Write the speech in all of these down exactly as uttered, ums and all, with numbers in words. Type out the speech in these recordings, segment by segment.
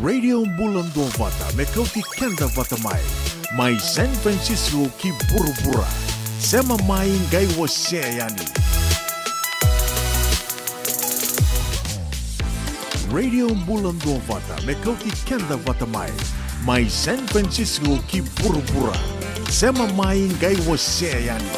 Radio Bula Duavata, me kauti keda vata mai. Mai San Francisco ki vuravura. Sema mai qai wasea yani. Radio Bula Duavata, me kauti keda vata mai. Mai San Francisco ki vuravura. Sema mai qai wasea yani.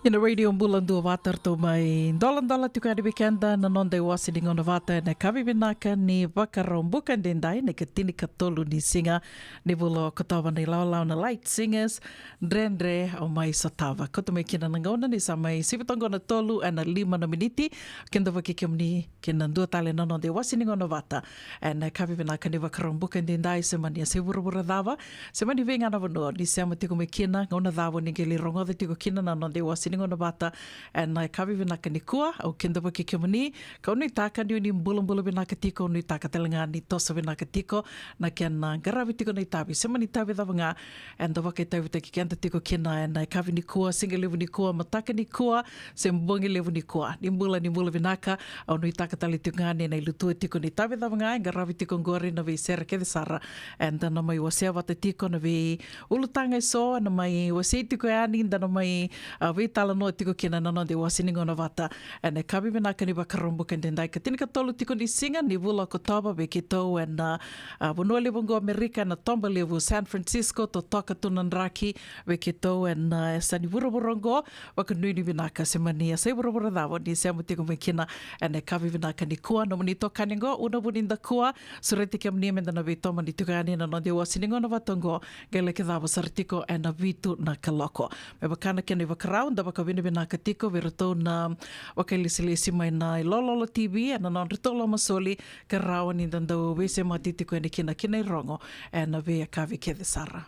Ena Radio Bula Duavata, ratou mai doladola tiko yani vei keda na noda iwase ni gauna vata ena yakavi vinaka ni Vakaraubuka edaidai, na ikatinikatolu ni siga ni vula o Okotova, na ilawalawa na Light Singers, Dredre Au Mai Sotava. Kauta mai kina na gauna ni sa mai sivi toka na tolu ena lima na miniti. Kidavaki kemuni kina dua tale na noda iwase ni gauna vata ena yakavi vinaka ni Vakaraubuka edaidai, se mani a se vuravura cava, se mani vei ga na vanua ni sema tiko mai kina, gauna cava ni qai lai rogoca tiko kina na noda iwase ni gauna vata ena yakavi vinaka nikua. Au kidavaki kemuni, kau nuitaka ni o ni bulabula vinaka tiko, au nuitaka tale ga ni toso vinaka tiko na kena qaravi tiko na itavi, se mani itavi cava ga eda vakaitavitaki keda tiko kina ena yakavi nikua, siga levu nikua, mataka nikua, se bogi levu nikua. Ni bula, ni bula vinaka. Au nuitaka tale tiko ga ni na ilutua tiko na itavi cava ga e qaravi tiko oqori, na veisere kece sara eda na mai wasea vata tiko, na veiulutaga eso ena mai wasei tiko yani, da na mai, a, veitalanoa tiko kina na noda iwase ni gauna vata ena yakavi vinaka ni Vakaraubuka edaidai, ka tinikatolu tiko ni siga ni vula o Okotova vei keitou ena, a, vanua levu oqo Amerika, ena toba levu San Francisco, totoka tu na draki vei keitou ena, a, yasa ni vuravura oqo. Vakanuinui vinaka, se mani yasai vuravura cava o ni sema tiko mai kina ena yakavi vinaka nikua. Nomuni itokani oqo Una Vunidakua, sureti kemuni meda na veitomani tiko yani na noda iwase ni gauna vata oqo, qai laki cava sara tiko ena vitu na kaloko. Me vaka na kena ivakarau, da vakavinavinaka tiko vei iratou na vakailesilesi mai na iLololo T V ena nodratou lomasoli, ka rawa ni da dau veisemati tiko yani kina ki na irogo ena veiyakavi kece sara.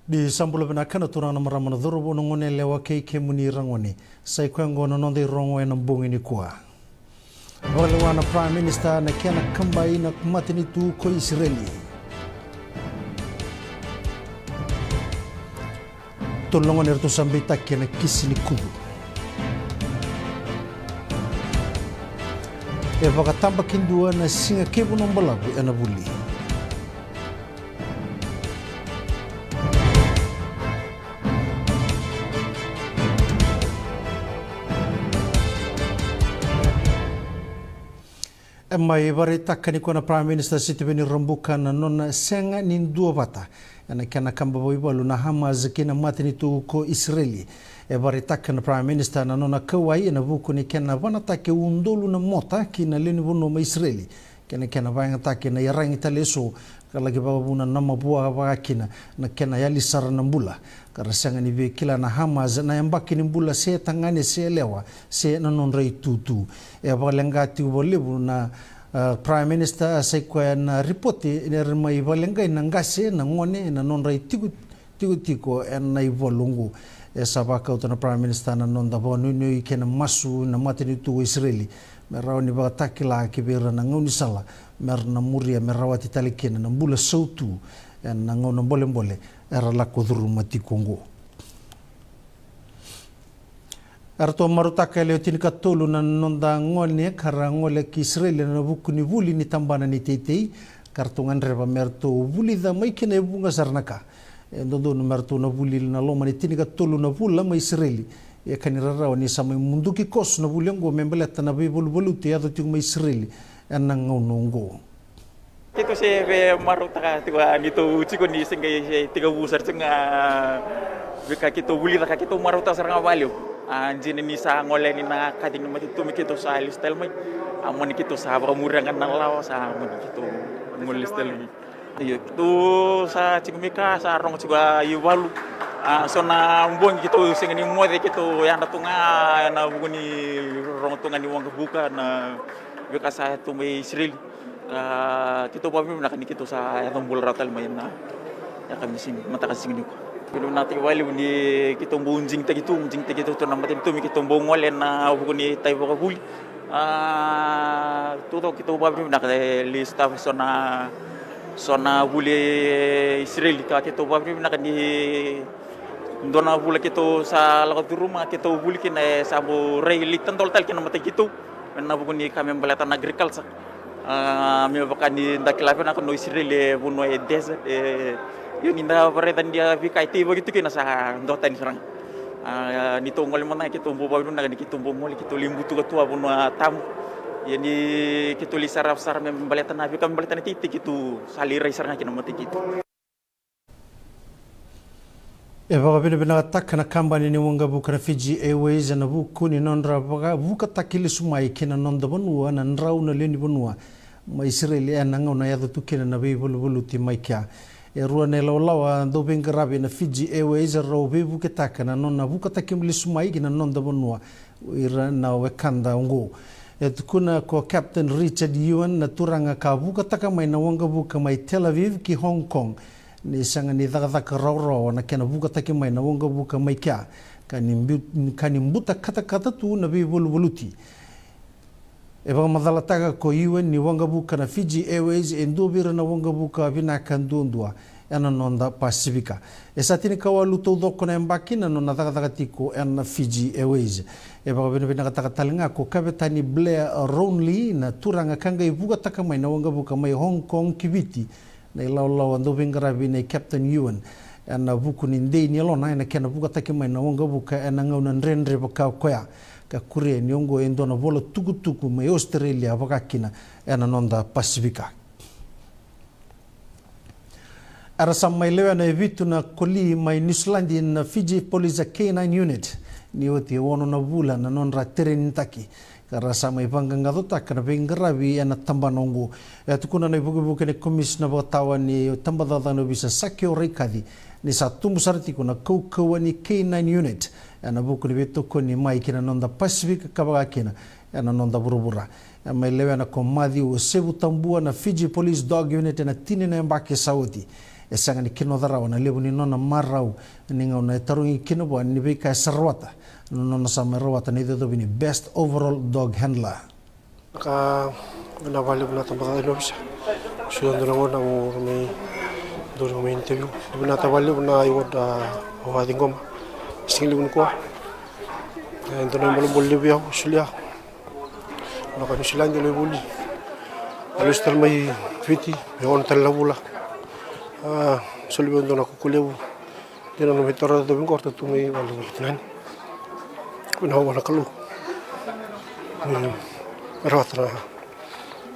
Ni sa bula vinaka na turaga, na marama, na cauravou, na goneyalewa kei kemuni ragone. Sa i koya oqo na noda irogo ena bogi nikua. Vakalewa na Prime Minister na kena kabai na matanitu ko Isireli. Tolu na gone eratou sa beitaki ena kisi ni kucu. E vakatabakidua na siga kei Vanua Balavu ena vuli. E mai vakaraitaka nikua na Prime Minister Sitiveni Rabuka na nona sega ni duavata ena kena kaba vakaivalu na Hamas kei na matanitu ko Isireli. E vakaraitaka na Prime Minister na nona kauwai ena vuku ni kena vanataki e udolu na mota ki na lewe ni vanua mai Isireli, kei na kena vakayagataki na iyaragi tale eso, ka laki vakavuna na mavoa vaka kina na kena yali sara na bula. Ka ra sega ni via kila na Hamas na yabaki ni bula se tagane se yalewa se na nodra itutu. E vakaleqa tiko vakalevu na, a, Prime Minister, sa i koya na ripoti ni ra mai vakaleqai na qase, na gone, na nodra itiko, tikotiko ena ivalu oqo. E sa vakauta na Prime Minister na noda vakanuinui kei na masu na matanitu o Isireli me rawa ni vakatakila ki vei ira na gaunisala me ra na muria me rawati tale kina na bula sautu ena gauna bolebole era lako curuma tiko oqo. Eratou marautaka e lewe tinikatolu na noda gone ka ra gole ki Isireli ena vuku ni vuli ni tabana ni teitei, ka ratou gadreva me ratou vulica mai kina e vuqa sara na ka. E dodonu me ratou na vuli ena loma ni tinikatolu na vula mai Isireli. Ia ka ni rarawa ni sa mai muduki koso na vuli oqo me baleta na veivaluvaluti e yaco tiko mai Isireli ena gauna oqo. Keitou se via marautaka tiko, a, ni tou tiko ni se qai se tekivu sara tiko ga, a, veika keitou vulica ka keitou marautaka sara ga vakalevu. A, dina ni sa gole yani na kaci ni matanitu me keitou sa lesu tale mai. A, moni keitou sa vakamuria ga na lawa, sa moni keitou gole lesu tale mai. Io, keitou sa tiko mai kea, sa rogo tiko, a, ivalu. A, so na bogi keitou sega ni moce, keitou yadra tu ga ena vuku ni rogo tu ga ni waqavuka na veika sa yaco tu mai Isireli. A, keitou vakavinavinaka ni keitou sa yaco bula rawa tale mai na yakavi ni siga, mataka ni siga nikua. Vakavinavinakataki vakalevu ni keitou bau digitaki tu, digitaki tu na matanitu me keitou bau gole ena vuku ni itavi vakavuli. A, tu toka keitou vakavinavinaka, e, lesu tale so na, so na vuli e Isireli, ka keitou vakavinavinaka ni dua na vula keitou sa lako curuma, keitou vuli kina, e sa bau rai lai tadola tale kina na mata i keitou. Ena vuku ni ka me baleta na agriculture. A, me vaka ni da kila vinaka na Isireli e vanua e desert, e, io ni da vakaraica ni a veika e teivaki tu kina sa duatani sara ga. A, ni tou gole mada ga keitou bau vakavinavinaka ni keitou bau gole, keitou lai butuka tu a vanua tabu. Ia ni keitou lai sarava sara me baleta na veika me baleta na teitei, keitou sa lai rai sara ga kina na mata i keitou. E vakavinavinakataka na kabani ni waqavuka na Fiji Airways ena vuku ni nodra vakavukataki lesu mai ki na noda vanua na drau na lewe ni vanua mai Isireli ena gauna e yaco tu kina na veivaluvaluti mai kea. E rua na ilawalawa dauveiqaravi ena Fiji Airways erau veivuketaka na nona vukataki lesu mai ki na noda vanua o ira na wekada oqo. E tukuna ko Captain Richard Ewan na turaga ka vukataka mai na waqavuka mai Tel Aviv ki Hong Kong ni sega ni cakacaka rawarawa na kena vukataki mai na waqavuka mai kea, ka ni bu-, ka ni buta katakata tu na veivaluvaluti. E vakamacalataka ko Ewan ni waqavuka na Fiji Airways e dua vei ira na waqavuka vinaka duadua ena noda Pasifika. E sa tinikawalu taucoko na yabaki na nona cakacaka tiko ena Fiji Airways. E vakavinavinakataka tale ga ko Kavetani Blair Rownley na turaga ka qai vukataka mai na waqavuka mai Hong Kong ki Viti na ilawalawa dau veiqaravi nei Captain Ewan ena vuku ni dei ni yalona ena kena vukataki mai na waqavuka ena gauna dredre vaka o koya, ka kuria ni oqo e dua na vola tukutuku mai Australia vaka kina ena noda Pasifika. Era sa mai lewena e vitu na koli mai Niusiladi na Fiji Police K nine Unit ni oti e ono na vula na nodra terenitaki, ka ra sa mai vaqaqacotaka na veiqaravi ena tabana oqo. E tukuna na ivukevuke ni Komisina Vakatawa ni Tabacakacaka ni Ovisa, Saki Raikaci, ni sa tubu sara tiko na kaukauwa ni K nine Unit ena vuku ni veitokoni mai ki na noda Pasifika ka vaka kina ena noda vuravura. E mai lewena ko Matthew Sevutabua na Fiji Police Dog Unit ena tini na yabaki sa oti. E sega ni kinoca rawa na levu ni nona marau ni gauna e tarogi kina vua ni veika e sa rawata na nona sa mai rawata na icocovi ni Best Overall Dog Handler. Ka vinaka vakalevu na tabacakacaka ni ovisa. Sa dua na gauna au mai, dua na gauna mai interview. Vinaka vakalevu na award au a ciqoma. Siga levu nikua, e dua na ibolebole levu au solia. Vinaka Niusiladi, lai vuli. Au lesu tale mai Viti me ono tale na vula. A soli vei au dua na kuku levu. Dina na mai tara covi qo, ratou tu mai vale vakatinani. Vinaka vua na Kalou. Me rawata na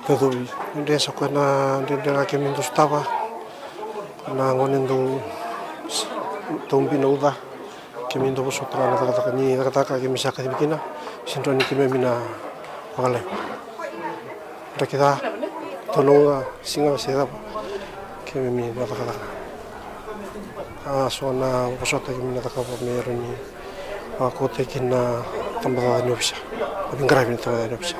covi. Dredre sa koya na dredre ga keimami dau sotava. Na gone dau taubi na uca. Keimami dau vosota na cakacaka ni cakacaka keimami sa kacivi kina. Sega ni keimami na vakalevu. Draki ca, taunaga, siga se cava, keimami na cakacaka. A so na vosota keimami na cakava me rawa ni vakaukauataki na tabacakacaka ni ovisa, na veiqaravi ni tabacakacaka ni ovisa.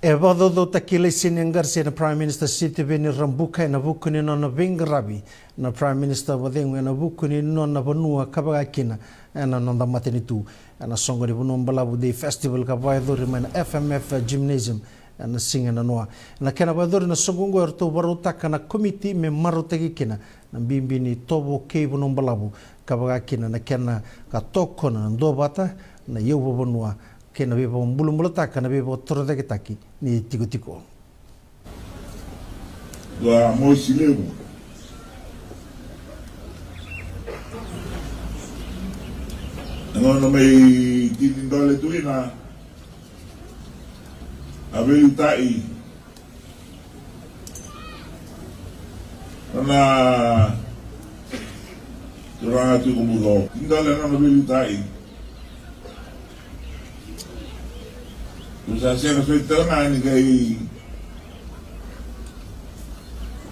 E vakacaucautaki laiseni e Garse na Prime Minister Sitiveni Rabuka ena vuku ni nona veiqaravi na Prime Minister vakacegu ena vuku ni nona vanua ka vaka kina ena noda matanitu. Ena soqo ni Vanua Balavu Day Festival ka vakayacori mai na F M F Gymnasium ena siga nanoa. Ena kena vakayacori na soqo oqo eratou vakarautaka na komiti me marautaki kina na bibi ni itovo kei Vanua Balavu ka vaka kina na kena ka tokona na duavata, na iyau vakavanua kei na veivakabulabulataka na veivakatorocaketaki ni tikotiko. Dua mosi levu. Na gauna mai tini dole tu ina a veiliutaki na turaga tiko buco. Tini dole na nona veiliutaki. Tou sa sega soti tale ga ni qai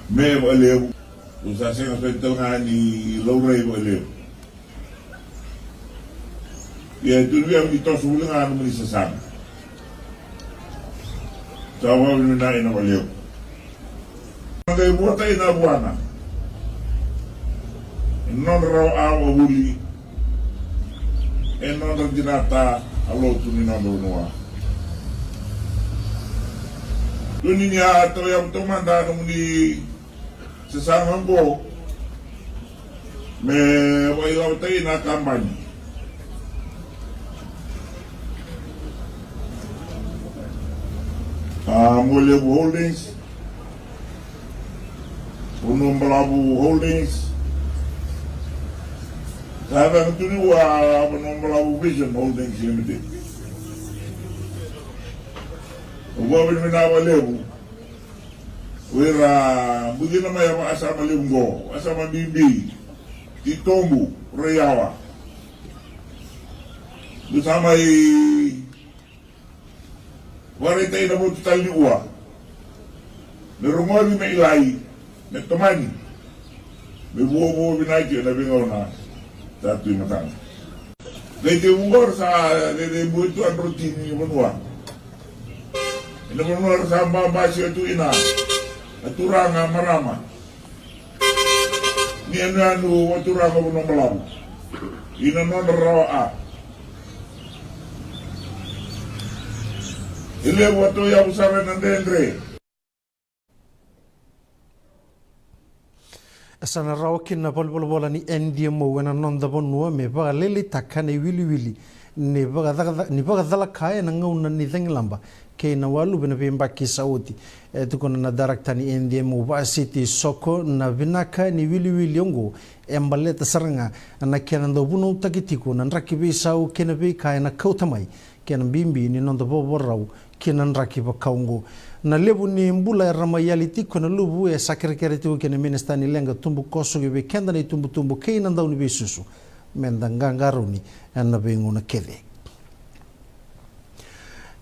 me vakalevu. Tou sa sega soti tale ga ni laurai vakalevu. Ia e tu vei au ni toso voli ga na nomuni sasaga. Sa vakavinavinaka vakalevu. Na qai vuatai na vuana e nodra rawa a vakavuli, e nodra dinata a lotu ni nodra vanua. Dodonu ni a tauyavu taumada nomuni sasaga oqo me vakailavotaki na kabani. A, Mualevu Holdings, Vanua Balavu Holdings, sa yacana tu ni vua Vanua Balavu Vision Holdings Limited. Au vakavinavinaka vakalevu. O ira bucina mai a vakasama levu qo, vakasama bibi, titobu, raiyawa. Dou sa mai vakaraitaki na votu tale ni ua. Me rogoci, me kilai, me tomani, me vuavuai vinaka ena veigauna sa tu e matana. Lai tevu qo ra sa cecebui tu a drotini ni vanua. Ina vanua ra sa babasika tu ina na turaga, marama. Ni yanuyanu vakaturaga, vanua balavu. Ina nodra rawa a. E levu a tauyavu sara ena dredre. E sa na rawa kina na valenivolavola ni N D M O ena noda vanua me vakalailaitaka na iwiliwili ni vakacaka-, ni vakacalaka ena gauna ni cagilaba kei na waluve na veiyabaki sa oti. E tukuna na dairekita ni N D M O, Vasiti Soko, na vinaka ni wiliwili oqo e baleta sara ga na kena dau vunautaki tiko na draki veisau kei na veika ena kauta mai kei na bibi ni noda vakavakarau ki na draki vaka oqo. Na levu ni bula era mai yali tiko ena luvu e sa kerekere tiko kina na minisita ni leqa tubukoso ki vei keda na itubutubu kei na dauniveisusu, me da qaqarauni ena veigauna kece.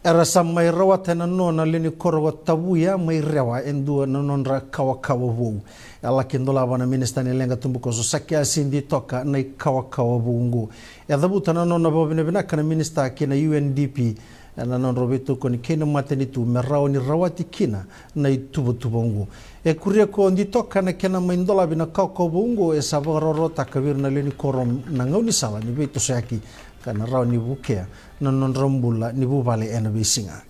Era sa mai rawata ena nona lewe ni koro ko Tavuya mai Rewa e dua na nodra kawakawa vou. E laki dolava na minisita ni leqa tubukoso, Sakiasi Ditoka, na ikawakawa vou oqo. E cavuta na nona vakavinavinaka na minisita kei na U N D P ena nodrau veitokoni kei na matanitu me rawa ni rawati kina na ituvatuva oqo. E kuria ko Ditoka na kena mai dolavi na kawakawa vou oqo, e sa vakarawarawataka vei ira na lewe ni koro na gaunisala ni veitosoyaki ka na rawa ni vukea na nodra bula ni vuvale ena veisiga.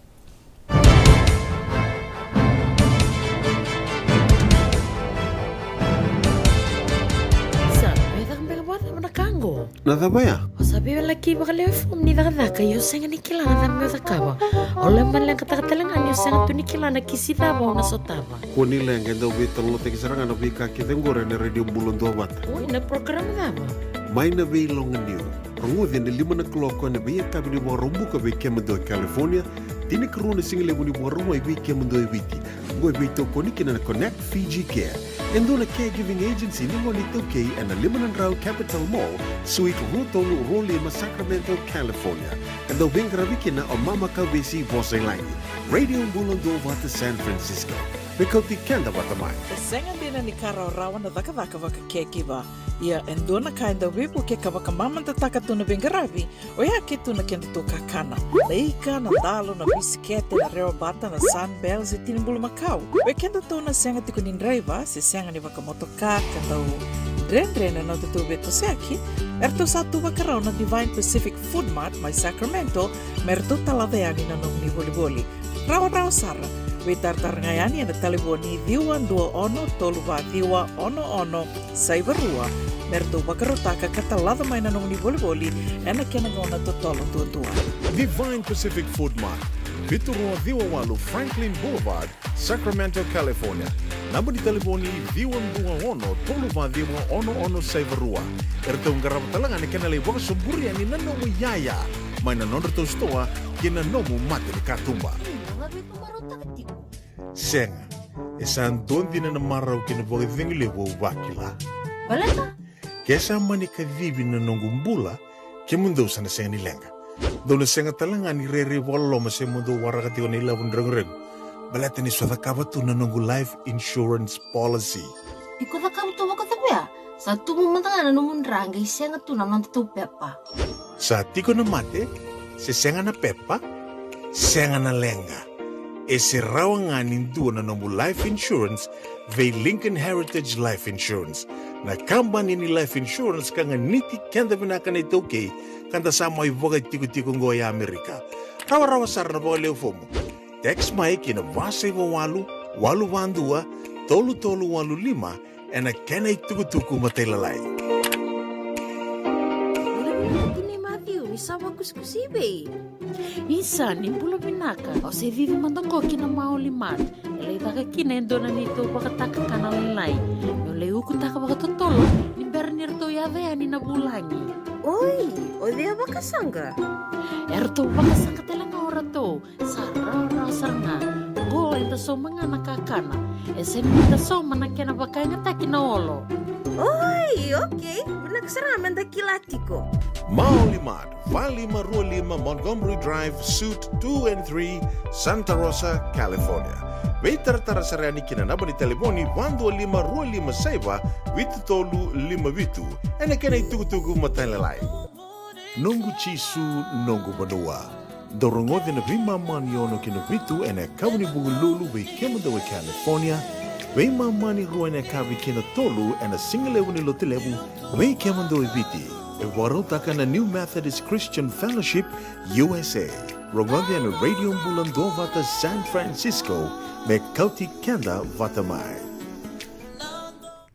Sa, me caka beka vakacava na ka oqo? Na cava ya? O sa veiwalaki vakalewe fomu ni cakacaka, ia o sega ni kila na cava me o cakava. O lai maleqataka tale ga ni o sega tu ni kila na kisi cava o na sotava. Kua ni leqa, e dau veitalanoataki sara ga na veika kece oqori ena Radio Bula Duavata. Oi, na program cava? Mai na Veiloganiu. Rogoci ena lima na kaloko ena veiyakavi ni Vakaraubuka vei kemudou e California, tinikarua na sigalevu ni Vakarauwai vei kemudou e Viti. Oqo e veitokoni kina na Connect Fiji Care, e dua na caregiving agency ni gone iTaukei ena lima na drau Capital Mall, Suite rua tolu rua lima, Sacramento, California. E dau veiqaravi kina o Mama Kauvesi Vosailagi. Radio Bula Duavata, San Francisco. Me kauti keda vata mai. E sega dina ni ka rawarawa na cakacaka vaka caregiver. Ia e dua na ka e dau veivuke ka vakamamadataka tu na veiqaravi, oya ke tu na kedatou kakana. Na ika, na dalo, na bisikete, na rewabata, na Sunbell se tini bulumakau. Vei kedatou na sega tiko ni draiva se sega ni vakamotoka ka dau dredre na nodatou veitosoyaki, eratou sa tu vakarau na Divine Pacific Food Mart mai Sacramento me ratou talaca yani na nomuni volivoli. Rawarawa sara, veitaratara ga yani ena talevoni ciwa dua ono tolu va ciwa ono ono saiva rua me ratou vakarautaka ka talaca mai na nomuni volivoli ena kena gauna totolo duadua. Divine Pacific Food Mart, vitu rua ciwa walu Franklin Boulevard, Sacramento, California. Naba ni talevoni ciwa dua ono tolu va ciwa ono ono saiva rua. Eratou qarava tale ga na kena lai vakasoburi yani na nomu iyaya mai na nodratou sitoa ki na nomu mata ni katuba. Ina, ga veimarautaka tiko. Sega, e sa dua dina na marau kei na vakacegu levu au vakila. Baleta? Ke sa mani kacivi na noqu bula, kemudou sa na sega ni leqa. Dou na sega tale ga ni rairai vakaloloma se mo dou waraka tiko na ilavo ni reguregu, baleta niu sa cakava tu na noqu life insurance policy. Ni ko cakava tu vakacava ya? Sa tubu mada ga na nomu dra qai sega tu na nodatou pepa. Sa tiko na mate, se sega na pepa, sega na leqa. E se rawa ga ni dua na nomu life insurance vei Lincoln Heritage Life Insurance, na kabani ni life insurance ka ganiti keda vinaka na iTaukei, ka da sa mai vakaitikotiko oqo e Amerika. Rawarawa sara na vakalewe fomu. Text mai ki na va saiva walu, walu va dua, tolu tolu walu lima, ena kena itukutuku matailalai. Bula vinaka tinai Matthew, ni sa vakusikusi vei? Isa, ni bula vinaka. Au se cici mada qo ki na Maoli Mart. E lai caka kina e dua na neitou vakataka kana lailai. Meu lai ukutaka vakatotolo ni bera ni ratou yaco yani na vulagi. Oi, o cei a vakasaqa? Eratou vakasaqa tale ga o ratou. Sa rawarawa sara ga. Qo eda sauma ga na kakana. E sega ni da sauma na kena vakayagataki na olo. Oi, okei. Vinaka sara ga meda kila tiko. Maoli Mart, va lima rua lima Montgomery Drive, Suite two and three, Santa Rosa, California. Veitaratara sara yani ki na naba ni talevoni va dua lima rua lima saiva vitu tolu lima vitu. Ena kena itukutuku matailalai. Noqu Jisu, noqu vanua. Dou rogoci na veimama ni ono ki na vitu ena yakavi ni Vukelulu vei kemudou e California, veimama ni rua ena yakavi ki na tolu ena sigalevu ni Lotulevu vei kemudou e Viti. E vakarautaka na New Methodist Christian Fellowship U S A. Rogoci ena Radio Bula Duavata San Francisco, me kauti keda vata mai.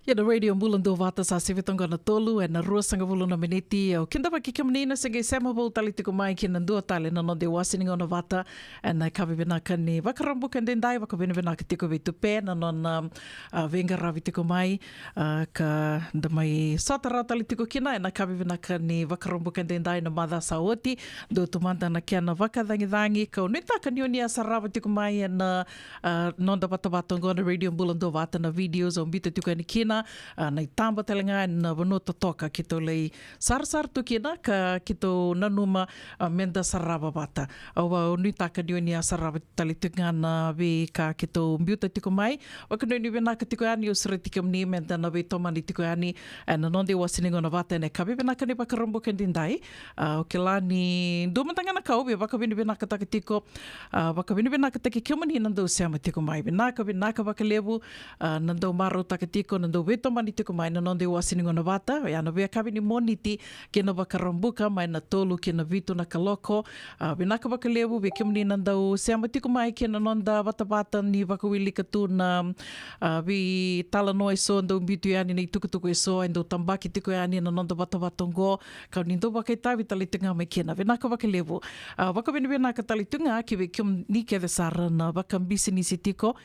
Ia na Radio Bula Duavata sa sivi toka na tolu ena ruasagavulu na miniti. Au kidavaki kemuni na se qai sema vou tale tiko mai ki na dua tale na noda iwase ni gauna vata ena yakavi vinaka ni Vakaraubuka edaidai. Vakavinavinaka tiko vei Tupe na nona, a, veiqaravi tiko mai, a, ka da mai sota rawa tale tiko kina ena yakavi vinaka ni Vakaraubuka edaidai na macawa sa oti. Dua tu mada na kena vakacagicagi, kau nuitaka ni oni a sarava tiko mai ena a, noda vatavata oqo na Radio Bula Duavata, na videos au biuta tiko yani kina, a, na itaba tale ga ena vanua totoka keitou lai sarasara tu kina ka keitou nanuma, a, meda sarava vata. Au, au nuitaka ni oni a sarava tale tiko ga na veika keitou biuta tiko mai. Vakanuinui vinaka tiko yani, au sureti kemuni meda na veitomani tiko yani ena noda iwase ni gauna vata ena yakavi vinaka ni Vakaraubuka edaidai. A, au kila ni dua mada ga na ka au via vakavinavinakataka tiko, a, vakavinavinakataki kemuni na dau sema tiko mai. Vinaka, vinaka vakalevu, a, na dau marautaka tiko, na dau veitomani tiko mai na noda iwase ni gauna vata, oya na veiyakavi ni Moniti ki na Vakaraubuka, mai na tolu ki na vitu na kaloko. A, vinaka vakalevu vei kemuni na dau sema tiko mai ki na noda vatavata ni vakawilika tu na, a, veitalanoa eso, dau biu tu yani na itukutuku eso e dau tabaki tiko yani na noda vatavata oqo, kau ni dau vakaitavi tale tu ga mai kina. Vinaka vakalevu. A, vakavinavinaka tale tu ga ki vei kemuni kece sara na vakabisinisi tiko.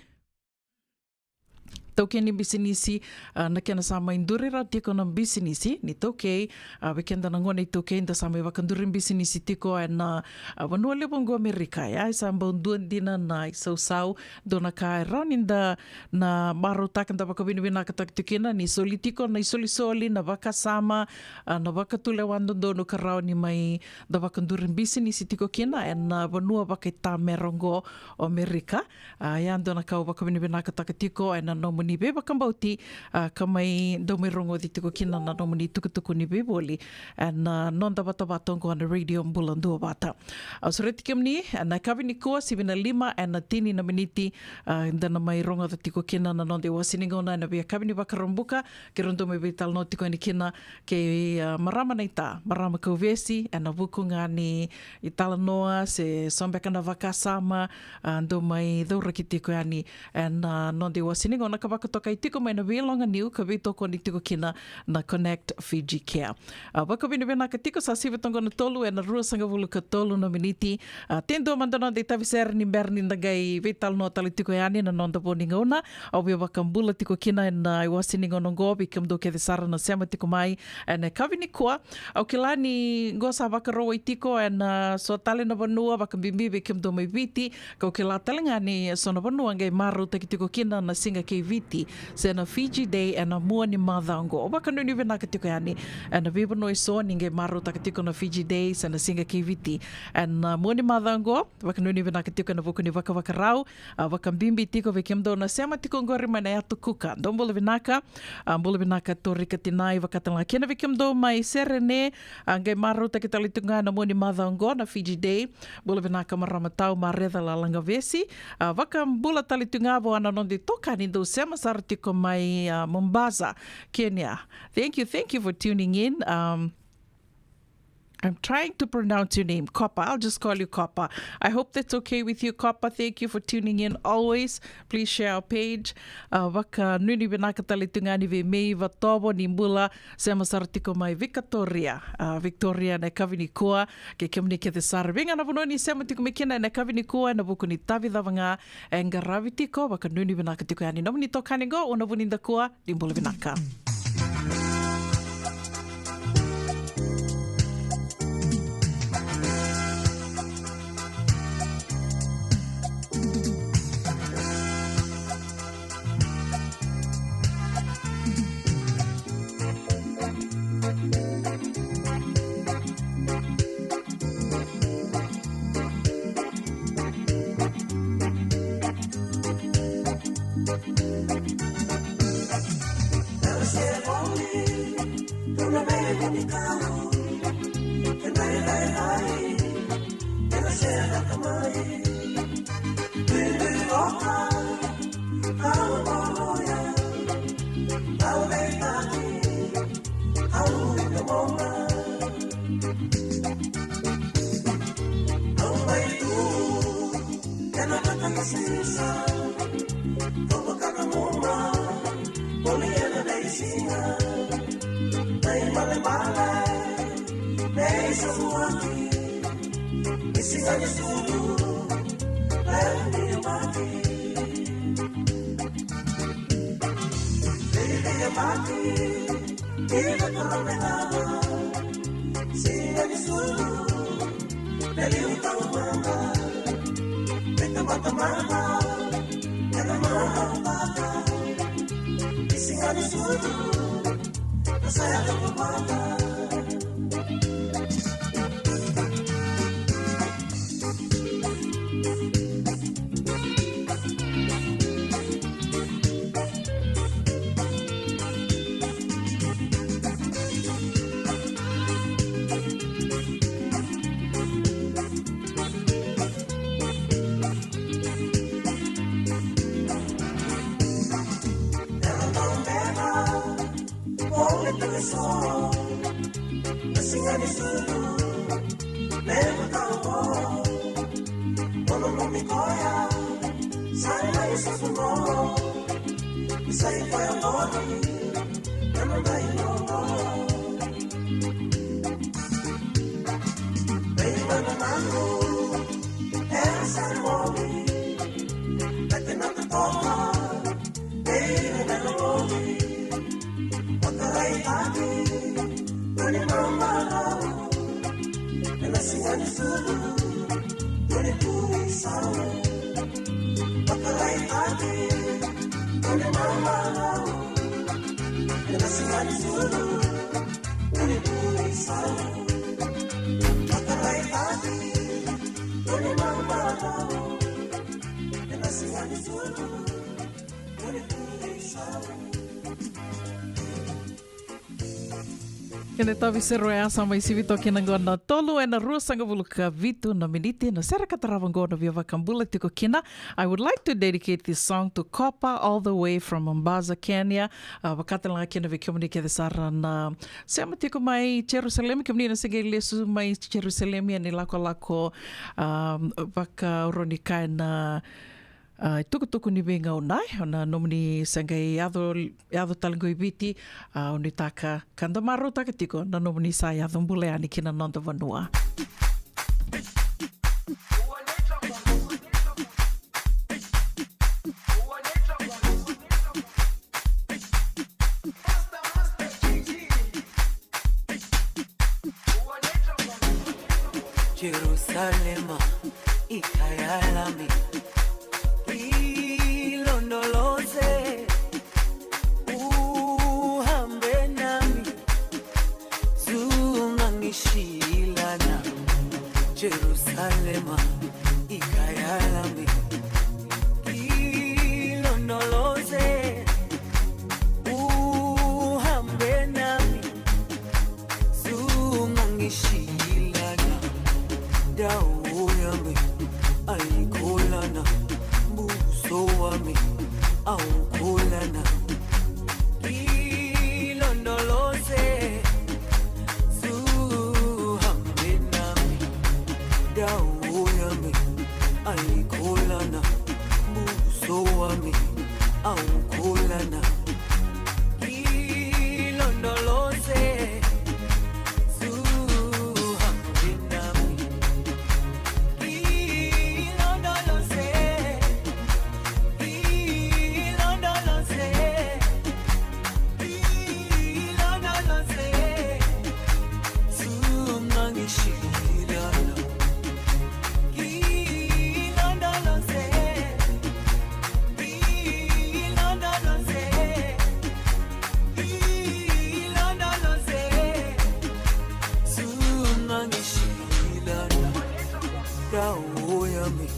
Taukei ni bisinisi, a, na kena sa mai duri rawa tiko na bisinisi ni taukei, a, vei keda na gone iTaukei da sa mai vakaduri bisinisi tiko ena, a, vanua levu oqo Amerika, ia e sa bau dua dina na isausau, dua na ka e rawa ni da na marautaka, da vakavinavinakataka tiko kina ni soli tiko na isolisoli, na vakasama, a, na vakatulewa dodonu ka rawa ni mai da vakaduri bisinisi tiko kina ena vanua vakaitamera oqo o Amerika. A, ia dua na ka au vakavinavinakataka tiko ena nomuni veivakabauti, a, ka mai dau mai rogoci tiko kina na nomuni tukutuku ni veivoli ena, a, noda vatavata oqo na Radio Bula Duavata. Au sureti kemuni, ena yakavi nikua, sivi na lima ena tini na miniti, a, da na mai rogoca tiko kina na noda iwase ni gauna ena veiyakavi ni Vakaraubuka, keirau dau mai veitalanoa tiko yani kina kei, a, marama naita, marama kauvesi, ena vuku ga ni italanoa se so beka na vakasama, a, dau mai cauraki tiko yani ena, a, noda iwase ni gauna ka vakatokai tiko mai na veiloga niu ka veitokoni tiko kina na Connect Fiji Care. A, vakavinavinaka tiko, sa sivi toka na tolu ena ruasagavulu ka tolu na miniti. A, te dua mada noda itavi sere ni bera ni da qai veitalanoa tale tiko yani na noda vo ni gauna. Au via vakabula tiko kina ena, a, iwase ni gauna oqo vei kemudou kece sara na sema tiko mai ena yakavi nikua. Au kila ni qo sa vakarawai tiko ena, a, so tale na vanua, vakabibi vei kemudou mai Viti. Kau kila tale ga ni so na vanua qai marautaki tiko kina na siga kei Viti se na Fiji Day ena mua ni macawa oqo. Au vakanuinui vinaka tiko yani ena veivanua eso ni qai marautaka tiko na Fiji Day se na siga kei Viti ena, a, mua ni macawa oqo. Vakanuinui vinaka tiko ena vuku ni vakavakarau, a, vakabibi tiko vei kemudou na sema tiko oqori mai na Yatu Kuka. Dou bula vinaka, a, bula vinaka Torika Tinai, vaka tale ga kina vei kemudou mai Serene, a, qai marautaki tale tiko ga na mua ni macawa oqo na Fiji Day. Bula vinaka marama tau Mareca Lalagavesi, a, vakabula tale tiko ga vua na noda itokani dau sema sara tiko mai, a, Mombasa, Kenya. Thank you, thank you for tuning in. Um, I'm trying to pronounce your name, Kopa. I'll just call you Kopa. I hope that's okay with you, Kopa. Thank you for tuning in always. Please share our page. A, vakanuinui vinaka tale tu ga yani vei Mei Vatovo, ni bula, sema sara tiko mai Victoria. A, Victoria ena yakavi nikua, kei kemuni kece sara. Vei ga na vanua ni sema tiko mai kina ena yakavi nikua, ena vuku ni itavi cava ga e qaravi tiko, vakanuinui vinaka tiko yani. Nomuni itokani qo, Una Vunidakua, ni bula vinaka. Kena itavi sere oya sa mai sivi toka kina qo na tolu ena ruasagavulu ka vitu na miniti na sere ka tarava qo na Via Vakabula tiko kina. I would like to dedicate this song to Copa all the way from Mombasa, Kenya. A, vakatalega kina vei kemuni kece sara na sema tiko mai Jerusalemi, kemuni na se qai lesu mai Jerusalemi ena ilakolako, a, vakarau ni kaya na, a, itukutuku ni veigauna, na nomuni se qai yaco, yaco tale qo i Viti, a, au nuitaka ka da marautaka tiko na nomuni sa yaco bula yani ki na noda vanua. Jerusalema, ikayalami, ilondoloze, uhambe nami, zunga ngishi lana. Jerusalema, ikayalami, ilondoloze, uhambe nami, zunga ngishi lana. Dawo yami, ai ko lana, buso wami, au ko lana. Ilondoloze, uhambe nami, dawo yami, ai ko lana, buso wami, au ko lana. Ilondoloze, uhambe nami. Ilondoloze, ilondoloze, ilondoloze, zunga ngishi lana. Ilondoloze, ilondoloze, ilondoloze, zunga ngishi lana. Dawo yami,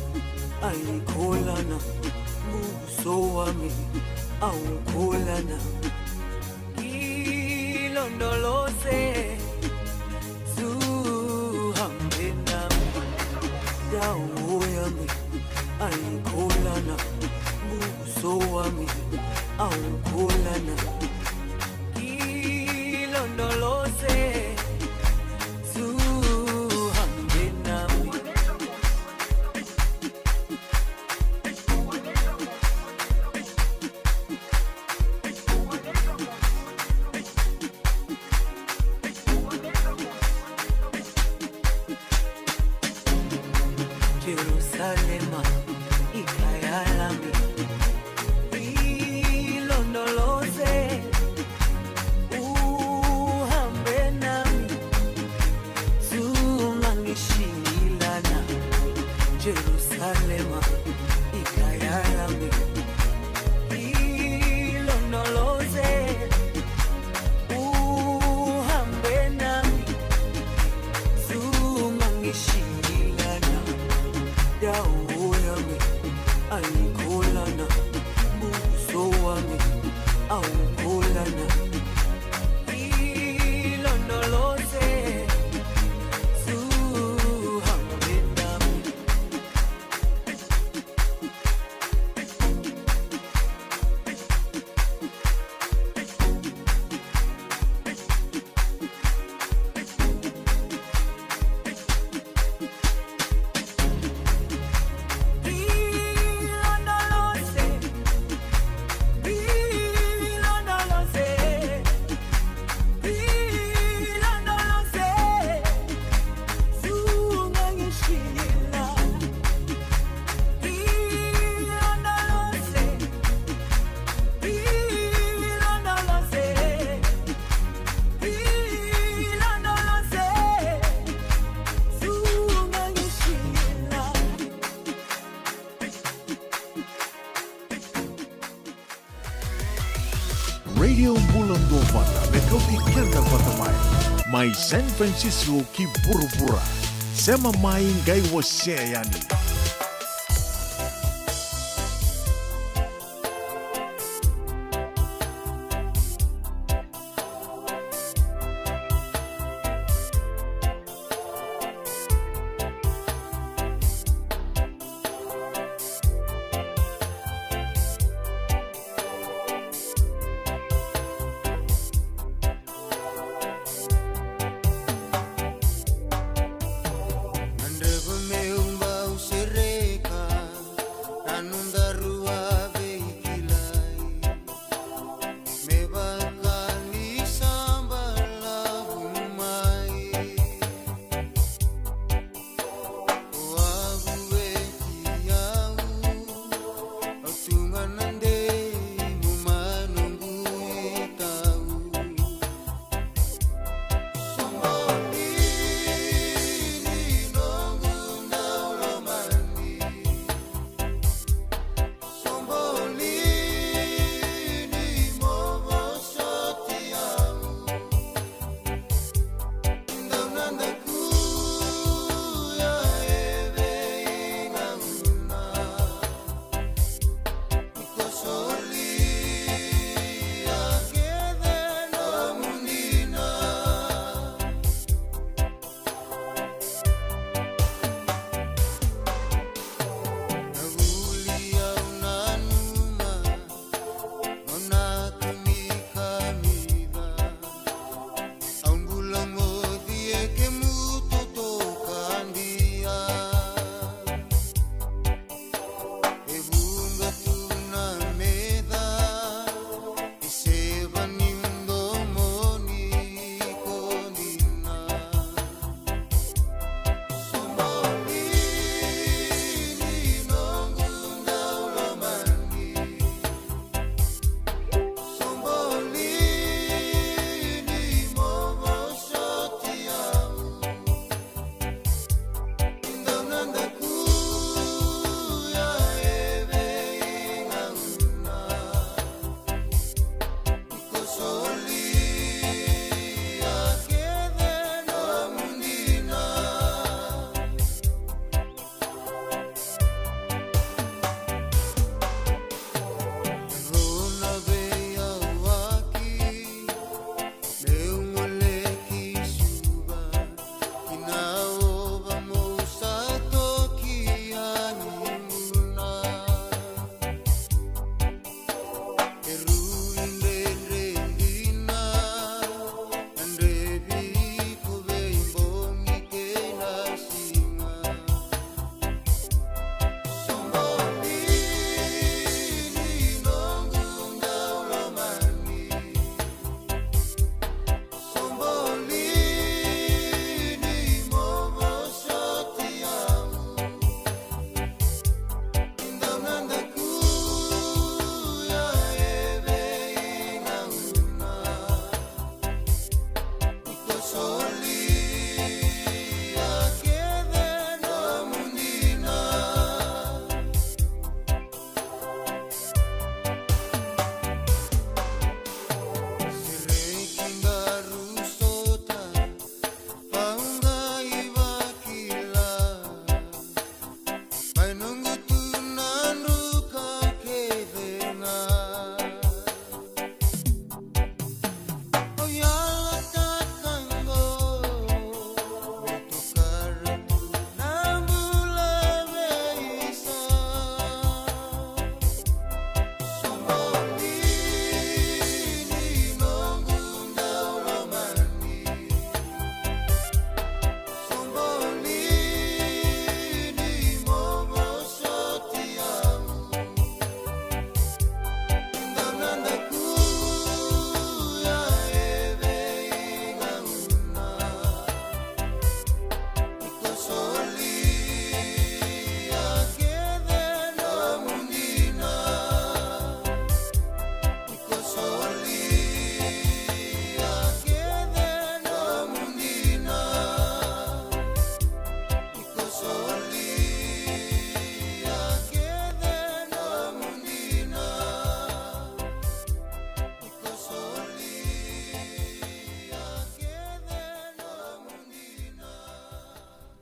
ai ko lana, buso wami, au ko lana. Ilondoloze, uhambe nami, dawo Kulana, muso wami, au kulana. Kilondoloze, suhambe nami. Jerusalema, ikayalami, ilondoloze, uhambe nami, sungangi shingilana. Jerusalema, ikayalami, ilondoloze, uhambe nami, sungangi shingilana. Dauyami, ai kulana, muso wami, au kulana. Ilondoloze, suhambe nami. Radio Bula Duavata, me kauti keda vata mai. Mai San Francisco ki vuravura. Sema mai qai wasea yani.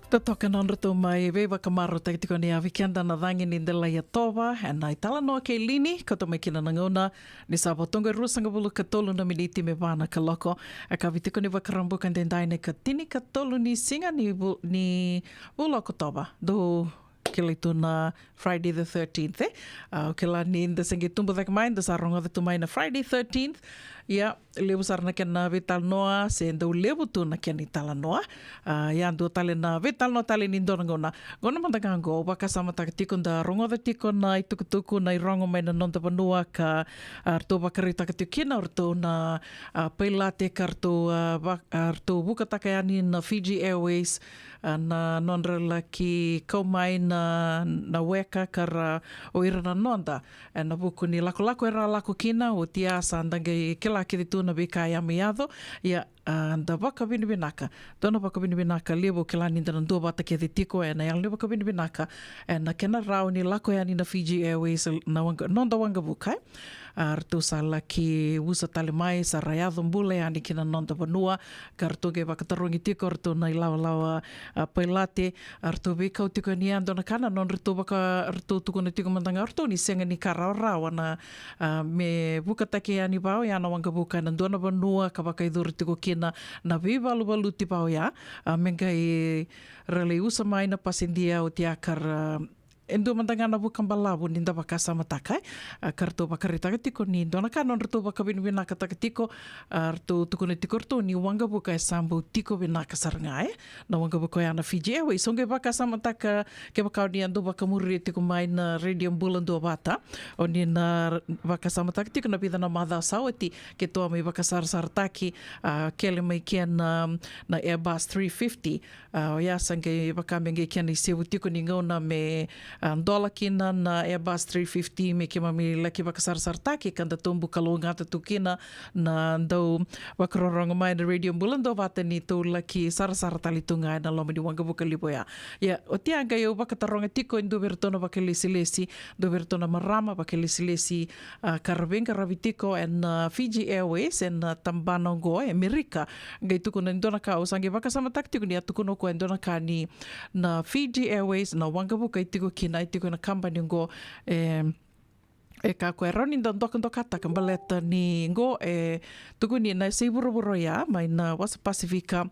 Totoka na nodratou mai veivakamarautaki tiko ni yavi keda na cagi ni Delaiyatova ena italanoa kei Lini, kauta mai kina na gauna ni sa vo toka e ruasagavulu ka tolu na miniti me va na kaloko. E kavi tiko ni Vakaraubuka edaidai na ikatinikatolu ni siga ni vu-, ni vula o Okotova. Dou kilai tu na Friday the thirteenth, e? A, o kila ni da se qai tubu cake mai, da sa rogoca tu mai na Friday thirteenth. Ia, levu sara na kena veitalanoa, se dau levu tu na kena italanoa. A, ia dua tale na veitalanoa tale ni dua na gauna. Gauna mada ga qo, au vakasamataka tiko da rogoca tiko na itukutuku, na irogo mai na noda vanua ka, a, ratou vakaraitaka tiko kina o ratou na, a, pailate ka ratou, a, va-, a, ratou vukataka yani na Fiji Airways, a, na nodra laki kau mai na, na weka ka ra o ira na noda. Ena vuku ni lakolako era lako kina, oti ya sa da qai kila kece tu na veika ya mai yaco. Ia, a, da vakavinavinaka. Dua na vakavinavinaka levu, au kila ni da na duavata kece tiko ena yalo ni vakavinavinaka ena kena rawa ni lako yani na Fiji Airways, na waqa-, noda waqavuka, e. A, ratou sa laki usa tale mai, sa ra yaco bula yani ki na noda vanua, ka ratou qai vakatarogi tiko o ratou na ilawalawa, a, pailate, a, ratou veikau tiko yani ya, dua na ka na nodratou vaka, ratou tukuna tiko mada ga o ratou ni sega ni ka rawarawa na, a, me vukataki yani vaka oya na waqavuka ena dua na vanua ka vakayacori tiko kina na veivaluvaluti vaka oya, a, me qai ra lai usa mai na pasidia oti ya ka ra, e dua mada ga na vuka balavu ni da vakasamataka, e. A, ka ratou vakaraitaka tiko ni dua na ka nodratou vakavinavinakataka tiko, a, ratou tukuna tiko o ratou ni waqavuka e sa bau tiko vinaka sara ga, e. Na waqavuka oya na Fiji Airways. Au qai vakasamataka, kevaka o ni a dau vakamuria tiko mai na Radio Bula Duavata, o ni na vakasamataka tiko na vica na macawa sa oti, keitou a mai vakasarasarataki, a, kele mai kina na, na Airbus three fifty. A, oya sa qai vaka me qai kena isevu tiko ni gauna me, a, dola kina na Airbus three fifty me keimami laki vakasarasarataki ka da tobu kalougata tu kina na dau vakarorogo mai na Radio Bula Duavata ni tou laki sarasara tale tu ga ena loma ni waqavuka levu oya. Ia, oti ya qai au vakataroga tiko e dua vei iratou na vakalesilesi, dua vei iratou na marama vakalesilesi, a, ka ra veiqaravi tiko ena, a, Fiji Airways ena, a, tabana oqo e Amerika. Qai tukuna e dua na ka, au sa qai vakasamataka tiko ni a tukuna o koya e dua na ka ni na Fiji Airways, na waqavuka e tiko kina, e tiko na kabani oqo, e, e kakua e rawa ni da dokadokataka baleta ni qo, e, tukuni na yasai vuravura oya mai na wasa Pasifika,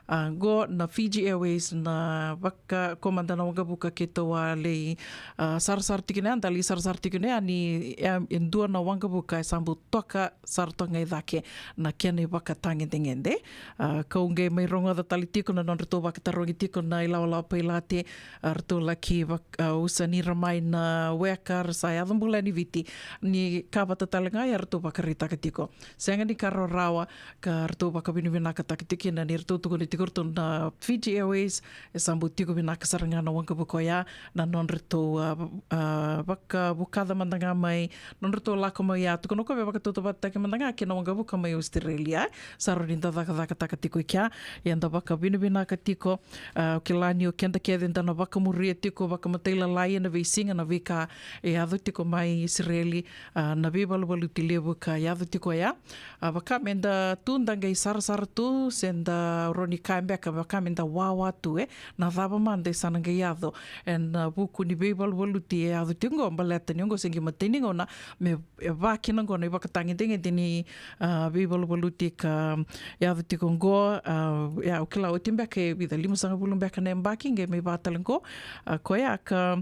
a, qo na Fiji Airways, na vaka, ko mada na waqavuka keitou a lai, a, sarasara tiko kina, da lai sarasara tiko kina, ni, e, e dua na waqavuka e sa bau toka sara toka ga i cake na kena ivakatagedegede. A, kau qai mai rogoca tale tiko na nodratou vakatarogi tiko na ilawalawa pailate, a, ratou laki vak-, a, usa ni ra mai na weka, ra sa yaco bula ni Viti. Ni ka vata tale ga ya ratou vakaraitaka tiko. Sega ni ka rawarawa, ka ratou vakavinavinakataka tiko kina ni ratou tukuna tiko ratou na Fiji Airways, e sa bau tiko vinaka sara ga na waqavuka oya, na nodratou, a, a, vakavukaca mada ga mai, nodratou lako mai ya, tukuna o koya me vakatautauvatataki mada ga kei na waqavuka mai Australia, e. Sa rawa ni da cakacakataka tiko i kea, ia da vakavinavinaka tiko, a, kila ni o keda kece da na vakamuria tiko vakamatailalai ena veisiga na veika e yaco tiko mai Isireli, a, na veivaluvaluti levu ka yaco tiko ya. A, vaka me da tu da qai sarasara tu, se da rawa ni kaya beka, vaka me da wawa tu, e, na cava mada e sa na qai yaco ena, a, vuku ni veivaluvaluti e yaco tiko oqo, baleta ni oqo se qai matai ni gauna me, e, vaka kina oqo na ivakatagedegede ni, a, veivaluvaluti ka yaco tiko oqo, a, ia, au kila oti beka e vica, limasagavulu beka na yabaki qai mai vaka tale oqo, a, koya ka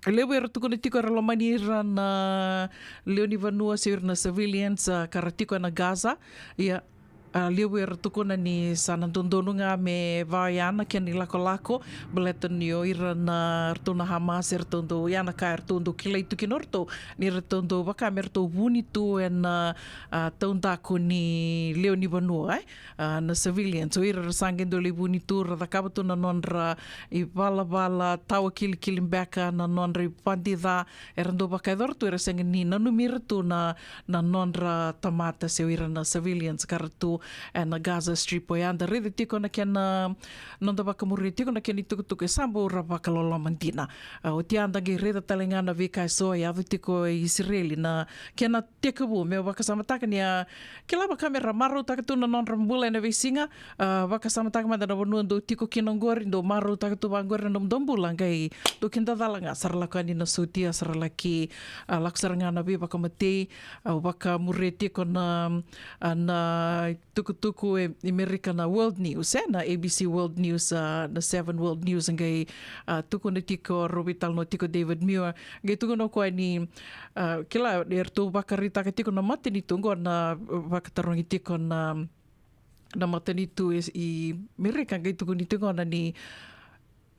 levu era tukuna tiko era lomani ira na lewe ni vanua se ira na civilians, a, ka ra tiko ena Gaza. Ia, a, levu era tukuna ni sa na dodonu ga me vaka oya na kena ilakolako, baleta ni o ira na, ratou na Hamas, eratou dau, ya na ka eratou dau kilai tu kina o ratou, ni ratou dau vaka me ratou vuni tu ena, a, taudaku ni lewe ni vanua, e. A, na civilians, o ira ra sa qai dau lai vuni tu, ra cakava tu na nodra ivalavala, tawa kilikili beka, na nodra ivadica, era dau vakayacora tu, era sega ni nanumi ira tu na, na nodra tamata se o ira na civilians ka ra tu e na Gaza Strip. O ya da raica tiko na kena, noda vakamuria tiko na kena itukutuku e sa bau ra vakaloloma dina. A, oti ya da qai raica tale ga na veika e so e yaco tiko e Isireli, na kena tekivu, meu vakasamataka ni a kila vaka me ra marautaka tu na nodra bula e na veisiga. A, vakasamataka mada na vanua dou tiko kina oqori, dou marautaka tu vaqori na nomudou bula, qai dou kidacala ga, sa ra lako yani na sautia, sa ra laki, a, lako sara ga na veivakamatei. A, vakamuria tiko na, a, na tukutuku e Amerika na World News, e na A B C World News, a, na Seven World News, qai, a, tukuna tiko, rau veitalanoa tiko David Muir, qai tukuna o koya ni, a, kila, eratou vakaraitaka tiko na matanitu, oqo na vakatarogi tiko na, na matanitu e, i Amerika, qai tukuni tiko na ni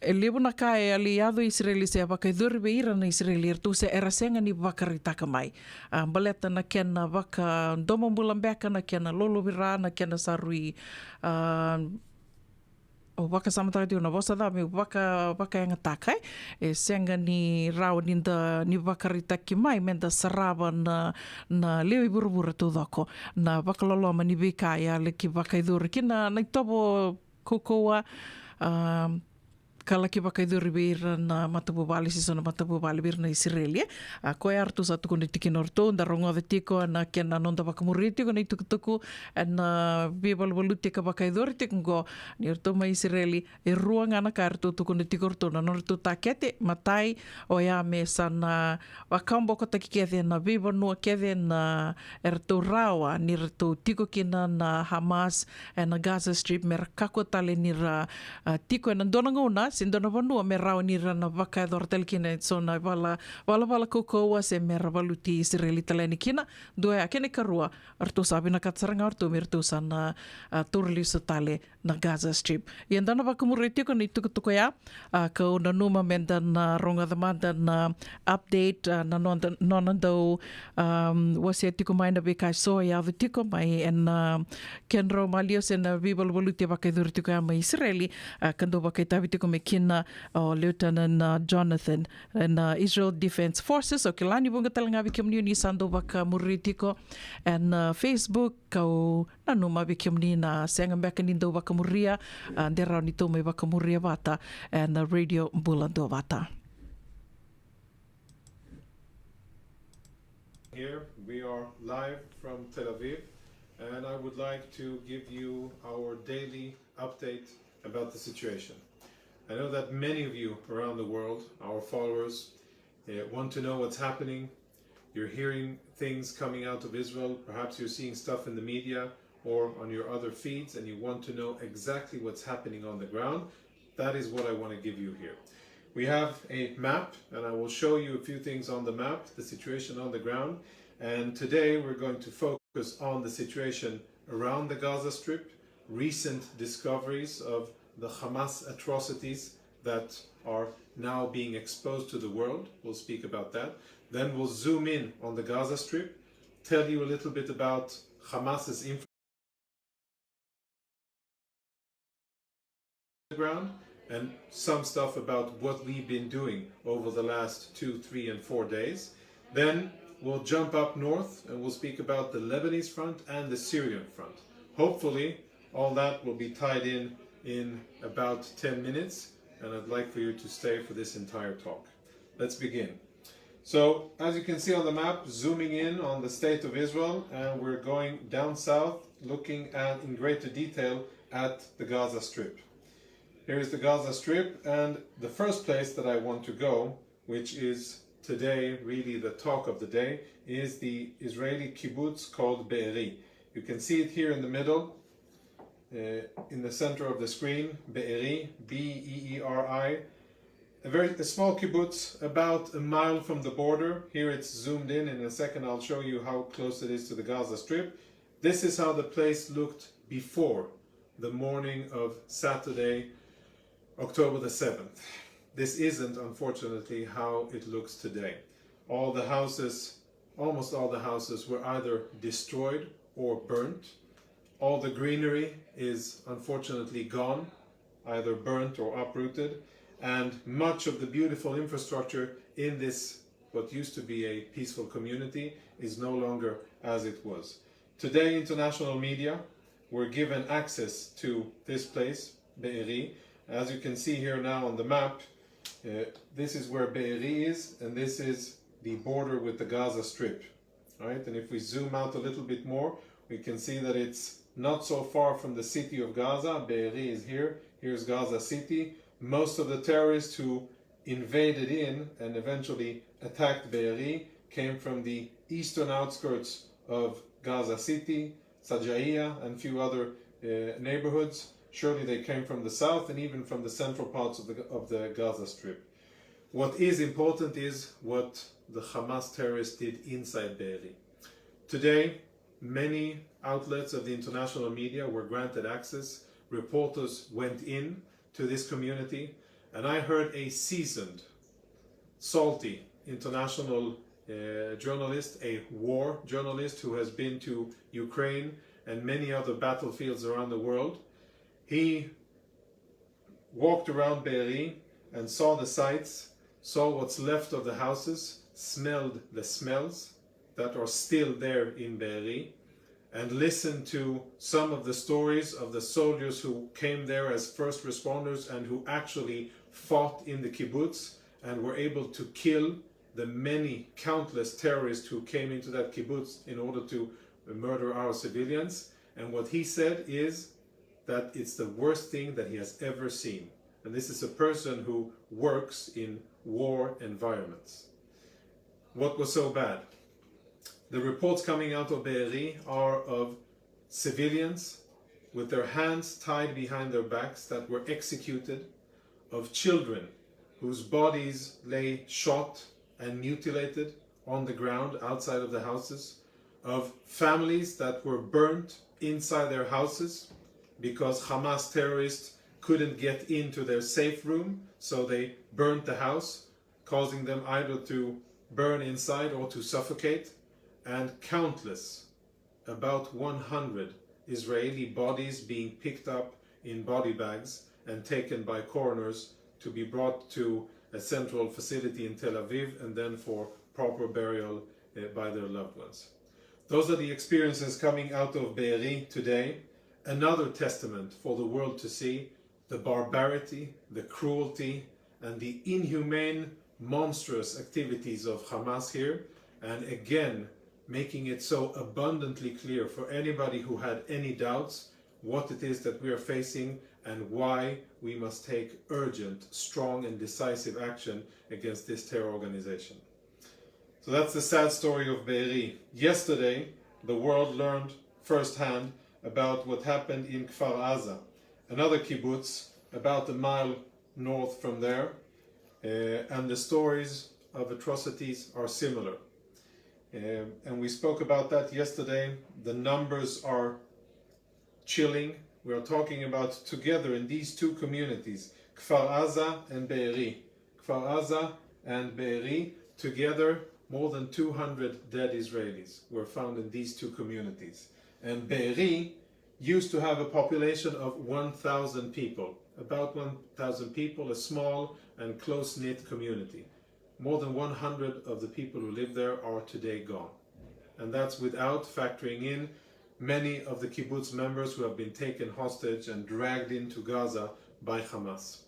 e levu na ka e a lai yaco i Isireli se a vakayacori vei ira na Isireli, eratou se, era sega ni vakaraitaka mai. A, baleta na kena vakadomobula beka, na kena lolovira, na kena sa rui, a, au vakasamataka tiko na vosa ca meu vaka, vakayagataka, e. E sega ni rawa ni da, ni vakaraitaki mai me da sarava na, na lewe i vuravura taucoko. Na vakaloloma ni veika e a laki vakayacori kina na itovo kaukauwa, a, ka laki vakayacori vei ira na matavuvale, se so na matavuvale vei ira na Isireli, e. A, koya eratou sa tukuna tiko kina o ratou, da rogoca tiko na kena noda vakamuria tiko na itukutuku e na veivaluvaluti ka vakayacori tiko oqo, ni ratou mai Isireli, e rua ga na ka eratou tukuna tiko o ratou na nodratou takete. Matai, o ya me sa na vakabokotaki kece na veivanua kece na eratou rawa ni ratou tiko kina na Hamas e na Gaza Strip, me ra kakua tale ni ra, a, tiko e na dua na gauna se dua na vanua me rawa ni ra na vakayacora tale kina e so na vala, valavala kaukauwa se me ra valuti Isireli tale yani kina. Dua ya, kena ikarua, eratou sa vinakata sara ga o ratou me ratou sa na, a, taura lesu tale na Gaza Strip. Ia da na vakamuria tiko na itukutuku ya, a, kau nanuma me da na rogoca mada na update, a, na noda, nona dau, um, wasea tiko mai na veika e so e yaco tiko mai e na, a, kedrau maliwa se na veivaluvaluti e vakayacori tiko ya mai Isireli, a, ka dau vakaitavi tiko mai kina o Lieutenant, a, Jonathan e na, a, Israel Defense Forces. O kila ni vuqa tale ga vei kemuni ni sa dau vakamuria tiko e na, a, Facebook, kau nanuma vei kemuni na sega beka ni dau vakamuria, a, de rawa ni tou mai vakamuria vata e na Radio Bula Duavata. Here we are live from Tel Aviv, and I would like to give you our daily update about the situation. I know that many of you around the world, our followers, uh, want to know what's happening. You're hearing things coming out of Israel. Perhaps you're seeing stuff in the media or on your other feeds, and you want to know exactly what's happening on the ground. That is what I want to give you here. We have a map, and I will show you a few things on the map, the situation on the ground. And today we're going to focus on the situation around the Gaza Strip, recent discoveries of the Hamas atrocities that are now being exposed to the world. We'll speak about that. Then we'll zoom in on the Gaza Strip, tell you a little bit about Hamas's infrastructure on the ground and some stuff about what we've been doing over the last two, three, and four days. Then we'll jump up north and we'll speak about the Lebanese front and the Syrian front. Hopefully, all that will be tied in in about ten minutes, and I'd like for you to stay for this entire talk. Let's begin. So, as you can see on the map, zooming in on the state of Israel, and we're going down south, looking at, in greater detail, at the Gaza Strip. Here is the Gaza Strip, and the first place that I want to go, which is today really the talk of the day, is the Israeli kibbutz called Be'eri. You can see it here in the middle, uh, in the center of the screen, Be'eri, B E E R I. A very, a small kibbutz, about a mile from the border. Here it's zoomed in. In a second, I'll show you how close it is to the Gaza Strip. This is how the place looked before the morning of Saturday, October the seventh. This isn't, unfortunately, how it looks today. All the houses, almost all the houses were either destroyed or burnt. All the greenery is unfortunately gone, either burnt or uprooted, and much of the beautiful infrastructure in this, what used to be a peaceful community, is no longer as it was. Today, international media were given access to this place, Be'eri. As you can see here now on the map, uh, this is where Be'eri is, and this is the border with the Gaza Strip. Right? And if we zoom out a little bit more, we can see that it's not so far from the city of Gaza. Be'eri is here. Here's Gaza City. Most of the terrorists who invaded in and eventually attacked Be'eri came from the eastern outskirts of Gaza City, Sajaia, and few other uh, neighborhoods. Surely they came from the south and even from the central parts of the, of the Gaza Strip. What is important is what the Hamas terrorists did inside Be'eri. Today, many outlets of the international media were granted access. Reporters went in to this community, and I heard a seasoned, salty international uh, journalist, a war journalist who has been to Ukraine and many other battlefields around the world. He walked around Be'eri and saw the sights, saw what's left of the houses, smelled the smells that are still there in Be'eri, and listened to some of the stories of the soldiers who came there as first responders and who actually fought in the kibbutz and were able to kill the many countless terrorists who came into that kibbutz in order to murder our civilians. And what he said is that it's the worst thing that he has ever seen. And this is a person who works in war environments. What was so bad? The reports coming out of Be'eri are of civilians with their hands tied behind their backs that were executed, of children whose bodies lay shot and mutilated on the ground outside of the houses, of families that were burnt inside their houses because Hamas terrorists couldn't get into their safe room, so they burned the house, causing them either to burn inside or to suffocate, and countless, about one hundred Israeli bodies being picked up in body bags and taken by coroners to be brought to a central facility in Tel Aviv and then for proper burial uh, by their loved ones. Those are the experiences coming out of Be'eri today. Another testament for the world to see the barbarity, the cruelty, and the inhumane, monstrous activities of Hamas here, and again making it so abundantly clear for anybody who had any doubts what it is that we are facing and why we must take urgent, strong, and decisive action against this terror organization. So that's the sad story of Be'eri. Yesterday, the world learned firsthand about what happened in Kfar Aza, another kibbutz about a mile north from there, uh, and the stories of atrocities are similar. Um, and we spoke about that yesterday. The numbers are chilling. We are talking about together in these two communities, Kfar Aza and Be'eri. Kfar Aza and Be'eri, together more than two hundred dead Israelis were found in these two communities. And Be'eri used to have a population of one thousand people, about one thousand people, a small and close-knit community. More than one hundred of the people who live there are today gone. And that's without factoring in many of the kibbutz members who have been taken hostage and dragged into Gaza by Hamas.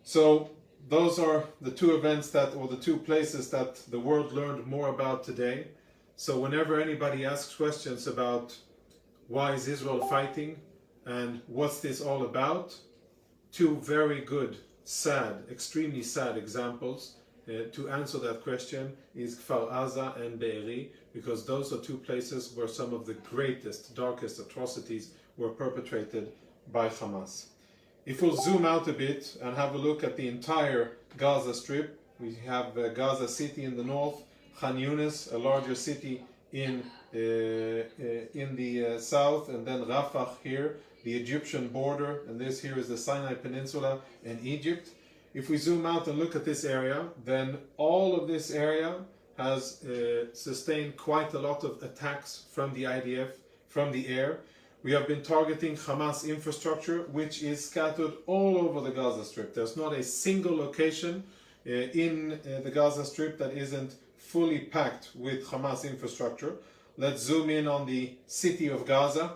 So those are the two events that, or the two places that the world learned more about today. So whenever anybody asks questions about why is Israel fighting and what's this all about, two very good, sad, extremely sad examples uh, to answer that question is Kfar Aza and Be'eri, because those are two places where some of the greatest, darkest atrocities were perpetrated by Hamas. If we'll zoom out a bit and have a look at the entire Gaza Strip, we have uh, Gaza City in the north, Khan Yunis, a larger city in uh, uh, in the uh, south, and then Rafah here, the Egyptian border, and this here is the Sinai Peninsula in Egypt. If we zoom out and look at this area, then all of this area has uh, sustained quite a lot of attacks from the I D F, from the air. We have been targeting Hamas infrastructure, which is scattered all over the Gaza Strip. There's not a single location uh, in uh, the Gaza Strip that isn't fully packed with Hamas infrastructure. Let's zoom in on the city of Gaza.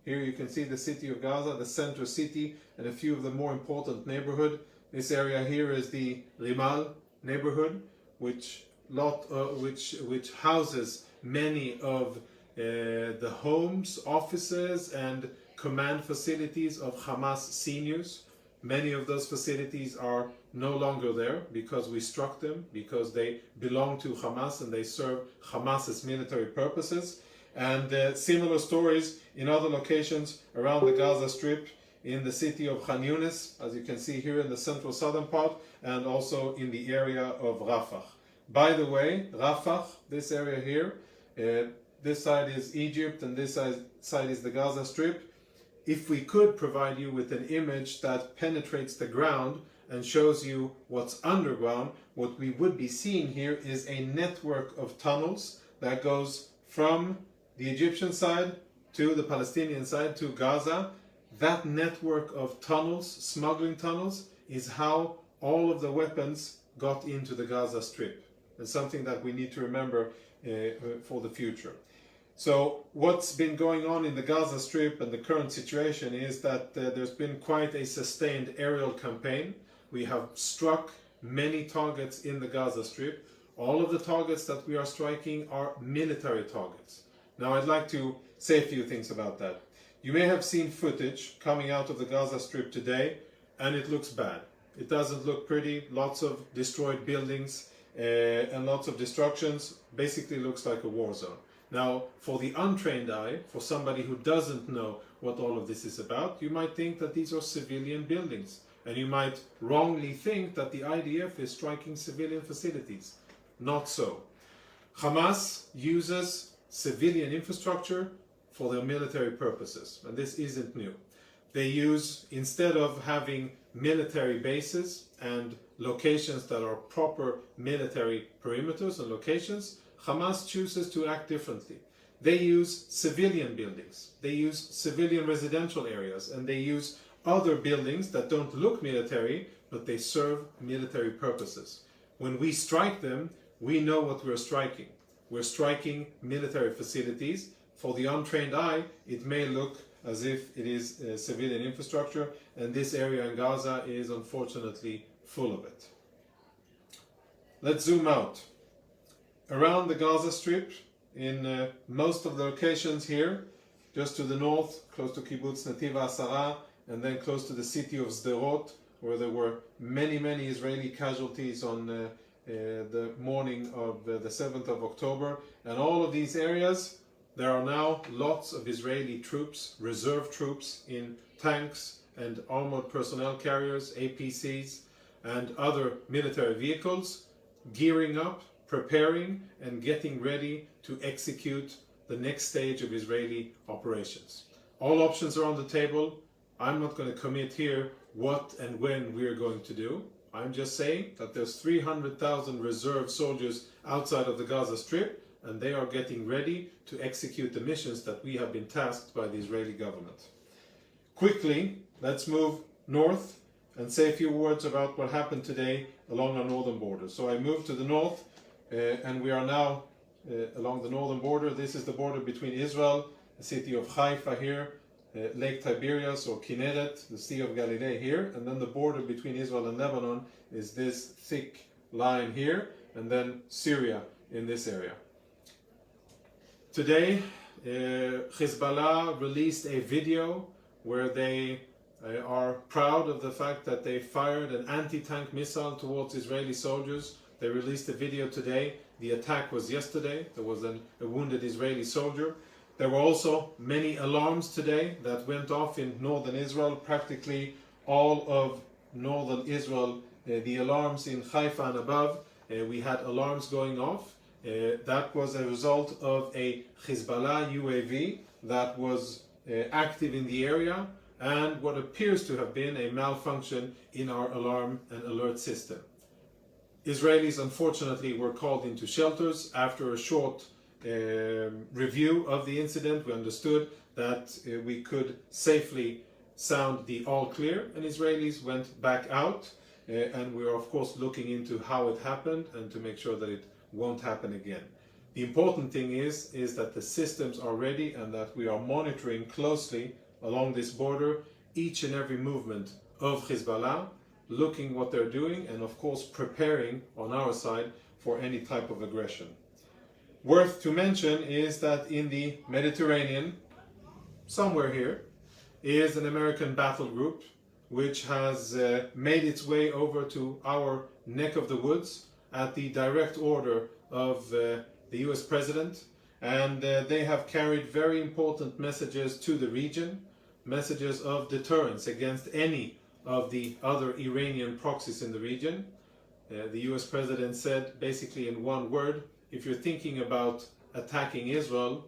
Here you can see the city of Gaza, the center city, and a few of the more important neighborhood. This area here is the Rimal neighborhood, which lot, uh, which, which houses many of, uh, the homes, offices, and command facilities of Hamas seniors. Many of those facilities are no longer there because we struck them, because they belong to Hamas and they serve Hamas's military purposes. And, uh, similar stories in other locations around the Gaza Strip, in the city of Khan Younis, as you can see here in the central southern part, and also in the area of Rafah. By the way, Rafah, this area here, uh, this side is Egypt and this side, side is the Gaza Strip. If we could provide you with an image that penetrates the ground and shows you what's underground, what we would be seeing here is a network of tunnels that goes from the Egyptian side to the Palestinian side to Gaza. That network of tunnels, smuggling tunnels, is how all of the weapons got into the Gaza Strip. And something that we need to remember, uh, for the future. So what's been going on in the Gaza Strip and the current situation is that, uh, there's been quite a sustained aerial campaign. We have struck many targets in the Gaza Strip. All of the targets that we are striking are military targets. Now, I'd like to say a few things about that. You may have seen footage coming out of the Gaza Strip today, and it looks bad. It doesn't look pretty. Lots of destroyed buildings, uh, and lots of destructions. Basically looks like a war zone. Now, for the untrained eye, for somebody who doesn't know what all of this is about, you might think that these are civilian buildings, and you might wrongly think that the I D F is striking civilian facilities. Not so. Hamas uses civilian infrastructure for their military purposes, and this isn't new. They use, instead of having military bases and locations that are proper military perimeters and locations, Hamas chooses to act differently. They use civilian buildings, they use civilian residential areas, and they use other buildings that don't look military, but they serve military purposes. When we strike them, we know what we're striking. We're striking military facilities. For the untrained eye, it may look as if it is, uh, civilian infrastructure, and this area in Gaza is unfortunately full of it. Let's zoom out. Around the Gaza Strip, in, uh, most of the locations here, just to the north, close to Kibbutz Netiv Asara, and then close to the city of Sderot, where there were many, many Israeli casualties on, uh, uh, the morning of, uh, the seventh of October. And all of these areas, there are now lots of Israeli troops, reserve troops in tanks and armored personnel carriers, A P Cs, and other military vehicles, gearing up, preparing, and getting ready to execute the next stage of Israeli operations. All options are on the table. I'm not gonna commit here what and when we're going to do. I'm just saying that there's three hundred thousand reserve soldiers outside of the Gaza Strip, and they are getting ready to execute the missions that we have been tasked by the Israeli government. Quickly, let's move north and say a few words about what happened today along our northern border. So I moved to the north, uh, and we are now, uh, along the northern border. This is the border between Israel, the city of Haifa here, uh, Lake Tiberias or Kinneret, the Sea of Galilee here, and then the border between Israel and Lebanon is this thick line here, and then Syria in this area. Today, uh, Hezbollah released a video where they, uh, are proud of the fact that they fired an anti-tank missile towards Israeli soldiers. They released a video today. The attack was yesterday. There was an, a wounded Israeli soldier. There were also many alarms today that went off in northern Israel. Practically all of northern Israel, uh, the alarms in Haifa and above, uh, we had alarms going off. Uh, that was a result of a Hezbollah U A V that was, uh, active in the area, and what appears to have been a malfunction in our alarm and alert system. Israelis, unfortunately, were called into shelters. After a short, um, review of the incident, we understood that, uh, we could safely sound the all clear, and Israelis went back out, uh, and we are, of course, looking into how it happened and to make sure that it won't happen again. The important thing is, is that the systems are ready and that we are monitoring closely along this border each and every movement of Hezbollah, looking what they're doing and, of course, preparing on our side for any type of aggression. Worth to mention is that in the Mediterranean, somewhere here, is an American battle group which has, uh, made its way over to our neck of the woods at the direct order of, uh, the U S president. And, uh, they have carried very important messages to the region, messages of deterrence against any of the other Iranian proxies in the region. Uh, the U S president said, basically in one word, "If you're thinking about attacking Israel,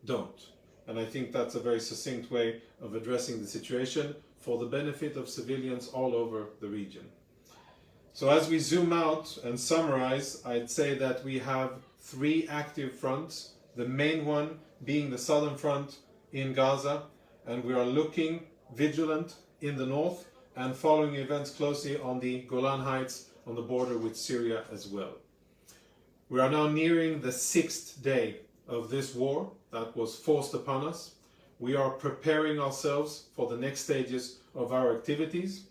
don't." And I think that's a very succinct way of addressing the situation for the benefit of civilians all over the region. So as we zoom out and summarize, I'd say that we have three active fronts, the main one being the southern front in Gaza, and we are looking vigilant in the north and following events closely on the Golan Heights on the border with Syria as well. We are now nearing the sixth day of this war that was forced upon us. We are preparing ourselves for the next stages of our activities.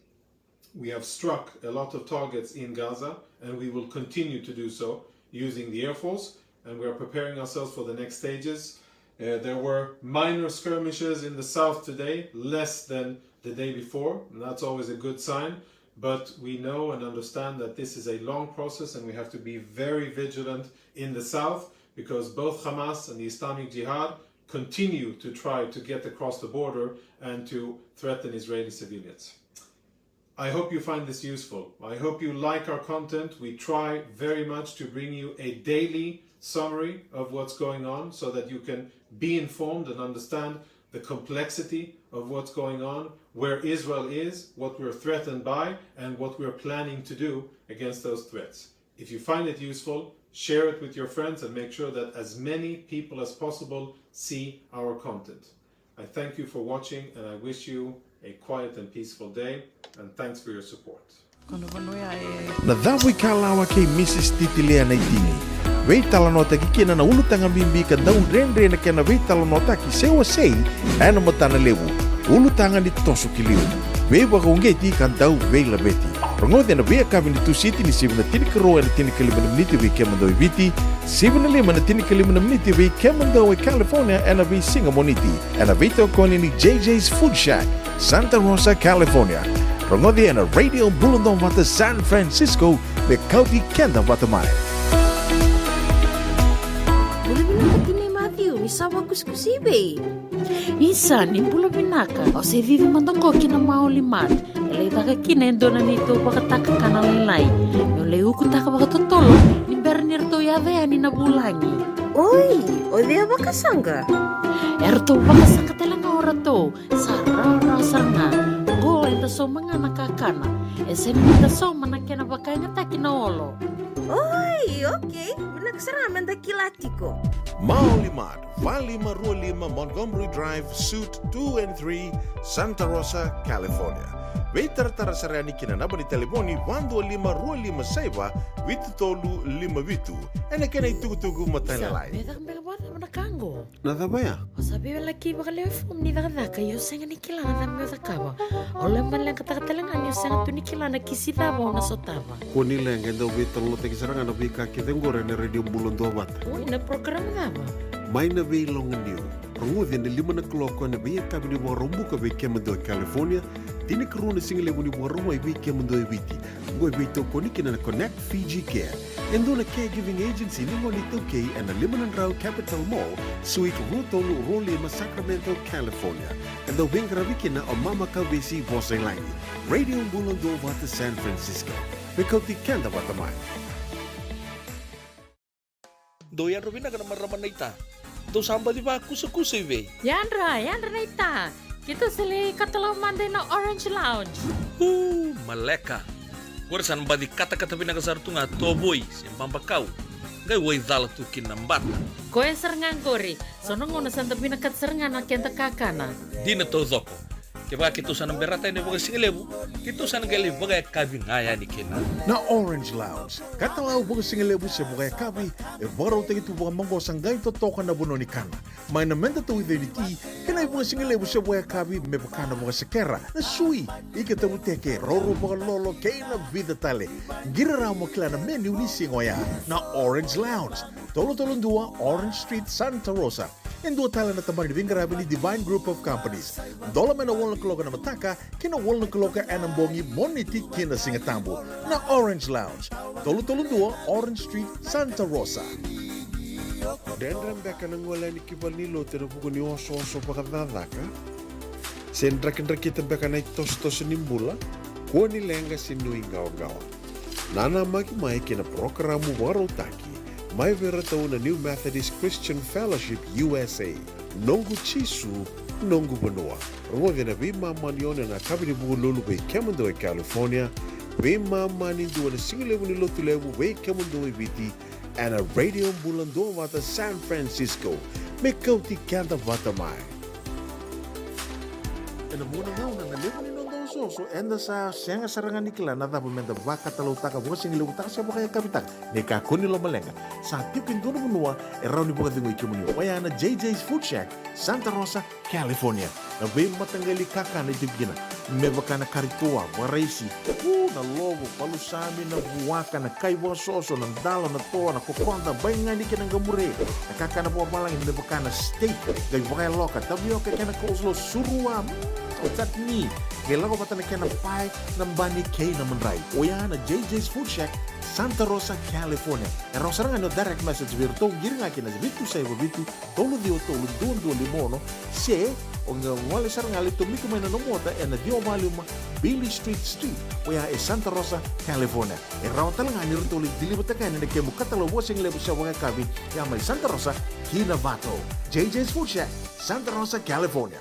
We have struck a lot of targets in Gaza, and we will continue to do so using the Air Force, and we are preparing ourselves for the next stages. Uh, there were minor skirmishes in the south today, less than the day before, and that's always a good sign. But we know and understand that this is a long process, and we have to be very vigilant in the south, because both Hamas and the Islamic Jihad continue to try to get across the border and to threaten Israeli civilians. I hope you find this useful. I hope you like our content. We try very much to bring you a daily summary of what's going on so that you can be informed and understand the complexity of what's going on, where Israel is, what we're threatened by, and what we're planning to do against those threats. If you find it useful, share it with your friends and make sure that as many people as possible see our content. I thank you for watching and I wish you a quiet and peaceful day, and thanks for your support. Na cava ikalawa kei Mrs Titilia Naitini? Veitalanoataki kina na ulutaga bibi ka dau dredre na kena veitalanoataki se wasei ena matana levu. Ulutaga ni toso ki liu, veivakauqeti ka dau veilaveti. Rogoci ena veiyakavi ni Tusiti ni sivi na tinikarua ena tinikalima na miniti vei kemudou e Viti, sivi na lima na tinikalima na miniti vei kemudou e California ena veisiga Moniti, ena veitokoni ni J J's Food Shack, Santa Rosa, California. Rogoci ena Radio Bula Duavata San Francisco, me kauti keda vata mai. Bula vinaka tinai Matthew, ni sa vakusikusi vei? Isa, ni bula vinaka. Au se cici mada qo ki na Maoli Mart. E lai caka kina e dua na neitou vakatakakana lailai. Meu lai ukutaka vakatotolo ni bera ni ratou yaco yani na vulagi. Oi, o cei a vakasaqa? E ratou vakasaqa tale ga o ratou. Sa rawarawa sara ga. Qo eda sauma ga na kakana. E sega ni da sauma na kena vakayagataki na olo. Oi, okei. Vinaka sara ga meda kila tiko. Maoli Mart, va lima rua lima Montgomery Drive, Suite two and three, Santa Rosa, California. Veitaratara sara yani ki na naba ni talevoni va dua lima rua lima saiva vitu tolu lima vitu. Ena kena itukutuku matailalai. Sa, me caka beka vakacava na ka qo? Na cava ya? Au sa veiwalaki vakalewe fomu ni cakacaka, ia au sega ni kila na cava meu cakava. Au lewe maleqataka tale ga niu sega tu ni kila na kisi cava au na sotava. Kua ni leqa, e dau veitalanoataki sara ga na veika kece oqori ena Radio Bula Duavata. Oi, na program cava? Mai na Veiloganiu. Rogoci ena lima na kaloko ena veiyakavi ni Vakaraubuka vei kemudou e California, tinikarua na sigalevu ni Vakarauwai vei kemudou e Viti. Oqo e veitokoni kina na Connect Fiji Care, e dua na caregiving agency ni gone iTaukei, ena lima na drau Capitol Mall, Suite rua tolu rua lima, Sacramento, California. E dau veiqaravi kina o Mama Kauvesi Vosailagi. Radio Bula Duavata San Francisco, me kauti keda vata mai. Dou yadra vinaka na marama naita. Dou sa baci vakusakusa i vei? Yadra, yadra naita. Keitou sa lai katalau mada ina Orange Lounge. Uu, maleka. Qori sa na baci katakata vinaka sara tu ga tovoi se babakau. Qai waicala tu kina na bata. Koya sara ga qori. So na gauna sa da vinakata sara ga na keda kakana. Dina taucoko. Kevaka keitou sa na berata yani vakasigalevu, keitou sa na qai lai vakayakavi ga yani kina. Na Orange Lounge, katalau vakasigalevu se vakayakavi, e vakarautaki tu vakamaqosa qai totoka na vanua ni kana. Mai na meda tauica ni ti, kei na ivakasigalevu se vakayakavi me vaka na vakasekera, na sui, ika tavuteke, roro vakalolo, kei na vica tale. Qiri rawa mo kila na menu ni siga oya. Na Orange Lounge, tolu tolu dua Orange Street, Santa Rosa. E dua tale na tabana ni veiqaravi ni Divine Group of Companies. Dola mai na walu na kaloko ena mataka ki na walu na kaloko ena bogi, Moniti ki na Sigatabu. Na Orange Lounge, tolu tolu dua Orange Street, Santa Rosa. Dredre beka na gole yani ki valenilotu ena vuku ni osooso vakacakacaka? Se drakidrakita beka na itosotoso ni bula? Kua ni leqa se nuiqawaqawa. Nanamaki mai ki na parokaramu vakarautaki mai vei iratou na New Methodist Christian Fellowship U S A. Noqu Jisu, noqu vanua. Rogoci ena veimama ni ono ena yakavi ni Vukelulu vei kemudou e California, veimama ni dua na sigalevu ni Lotulevu vei kemudou e Viti, ena Radio Bula Duavata San Francisco. Me kauti keda vata mai. Ena vuqa na gauna na levu ni noda osooso, eda sa sega sara ga ni kila na cava meda vakatalautaka, vakasigalevu taka se vakayakavi taka. Ni kakua ni lomaleqa, sa tiko e dua na vanua e rawa ni vakacegui kemuni. Oya na J J's Food Shack, Santa Rosa, California. Na veimataqali kakana e tiko kina, me vaka na kari toa, vakaraisi, u, na lovo, palusami, na vuaka, na kai vakasoso, na dalo, na toa, na kokoda, baigani kei na qamure, na kakana vakavalagi me vaka na steak, qai vakayaloka, tavioka kei na coleslaw, surua, mm, chutney, qai lako vata na kena pae, na bani kei na madrai. Oya na J J's Food Shack, Santa Rosa, California. E rawa sara ga ni o direct message vei iratou, qiri ga ki na vitu saiva vitu, tolu ciwa tolu, dua dua lima ono, se o qai gole sara ga lai tomika mai na nomu ota ena ciwa walu lima Beale Street Suite, oya e Santa Rosa, California. E rawa tale ga ni ratou lai deliver-taka yani na kemu katalau vakasigalevu se vakayakavi, ya mai Santa Rosa ki Novato. J J's Food Shack, Santa Rosa, California.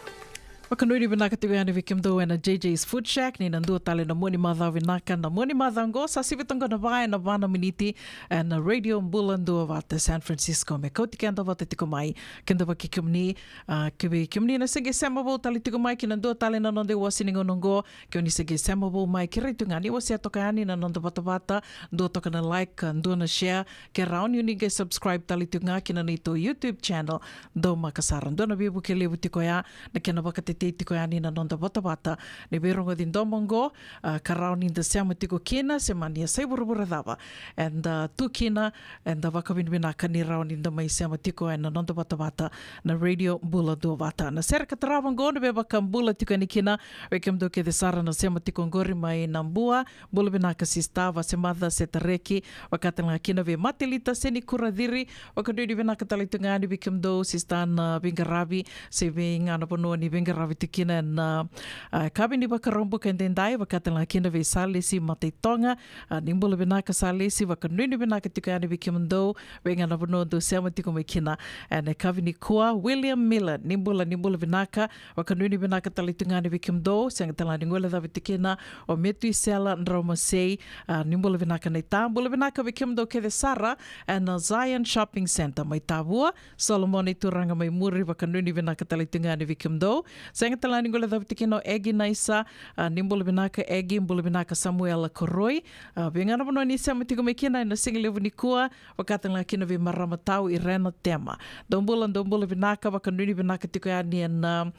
Vakanuinui vinaka tiko yani vei kemudou ena J J's Food Shack, ni na dua tale na mua ni macawa vinaka, na mua ni macawa oqo, sa sivi toka na va ena va na miniti, ena Radio Bula Duavata San Francisco, me kauti keda vata tiko mai, keda vaki kemuni, a, ke vei kemuni na se qai sema vou tale tiko mai ki na dua tale na noda iwase ni gauna oqo, ke o ni se qai sema vou mai, kerea tu ga ni wasea toka yani na noda vatavata, dua toka na like, dua na share, ke rawa ni o ni qai subscribe tale tiko ga ki na neitou YouTube channel, Daumaka Sara. Dua na veivuke levu tiko ya, na kena vakatetei tiko yani na noda vatavata ni veirogoci domo oqo, a, ka rawa ni da sema tiko kina, se mani a sai vuravura cava eda tu kina, eda vakavinavinaka ni rawa ni da mai sema tiko ena noda vatavata na Radio Bula Duavata. Na sere ka tarava oqo na veivakabula tiko yani kina vei kemudou kece sara na sema tiko oqori mai Nabua, bula vinaka sista, Vasemaca, Setareki, vaka tale ga kina vei Matelita Seni Kuraciri, vakanuinui vinaka tale tu ga yani vei kemudou sista na veiqaravi, se vei ga na vanua ni veiqaravi tiko kina ena, a, yakavi ni Vakaraubuka edaidai, vaka tale ga kina vei Salesi Mataitoga, a, ni bula vinaka Salesi, vakanuinui vinaka tiko yani vei kemudou, vei ga na vanua dou sema tiko mai kina ena yakavi nikua. William Miller, ni bula, ni bula vinaka, vakanuinui vinaka tale tu ga yani vei kemudou, sega tale ga ni guilecavi tiko kina o Metuisela Draumasei, a, ni bula vinaka naita, bula vinaka vei kemudou kece sara ena Zion Shopping Centre mai Tavua, Solomona i Turaga mai muri, vakanuinui vinaka tale tu ga yani vei kemudou, sega tale ga ni guilecavi tiko kina o Egi Naisa, a, ni bula vinaka Egi, bula vinaka Samuela Koroi, a, vei ga na vanua ni sema tiko mai kina ena sigalevu nikua, vaka tale ga kina vei marama tau Irena Tema. Dou bula, dou bula vinaka, vakanuinui vinaka tiko yani ena, a,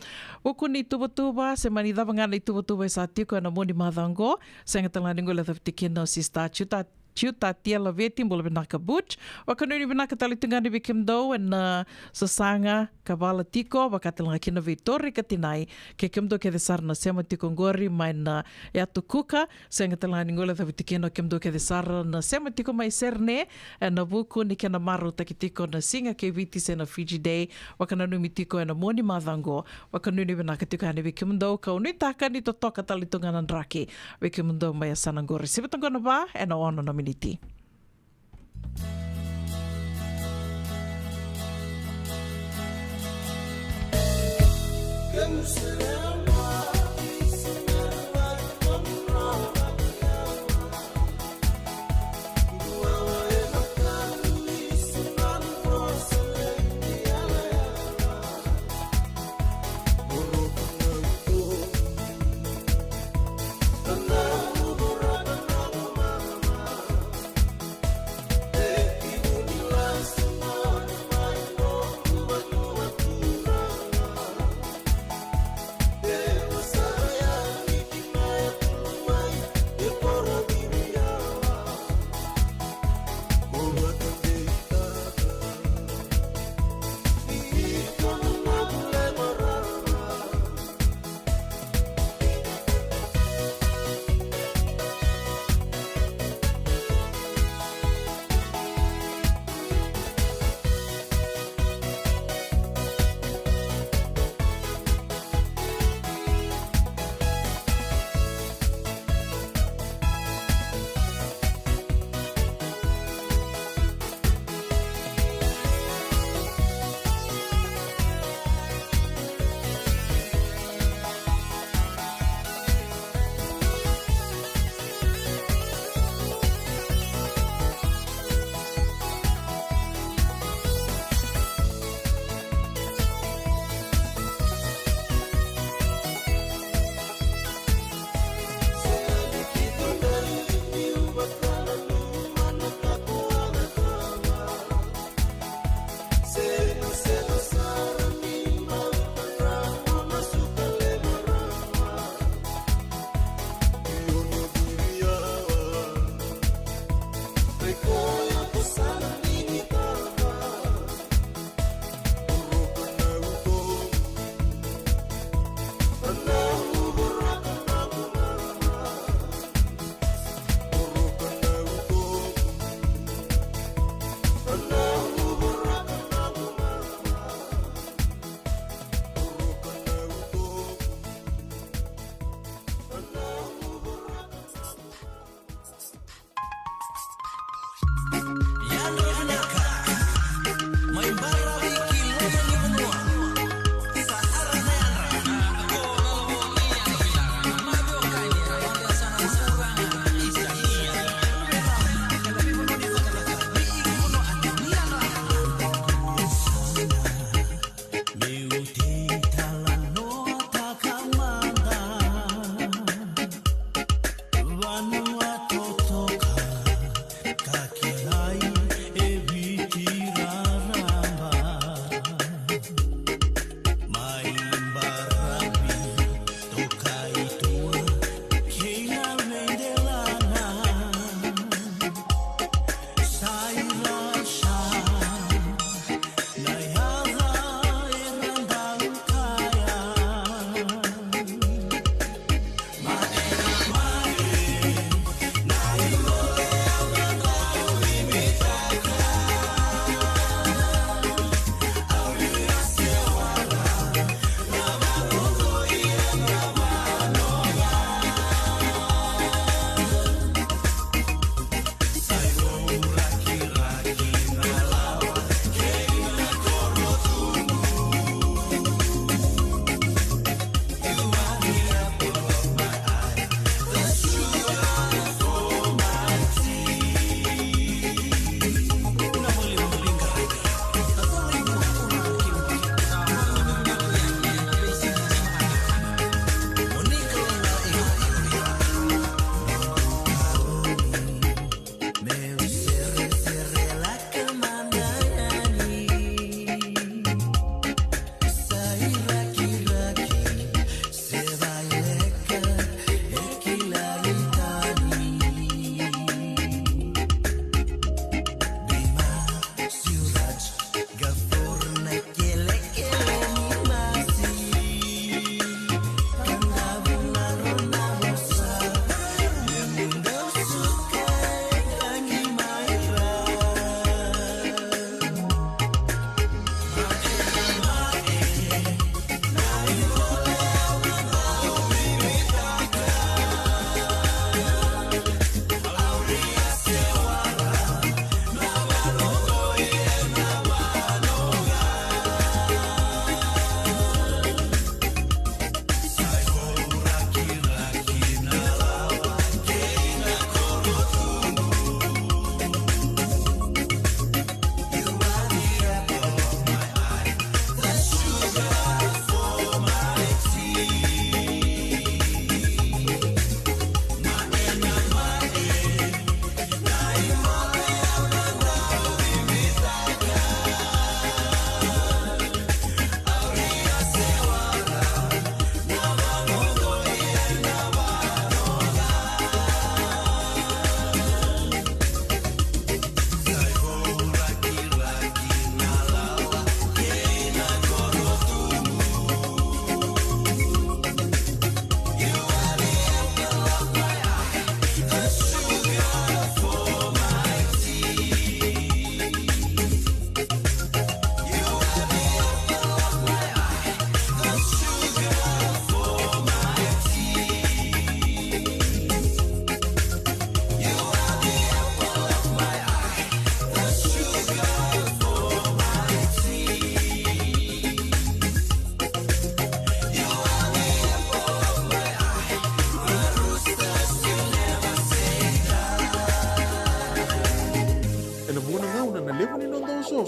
vuku ni tuvatuva, se mani cava ga na ituvatuva e sa tiko ena mua ni macawa oqo, sega tale ga ni guilecavi tiko kina o sista Juta, Juta Tia Laveti, bula vinaka Butch, vakanuinui vinaka tale tu ga yani vei kemudou ena, a, sasaga ka vala tiko, vaka tale ga kina vei Tori ka Tinai, kei kemudou kece sara na sema tiko oqori mai na, a, Yatu Kuka, sega tale ga ni guilecavi tiko kina o kemudou kece sara na sema tiko mai Sydney, ena vuku ni kena marautaki tiko na siga kei Viti se na Fiji Day, vakananumi tiko ena mua ni macawa oqo, vakanuinui vinaka tiko yani vei kemudou, kau nuitaka ni totoka tale tu ga na draki vei kemudou mai yasana oqori. Sivi toka na va ena ono na miniti.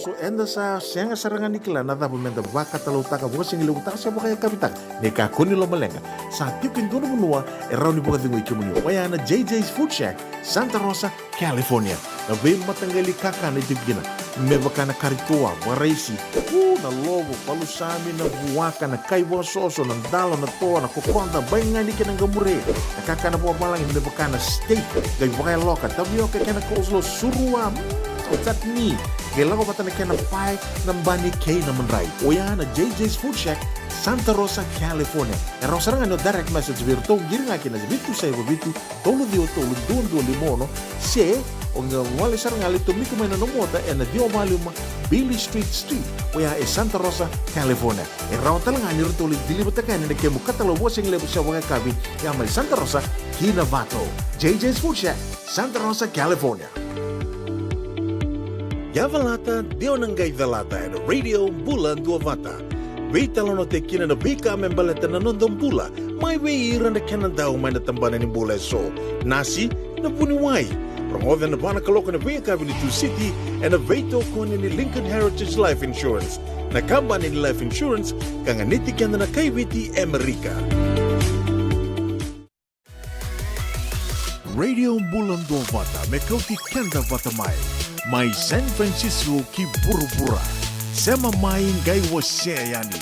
So eda sa sega sara ga ni kila na cava meda vakatalautaka, vakasigalevu taka se vakayakavi taka. Ni kakua ni lomaleqa, sa tiko e dua na vanua e rawa ni vakacegui kemuni, oya na J J's Food Shack, Santa Rosa, California. Na veimataqali kakana e tiko kina, me vaka na kari toa, vakaraisi, u, na lovo, palusami, na vuaka, na kai vakasoso, na dalo, na toa, na kokoda, baigani kei na qamure. Na kakana vakavalagi me vaka na steak, qai vakayaloka, tavioka kei na coleslaw, surua, mm, o chutney. Qai lako vata na kena pae, na bani kei na madrai. Oya na J J's Food Shack, Santa Rosa, California. E rawa sara ga ni o direct message vei iratou, qiri ga kina vitu saiva vitu, tolu ciwa tolu, dua dua lima ono, se o qai gole sara ga, lai tomika mai na nomu ota ena ciwa va lima Beale Street Suite, oya e Santa Rosa, California. E rawa tale ga ni ratou lai deliver-taka yani na kemu katalau vakasigalevu se vakayakavi, ya mai Santa Rosa ki Novato. J J's Food Shack, Santa Rosa, California. Yavalata, de o na qai calata ena Radio Bula Duavata. Veitalanoataki kina na veika me baleta na noda bula, mai vei ira na kena dau mai na tabana ni bula eso. Nasi, na vuniwai. Rogoca ena va na kaloko ena veiyakavi ni Tusiti, ena veitokoni ni Lincoln Heritage Life Insurance, na kabani ni life insurance ka ganiti keda na kai Viti e Amerika. Radio Bula Duavata, me kauti keda vata mai. Mai San Francisco ki vuravura. Sema mai, qai wasea yani.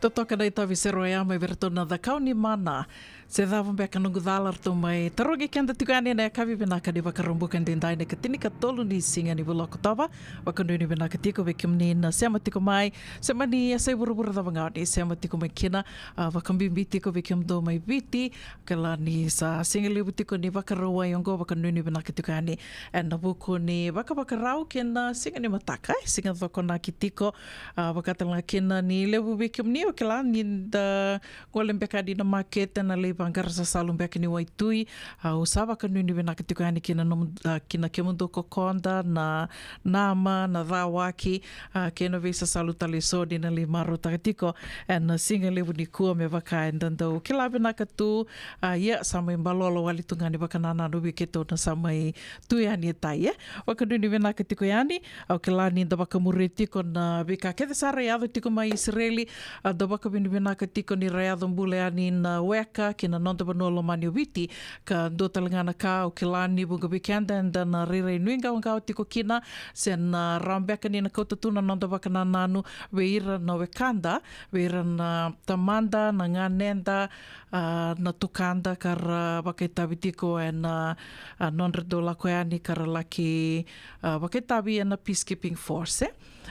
Totoka na itavi sero ya mai vei ratou na Cakaunimaina. Se cava beka noqu cala, ratou mai tarogi keda tiko yani ena yakavi vinaka ni Vakaraubuka edaidai, na ikatinikatolu ni siga ni vula o Okotova. Vakanuinui vinaka tiko vei kemuni na sema tiko mai, se mani yasai vuravura cava ga o ni sema tiko mai kina. A, vakabibi tiko vei kemudou mai Viti, kila ni sa siga levu tiko ni Vakarauwai oqo. Vakanuinui vinaka tiko yani ena vuku ni vakavakarau kei na siga ni mataka, e, siga cokonaki tiko. A, vaka tale ga kina ni levu vei kemuni, o kila ni da gole beka yani na makete, na lai vaqara sasalu beka ni waitui. A, au sa vakanuinui vinaka tiko yani kina nomu, a, kina kemudou kokoda, na nama, na cawaki, a, kei na veisasalu tale eso ni na lai marautaka tiko ena siga levu nikua, me vaka eda dau kila vinaka tu. A, ia, sa mai balolo wale tu ga ni vakanananu vei keitou na sa mai tu yani e tai, e. Vakanuinui vinaka tiko yani. Au kila ni da vakamuria tiko na veika kece sara e yaco tiko mai Isireli. A, da vakavinavinaka tiko ni ra yaco bula yani na weka ki na noda vanua lomani o Viti. Ka dua tale ga na ka, au kila ni vuqa vei keda eda na rairai nuiqawaqawa tiko kina, se na rawa beka ni na kauta tu na noda vakanananu vei ira na wekada, vei ira na tamada, na ganeda, a, na tukada ka ra vakaitavi tiko ena, a, nodra dau lako yani ka ra laki, a, vakaitavi ena Peacekeeping Force, e.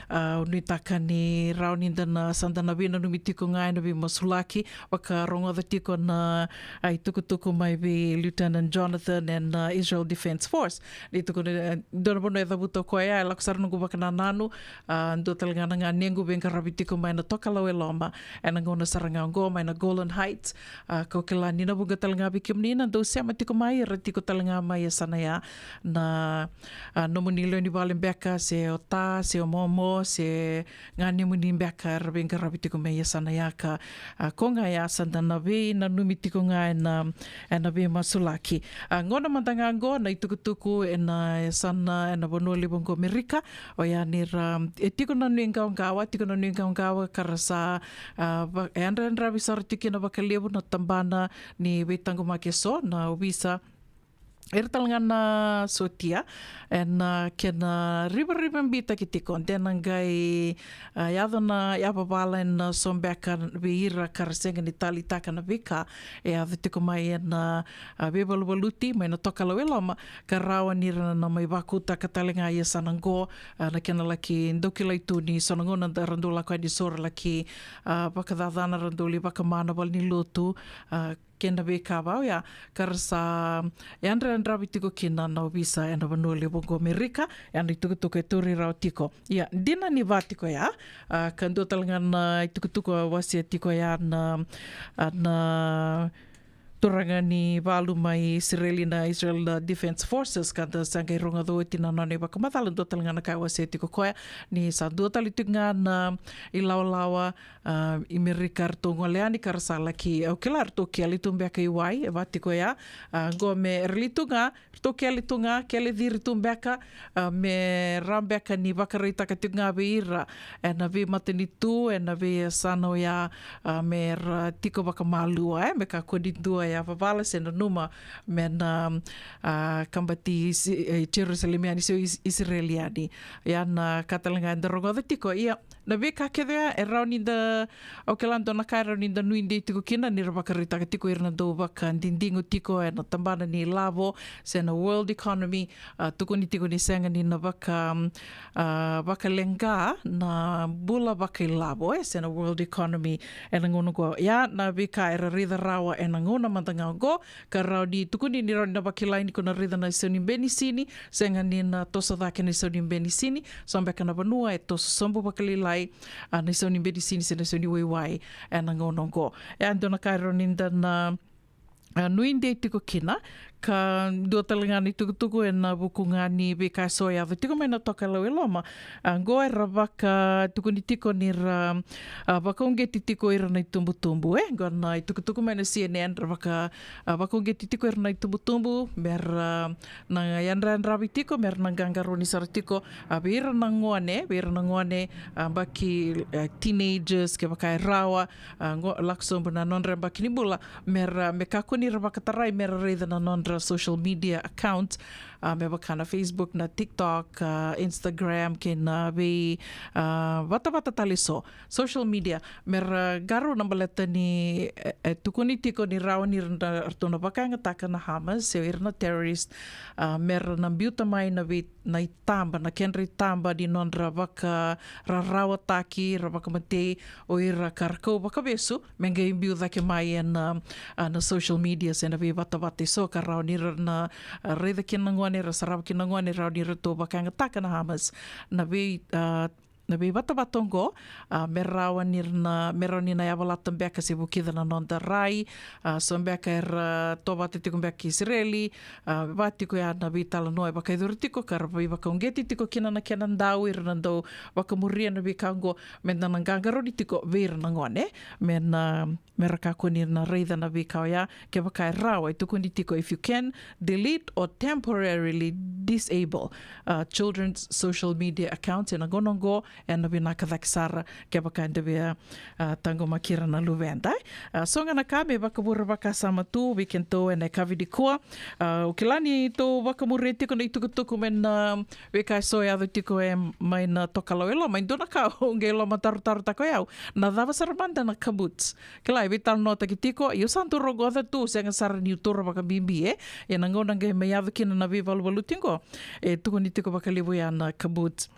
A, au nuitaka ni rawa ni da na, sa da na veinanumi tiko ga ena veimasulaki, vakarogoca tiko na, a, itukutuku mai vei Lieutenant Jonathan ena, a, Israel Defense Force. Ni tukuna, e, dua na vanua e cavuta o koya, e lako sara noqu vakanananu, a, dua tale ga na ganequ veiqaravi tiko mai na tokalau e loma ena gauna sara ga oqo mai na Golan Heights. A, kau kila ni na vuqa tale ga vei kemuni na dau sema tiko mai, era tiko tale ga mai yasana ya, na, a, nomuni lewe ni vale beka, se o ta, se o momo, se ganemuni beka era veiqaravi tiko mai yasana ya ka, a, ko ga ya sa da na veinanumi tiko ga ena, ena veimasulaki. A, gauna mada ga oqo na itukutuku ena yasana, ena vanua levu oqo Amerika, oya ni ra, e tiko na nuiqawaqawa, tiko na nuiqawaqawa ka ra sa, a, va-, e yadrayadravi sara tiko kina vakalevu na tabana ni veitaqomaki eso, na ovisa, ira tale ga na sotia, ena kena rivarivabitaki tiko, de na qai, a, yaco na yavavala ena so beka vei ira ka ra sega ni taleitaka na veika e yaco tiko mai ena, a, veivaluvaluti mai na tokalau e loma, ka rawa ni ra na mai vakutaka tale ga e yasana oqo, a, na kena laki dau kilai tu ni so na gauna da ra dau lako yani so ra laki, a, vakacacana, ra dau lai vakama na valenilotu, a, kei na veika vaka oya, ka ra sa yadrayadravi tiko kina na ovisa ena vanua levu oqo Amerika, ya na itukutuku e tauri rawa tiko. Ia, dina ni va tiko ya, a, ka dua tale ga na itukutuku a wasea tiko ya na, a, na turaga ni valu mai Isireli na Israel, a, Defense Forces, ka da sa qai rogoca oti na nona ivakamacala, dua tale ga na ka e wasea tiko koya, ni sa dua tale tiko ga na ilawalawa, a, i Merika ratou gole yani ka ra sa laki, au kila ratou kele tu beka i wai, e va tiko ya, a, qo me ra li tu ga, ratou kele tu ga, kele ciri tu beka, a, me ra beka ni vakaraitaka tiko ga vei ira ena veimatanitu, ena veiyasana oya, a, me ra tiko vakamalua, e, me kakua ni dua e yavavala se nanuma me na, a, kabati Isi-, e, Jerusalem yani se o Is-, Isireli yani. Ia na ka tale ga eda rogoca tiko, ia, na veika kece ya e rawa ni da, au kila dua na ka e rawa ni da nuidei tiko kina, ni ra vakaraitaka tiko ira na dau vakadidigo tiko ena tabana ni lavo se na world economy, a, tukuni tiko ni sega ni na vaka, a, vakaleqa na bula vakailavo, e, se na world economy ena gauna oqo. Ia na veika era raica rawa ena gauna mada ga oqo, ka rawa ni tukuni ni rawa ni na vakilai ni ko na raica na isau ni benisini, sega ni na toso cake na isau ni benisini, so beka na vanua e toso sobu vakalailai, a, na isau ni benisini se na isau ni waiwai ena gauna oqo. E a dua na ka e rawa ni da na, a, nuidei tiko kina, ka dua tale ga na itukutuku ena vuku ga ni veika eso e yaco tiko mai na tokalau e loma. A, qo era vaka tukuni tiko ni ra, a, vakauqeti tiko ira na itubutubu, e, qo na itukutuku mai na C N N, ra vaka, a, vakauqeti tiko ira na itubutubu me ra na yadrayadravi tiko, me ra na qaqarauni sara tiko, a, vei ira na gone, vei ira na gone, a, baki, a, teenagers, kevaka e rawa, a, qo, lako sobu na nodra yabaki ni bula, me ra, me kakua ni ra vakatarai me ra raica na nodra social media account, a, me vaka na Facebook, na TikTok, a, Instagram, kei na vei, a, vatavata tale eso, social media, me ra qarauna baleta ni, e, e tukuni tiko ni rawa ni ra, ratou na vakayagataka na Hamas, se o ira na terrorist, a, me ra na biuta mai na vei, na itaba, na kedra itaba ni nodra vakararawataki, ra vakamatei o ira ka ra kau vakavesu, me qai biu cake mai ena, a, na social media se na veivatavata eso ka rawa ni ra na, a, raica kina na gone, ra sarava kina na gone, rawa ni ratou vakayagataka na Hamas na vei, a, na veivatavata oqo, a, me rawa ni ra na, me rawa ni na yavalata beka se vukica na noda rai, a, so beka era, a, tovata tiko beka ki Isireli, a, va tiko ya na veitalanoa e vakayacori tiko ka ra veivakauqeti tiko kina na kena dau ira na dau vakamuria na veika oqo, me da na qaqarauni tiko vei ira na gone, me na, me ra kakua ni na raica na veika oya, kevaka e rawa, e tukuni tiko, if you can, delete or temporarily disable, uh, children's social media accounts ena gauna oqo, ena vinaka cake sara, kevaka eda via, uh, taqomaki ira na luveda. Uh, so ga na ka me vakavure vakasama tu vei kedatou ena yakavi nikua. Uh, au kila ni tou vakamuria tiko na itukutuku mai na veika eso e yaco tiko e mai na tokalau e loma, e dua na ka au qai lomatarotarotaka o yau, na cava sara mada na kibbutz. Kila e veitalanoataki tiko, ia au sa dau rogoca tu, sega sara niu taura vakabibi, e. Ia na gauna qai mai yaco kina na veivaluvaluti qo, e tukuni tiko vakalevu ya na kibbutz.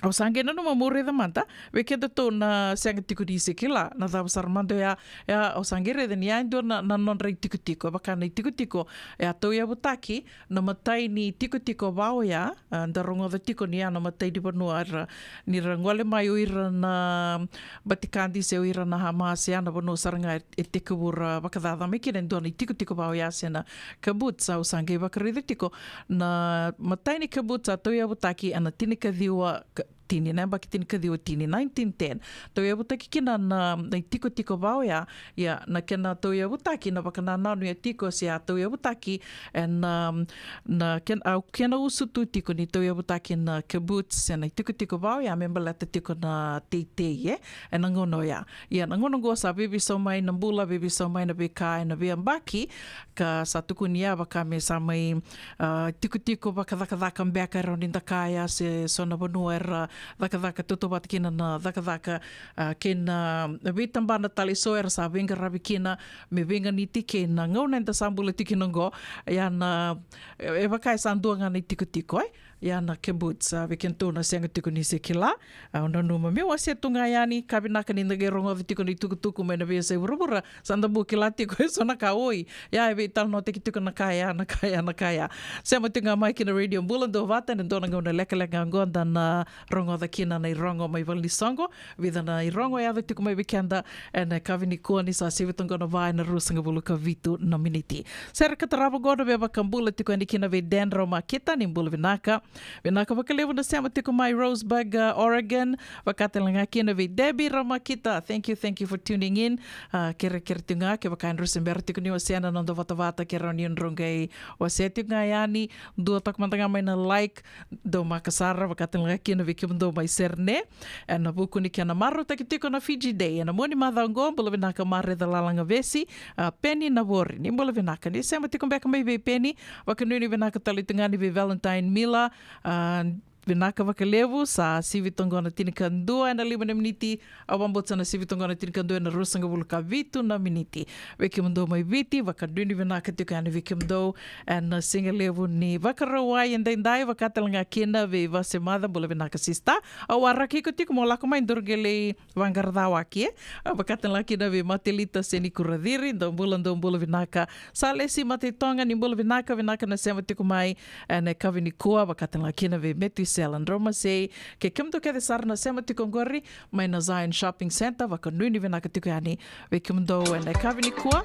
Au sa qai nanuma meu raica mada, vei kedatou na sega tiko ni se kila na cava sara mada oya, ia au sa qai raica ni ya e dua na, na nodra itikotiko, vaka na itikotiko e a tauyavutaki na matai ni tikotiko va oya, a, da rogoca tiko ni ya na matai ni vanua era, ni ra gole mai o ira na Vatikadi se o ira na Hamas, ya na vanua sara ga e, e tekivu ra vakacaca mai kina e dua na itikotiko va oya se na kibbutz. Au sa qai vakaraica tiko na matai ni kibbutz a tauyavutaki ena tinikaciwa ka-, tini, na yabaki tinikaciwa tini, nineteen ten. Tauyavutaki kina na, na itikotiko va oya, ia na kena tauyavutaki na vakanananu e tiko se a tauyavutaki, ena, um, na ken-, au kena usutu tiko ni tauyavutaki na kibbutz se na itikotiko va oya me baleta tiko na teitei, e, ena gauna oya. Ia na gauna oqo sa veiveisau mai na bula, veiveisau mai na veika ena veiyabaki, ka sa tukuni ya vaka me sa mai, a, tikotiko vakacakacaka beka e rawa ni da kaya, se so na vanua era cakacaka tautauvata kina na cakacaka, a, kei na veitabana tale eso era sa veiqaravi kina me veiganiti kei na gauna eda sa bula tiko kina oqo. Ia na, e, e vaka e sa dua ga na itikotiko, e. Ia na kibbutz, a, vei kedatou na sega tiko ni se kila. Au nanuma meu wasea tu ga yani, ka vinaka ni da qai rogoca tiko na itukutuku mai na veiyasai vuravura, sa da bau kila tiko eso na ka, oi. Ia e veitalanoataki tiko na ka ya, na ka ya, na ka ya. Sema tiko ga mai ki na Radio Bula Duavata, ena dua na gauna lekaleka ga oqo da na rogoca kina na irogo mai valenisoqo. Vica na irogo e yaco tiko mai vei keda ena yakavi nikua ni sa sivi toqo na va ena ruasagavulu ka vitu na miniti. Sere ka tarava oqo na veivakabula tiko yani kina vei Dendro Makita, ni bula vinaka. Vinaka vakalevu na sema tiko mai Roseburg, uh, Oregon. Vaka tale ga kina vei Debbie Ramakita. Thank you, thank you for tuning in. Uh, kerekere tiko ga, kevaka e drau se bera tiko ni wasea na noda vatavata, ke rawa ni drau qai wasea tiko ga yani. Dua toka mada ga mai na like, dau maka sara. Vaka tale ga kina vei kemudou mai Sydney. Ena vuku ni kena marautaki tiko na Fiji Day ena mua ni macawa oqo, bula vinaka Mareca Lalagavesi, a, Peni Navori, ni bula vinaka. Ni sema tiko beka mai vei Peni, vakanuinui vinaka tale tu ga yani vei Valentine Miller, a, vinaka vakalevu, sa sivi toqo na tinikadua ena lima na miniti, au vakabauta sa na sivi toqo na tinikadua ena ruasagavulu ka vitu na miniti. Vei kemudou mai Viti, vakanuinui vinaka tiko yani vei kemudou ena sigalevu ni Vakarauwai edaidai, vaka tale ga kina vei Vasemaca, bula vinaka sister. Au waraki iko tiko mo lako mai, daru qai lai vaqara cawaki, e. A, vaka tale ga kina vei Matelita Senikuraciri, dou bula, dou bula vinaka. Salesi Mataitoga, ni bula vinaka, vinaka na sema tiko mai ena yakavi nikua, vaka tale ga kina vei Metusela Dromasei, kei kemudou kece sara na sema tiko oqori mai na Zion Shopping Centre, vakanuinui vinaka tiko yani vei kemudou ena yakavi nikua.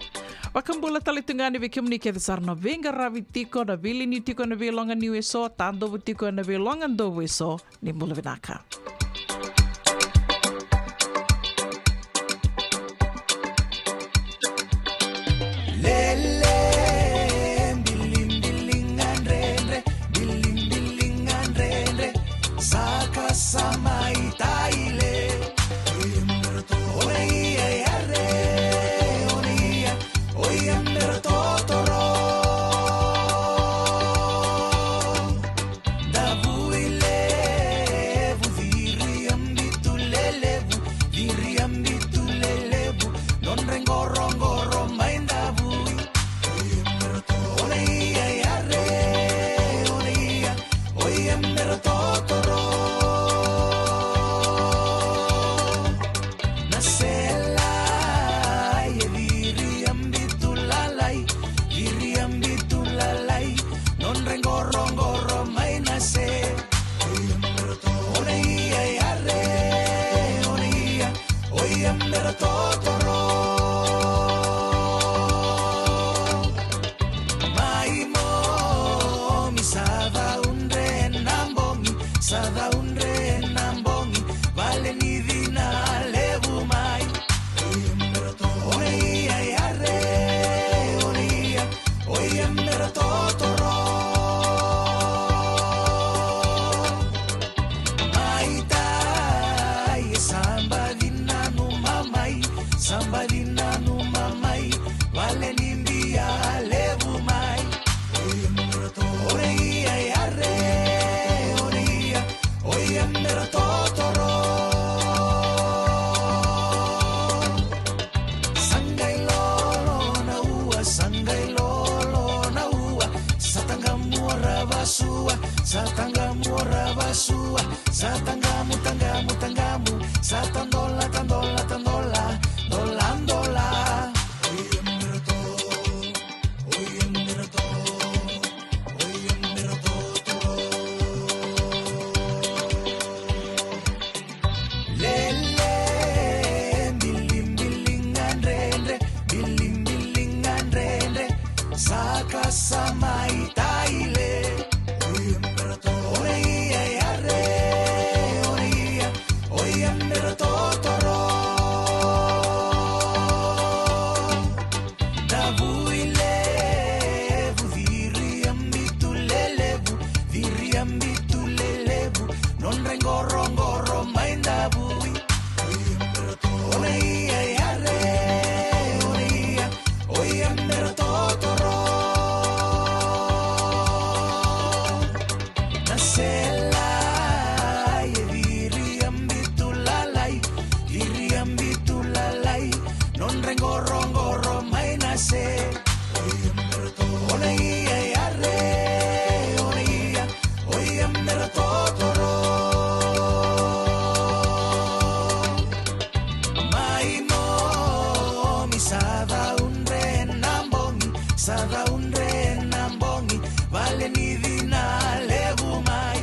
Vakabula tale tu ga yani vei kemuni kece sara na veiqaravi tiko, na veiliutaki tiko ena veiloga niu eso, tadovu tiko ena veiloga dovu eso, ni bula vinaka. Lele, bilimbilingadredre, bilimbilingadredre, saka sa mai taile. Oia, oia, oia, oia, oia, oia, oia, oia, Sa baci nanuma mai, vale ni bia levu mai. Oreia yare, oreia, oia mera totoro. Sa qai lolo na ua, sa qai lolo na ua. Sa taqamu ora vasua, sa taqamu ora vasua. Sa taqamu, taqamu, taqamu. Sa tadola, tadola, tadola. Dola, dola. Oia mera to, oia mera to, oia mera to, to. Lele, bili, bili, gadredre, bili, bili, gadredre. Sa kasa mai taile. Oia mera to, oia yare, oia, oia mera totoro. Davui levu, viri a bitu lelevu, viri a bitu lelevu. Nodra iqoroqoro mai davui. Oia yare, oia, oia mera totoro. Na sela e viri a bitu lalai, viri a bitu lalai. Nodra iqoroqoro mai na se. Oia yare, oia, oia mera totoro. Mai momi sa caudre na bogi, sa caudre na bogi, vale ni cina levu mai.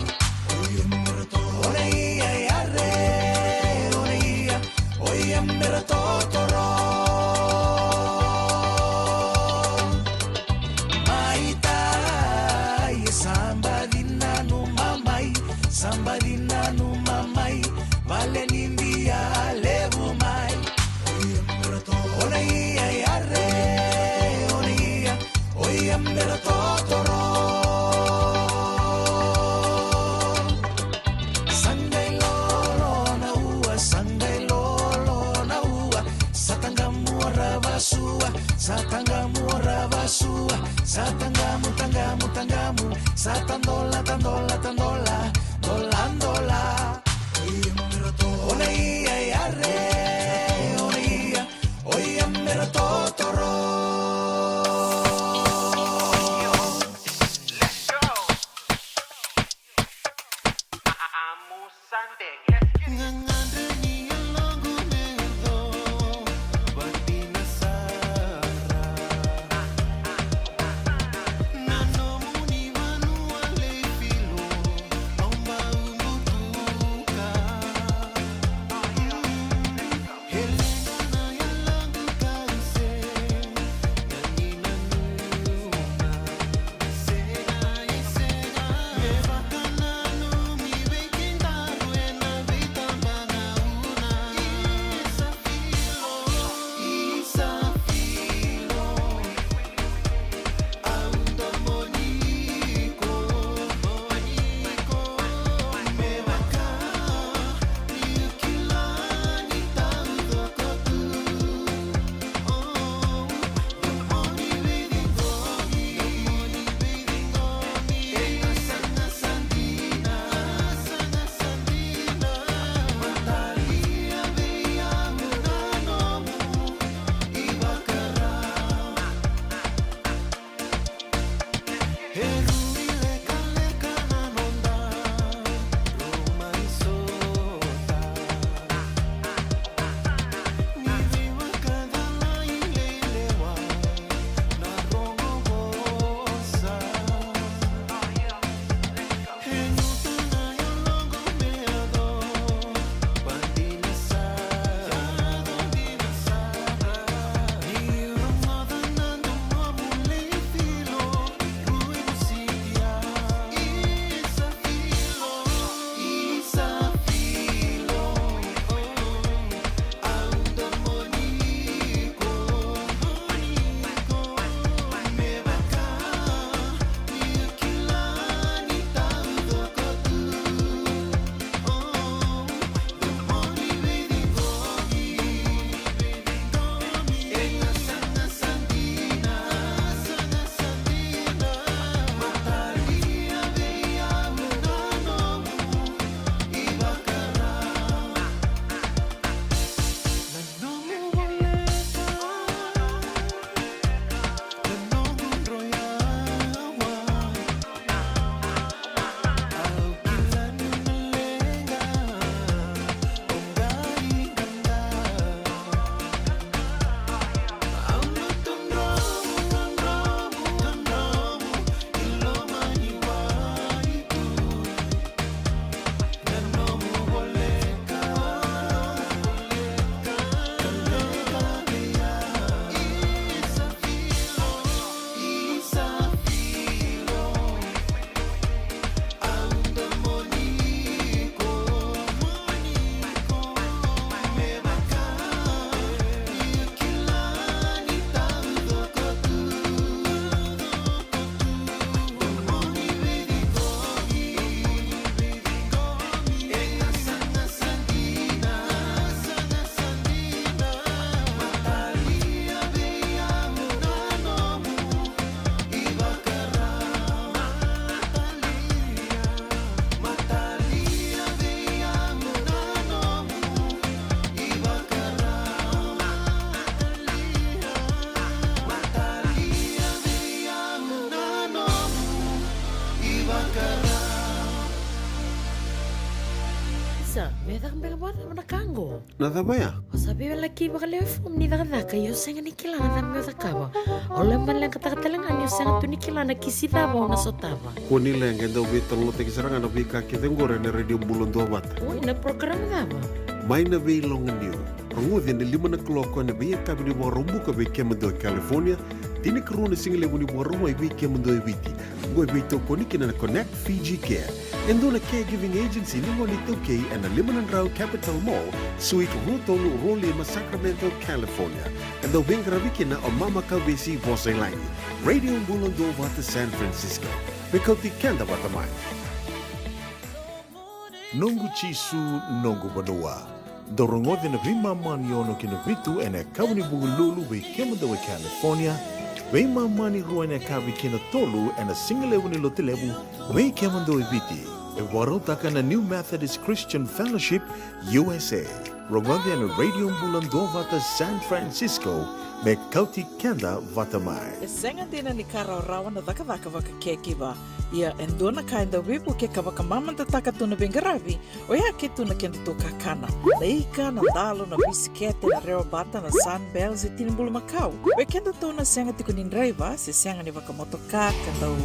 Oia yare, oia, oia mera totoro. Mai tai, sa baci nanuma mai, sa baci nanuma mai, vale ni bia levu mai. Oia yare, oia, oia mera totoro. Sa qai lolo na ua, sa qai lolo na ua. Sa taqamu ora vasua, sa taqamu ora vasua. Sa taqamu, taqamu, taqamu. Sa tadola, tadola, tadola. Dola, dola. Oia yare, oia, oia mera totoro. Na ka qo. Na cava ya? O sa veiwalaki vakalewe fomu ni cakacaka, ia o sega ni kila na cava meu cakava. O lako mai leqataka tale ga ni o sega tu ni kila na kisi cava o na sotava. Kua ni leqa, e dau veitalanoataki sara ga na veika kece oqori ena Radio Bula Duavata. Oi, na program cava? Mai na Veiloganiu. Rogoci ena lima na kaloko ena veiyakavi ni Vakaraubuka vei kemudou e California, tinikarua na sigalevu ni Vakarauwai vei kemudou e Viti. Oqo e veitokoni kina na Connect Fiji Care, e dua na caregiving agency ni gone iTaukei ena lima na drau Capitol Mall, Suite rua tolu rua lima, Sacramento, California. E dau veiqaravi kina o Mama Kauvesi Vosailagi. Radio Bula Duavata San Francisco. Me kauti keda vata mai. Noqu Jisu, noqu vanua. Dou rogoci na veimama ni ono ki na vitu ena yakavi ni Vukelulu vei kemudou e California, veimama ni rua ena yakavi ki na tolu ena sigalevu ni Lotulevu vei kemudou e Viti. E vakarautaka na New Methodist Christian Fellowship U S A. Rogoci ena Radio Bula Duavata San Francisco, me kauti keda vata mai. E sega dina ni ka rawarawa na cakacaka vaka caregiver. Ia e dua na ka e dau veivuke ka vakamamadataka tu na veiqaravi, oya ke tu na kedatou kakana. Na ika, na dalo, na bisikete, na rewabata, na Sunbell se tini bulumakau. Vei kedatou na sega tiko ni draiva se sega ni vakamotoka ka dau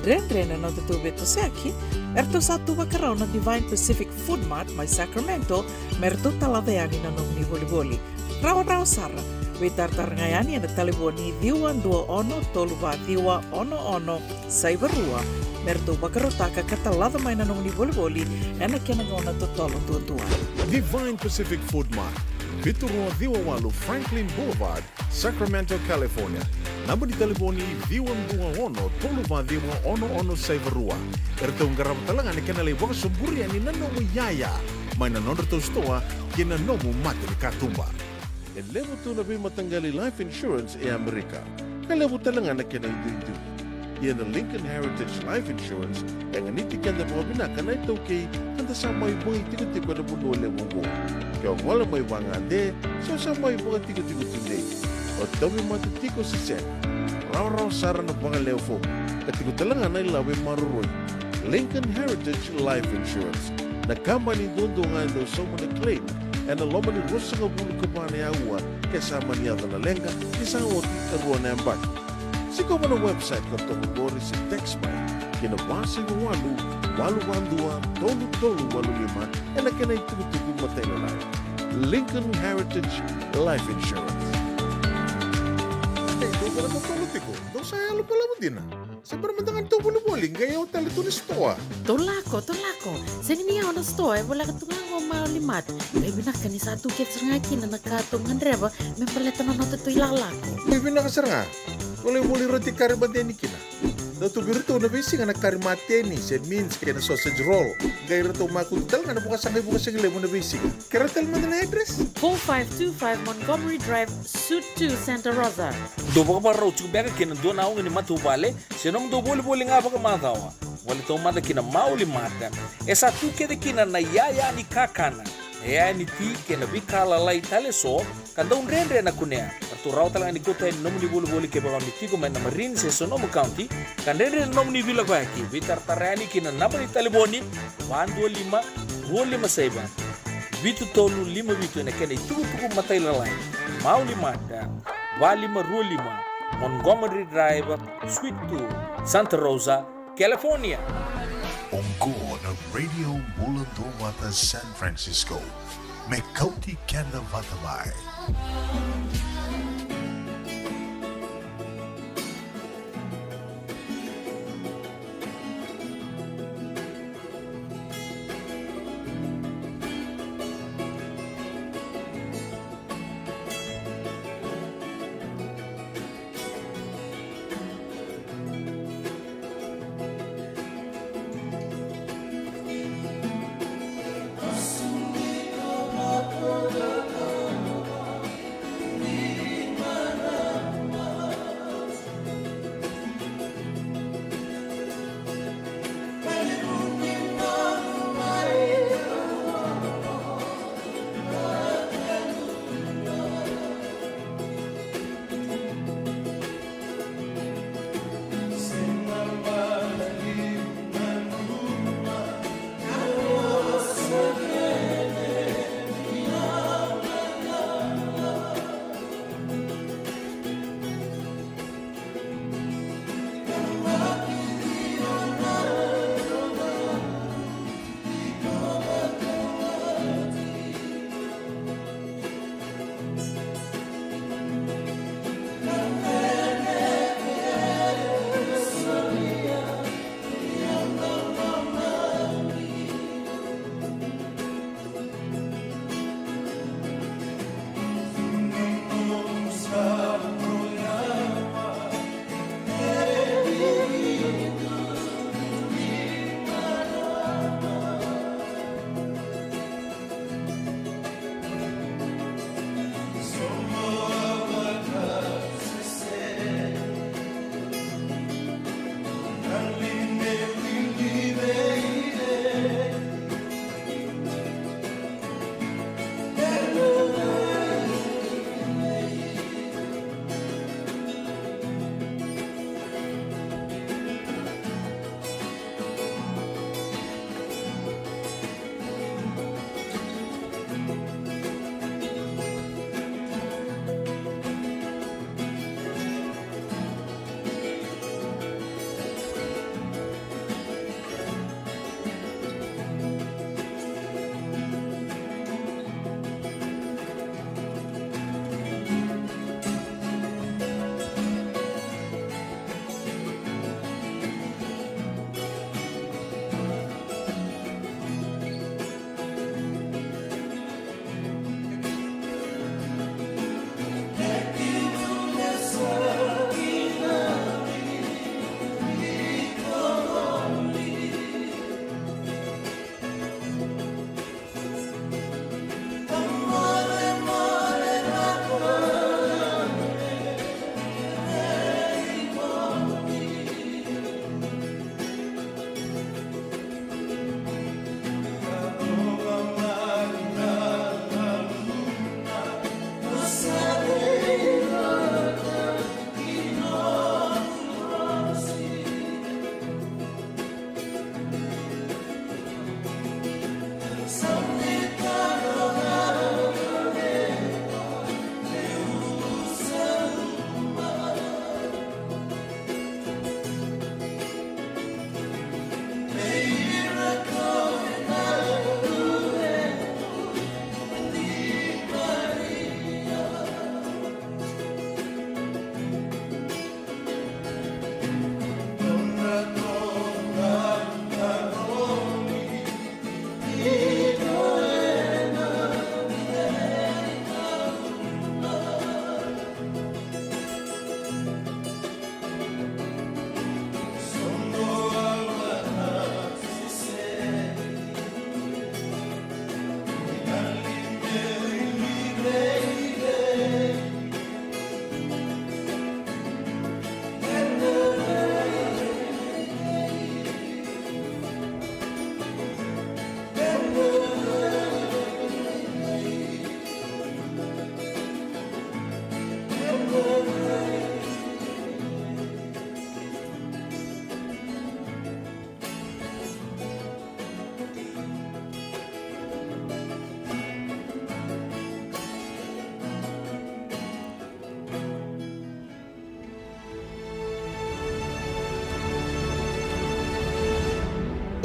dredre na nodatou veitosoyaki, eratou sa tu vakarau na Divine Pacific Food Mart mai Sacramento me ratou talaca yani na nomuni volivoli. Rawarawa sara, veitaratara ga yani ena talevoni ciwa dua ono tolu va ciwa ono ono saiva rua me ratou vakarautaka ka talaca mai na nomuni volivoli ena kena gauna totolo duadua. Divine Pacific Food Mart, vitu rua ciwa walu Franklin Boulevard, Sacramento, California. Naba ni talevoni ciwa dua ono tolu va ciwa ono ono saiva rua. Eratou qarava tale ga na kena lai vakasoburi yani na nomu iyaya mai na nodratou sitoa kei na nomu mata ni katuba. E levu tu na veimataqali life insurance e Amerika, ka levu tale ga na kena iduidui. Ia na Lincoln Heritage Life Insurance e ganiti keda vakavinaka na iTaukei eda sa mai vakaitikotiko ena vanua levu oqo. Ke o gole mai vagade se o sa mai vakatikotiko tudei, o tauvimate tiko se sega, rawarawa sara na vakalewe fomu ka tiko tale ga na ilavo e maroroi. Lincoln Heritage Life Insurance, na kabani duadua ga e dau sauma na claim ena loma ni ruasagavulu ka va na aua ke sa mani yaco na leqa ni sa oti e rua na yabaki. Sikova na website ka toka qori se text mai ki na va saiva walu, walu va dua, tolu tolu walu lima ena kena itukutuku matailalai. Lincoln Heritage Life Insurance. Ei, dou vaka totolo tiko, dou sa yalo balavu dina. Se bera mada ga ni tou volivoli, qai au tale tu na sitoa. Tou lako, tou lako. Sega ni au na sitoa, e voleka tu ga qo Mauli Mart. Qai vinaka ni sa tu kece sara ga kina na ka tou gadreva me baleta na nodatou ilakolako. Qai vinaka sara ga. Tou lai voli roti kari mate yani kina. Dau tu vei iratou na veisiga na kari mate yani, se mince kei na sausage roll. Qai ratou makutu tale ga na vakasaqa iVakasigalevu na veisiga. Kerea tale mada na address? Four five two five Montgomery Drive, Suite two, Santa Rosa. Dou vakavakarau tiko beka kina dua na auga ni matavuvale se nomudou volivoli ga vakamacawa. Gole taumada ki na Mauli Mart. E sa tu kece kina na iyaya ni kakana, na iyaya ni ti kei na veika lalai tale eso ka dau dredre na kunea. Ratou rawa tale ga ni kauta yani na nomuni volivoli kevaka o ni tiko mai na Marin se Sonoma County ka dredre na nomuni veilakoyaki. Veitaratara yani ki na naba ni talevoni va dua lima, rua lima saiva, vitu tolu lima vitu ena kena itukutuku matailalai. Mauli Mart, va lima rua lima, Montgomery Drive, Suite two, Santa Rosa, California. Oqo na Radio Bula Duavata San Francisco. Me kauti keda vata mai.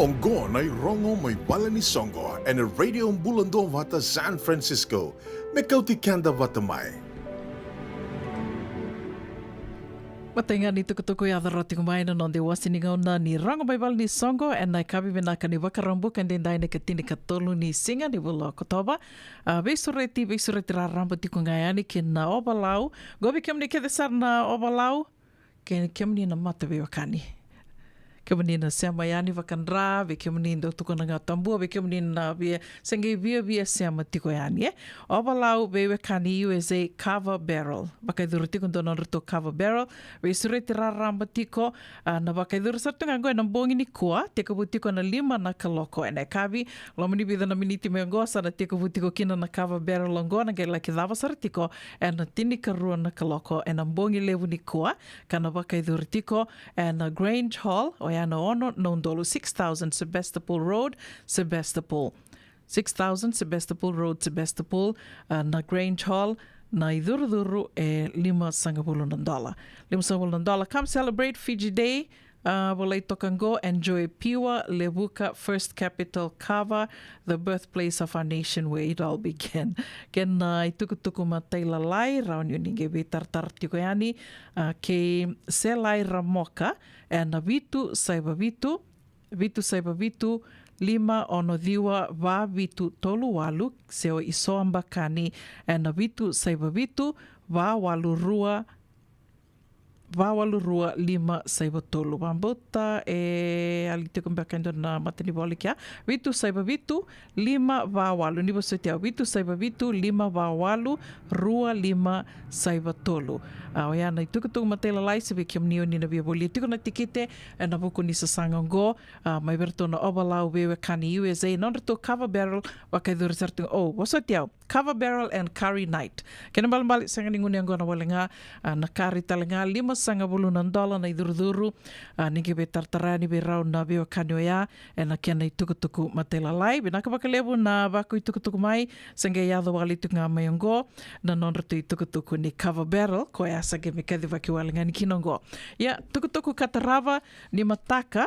Oqo na irogo mai vale ni soqo ena Radio Bula Duavata San Francisco. Me kauti keda vata mai. Matai ga ni tukutuku e yaco rawa tiko mai na noda iwase ni gauna ni rogo mai vale ni soqo ena yakavi vinaka ni Vakaraubuka edaidai na ikatinikatolu ni siga ni vula o Okotova. A, veisureti, veisureti raraba tiko ga yani ki na Ovalau. Qo vei kemuni kece sara na Ovalau, kei kemuni na mataveiwekani. Kemuni na sema yani vakadra, vei kemuni dau tukuna ga Tabua, vei kemuni na via, se qai viavia sema tiko yani, e. Ovalau veiwekani U S A Kava Barrel. Vakaicuru tiko dua nodratou Kava Barrel, veisureti raraba tiko, a, na vakaicuru sara tu ga qo ena bogi nikua, tekivu tiko ena lima na kaloko ena yakavi, loma ni vica na miniti mai oqo sa na tekivu tiko kina na Kava Barrel oqo, na qai laki cava sara tiko ena tinikarua na kaloko ena bogi levu nikua, ka na vakaicuru tiko ena Grange Hall, oya na ono na udolu, six thousand Sebastopol Road, Sebastopol. Six thousand Sebastopol Road, Sebastopol, a, na Grange Hall, na icurucuru e limasagavulu na dola. Limasagavulu na dola. Come celebrate Fiji Day. A, volai toka qo, enjoy pure Levuka First Capital Kava, the birthplace of our nation where it all began. Kei na itukutuku matailalai, rawa ni o ni qai veitaratara tiko yani, a, kei Selai Ramoka, ena vitu saiva vitu, vitu saiva vitu, lima ono ciwa, va vitu tolu walu, se o Isoa Bakani, ena vitu saiva vitu, va walu rua, va walu rua, lima saiva tolu. Vakabauta e yali tiko beka e dua na matanivola kea. Vitu saiva vitu, lima va walu. Ni vosoti au, vitu saiva vitu, lima va walu, rua lima saiva tolu. A, oya na itukutuku matailalai, se vei kemuni o ni na via volia tiko na tikite ena vuku ni sasaga oqo, a, mai vei iratou na Ovalau veiwekani U S A, nodratou Kava Barrel, vakaicuru sara tu ga, o, vosoti au, Kava Barrel and Curry Night. Kena ibalebale, sega ni gunu yaqona wale ga, a, na curry tale ga, limasagavulu na dola na icurucuru. A, ni qai veitaratara yani vei rau na veiwekani oya ena kena itukutuku matailalai. Vinaka vakalevu na vakaitukutuku mai, se qai yaco wale tu ga mai oqo na nodratou itukutuku ni Kava Barrel, koya sa qai mai kacivaki wale ga yani kina oqo. Ia, tukutuku ka tarava, ni mataka,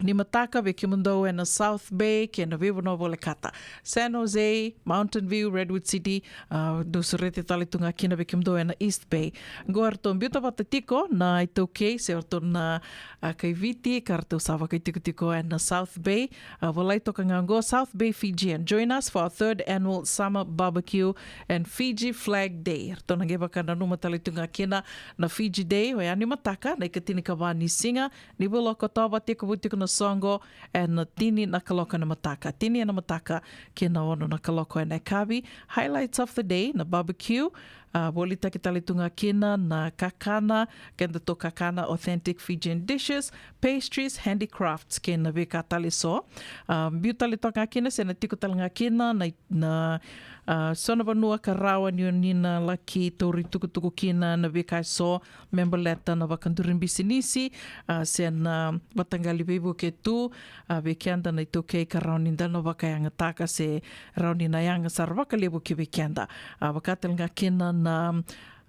ni mataka vei kemudou ena South Bay kei na veivanua volekata. San Jose, Mountain View, Redwood City, a, dou sureti tale tu ga kina vei kemudou ena East Bay. Qo eratou biuta vata tiko na iTaukei, se o ratou na, a, kai Viti, ka ratou sa vakaitikotiko ena South Bay. A, volai toka ga qo, South Bay Fijian. Join us for our third annual Summer Barbecue and Fiji Flag Day. Eratou na qai vakananuma tale tu ga kina na Fiji Day, oya ni mataka, na ikatinikava ni siga ni vula o Okotova, tekivu tiko na soqo ena tini na kaloko ena mataka. Tini ena mataka kei na ono na kaloko ena yakavi. Highlights of the day, na barbecue, a, volitaki tale tu ga kina na kakana, kedatou kakana, authentic Fijian dishes, pastries, handicrafts, kei na veika tale so. A, biu tale toka ga kina, se na tiko tale ga kina na, na, a, so na vanua ka rawa ni o ni na laki tauri tukutuku kina na veika eso, me baleta na vakaduri bisinisi, a, se na mataqali veivuke tu, a, vei keda na iTaukei ka rawa ni da na vakayagataka se rawa ni na yaga sara vakalevu ki vei keda. A, vaka tale ga kina na,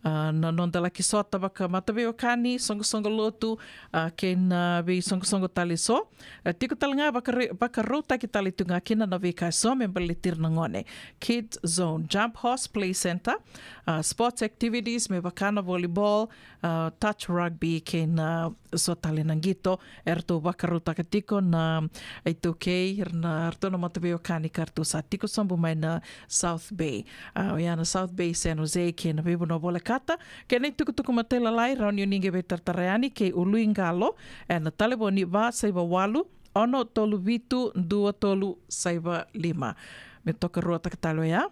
a, na noda laki sota vakamataveiwekani, soqosoqo lotu, a, kei na veisoqosoqo tale so. A, tiko tale ga vakare-, vakarautaki tale tu ga kina na veika eso me baleti ira na gone. Kids Zone, Jump Horse Play Center, a, sports activities me vaka na volleyball, a, touch rugby kei na so tale na qito, eratou vakarautaka tiko na iTaukei, ira na, eratou na mataveiwekani ka ratou sa tiko sobu mai na South Bay. A, oya na South Bay, San Jose, kei na veivanua volekata. Kei na itukutuku matailalai, rawa ni o ni qai veitaratara yani kei Uluiqalo, ena talevoni va saiva walu, ono tolu vitu, dua tolu saiva lima. Me tokaruataka tale oya.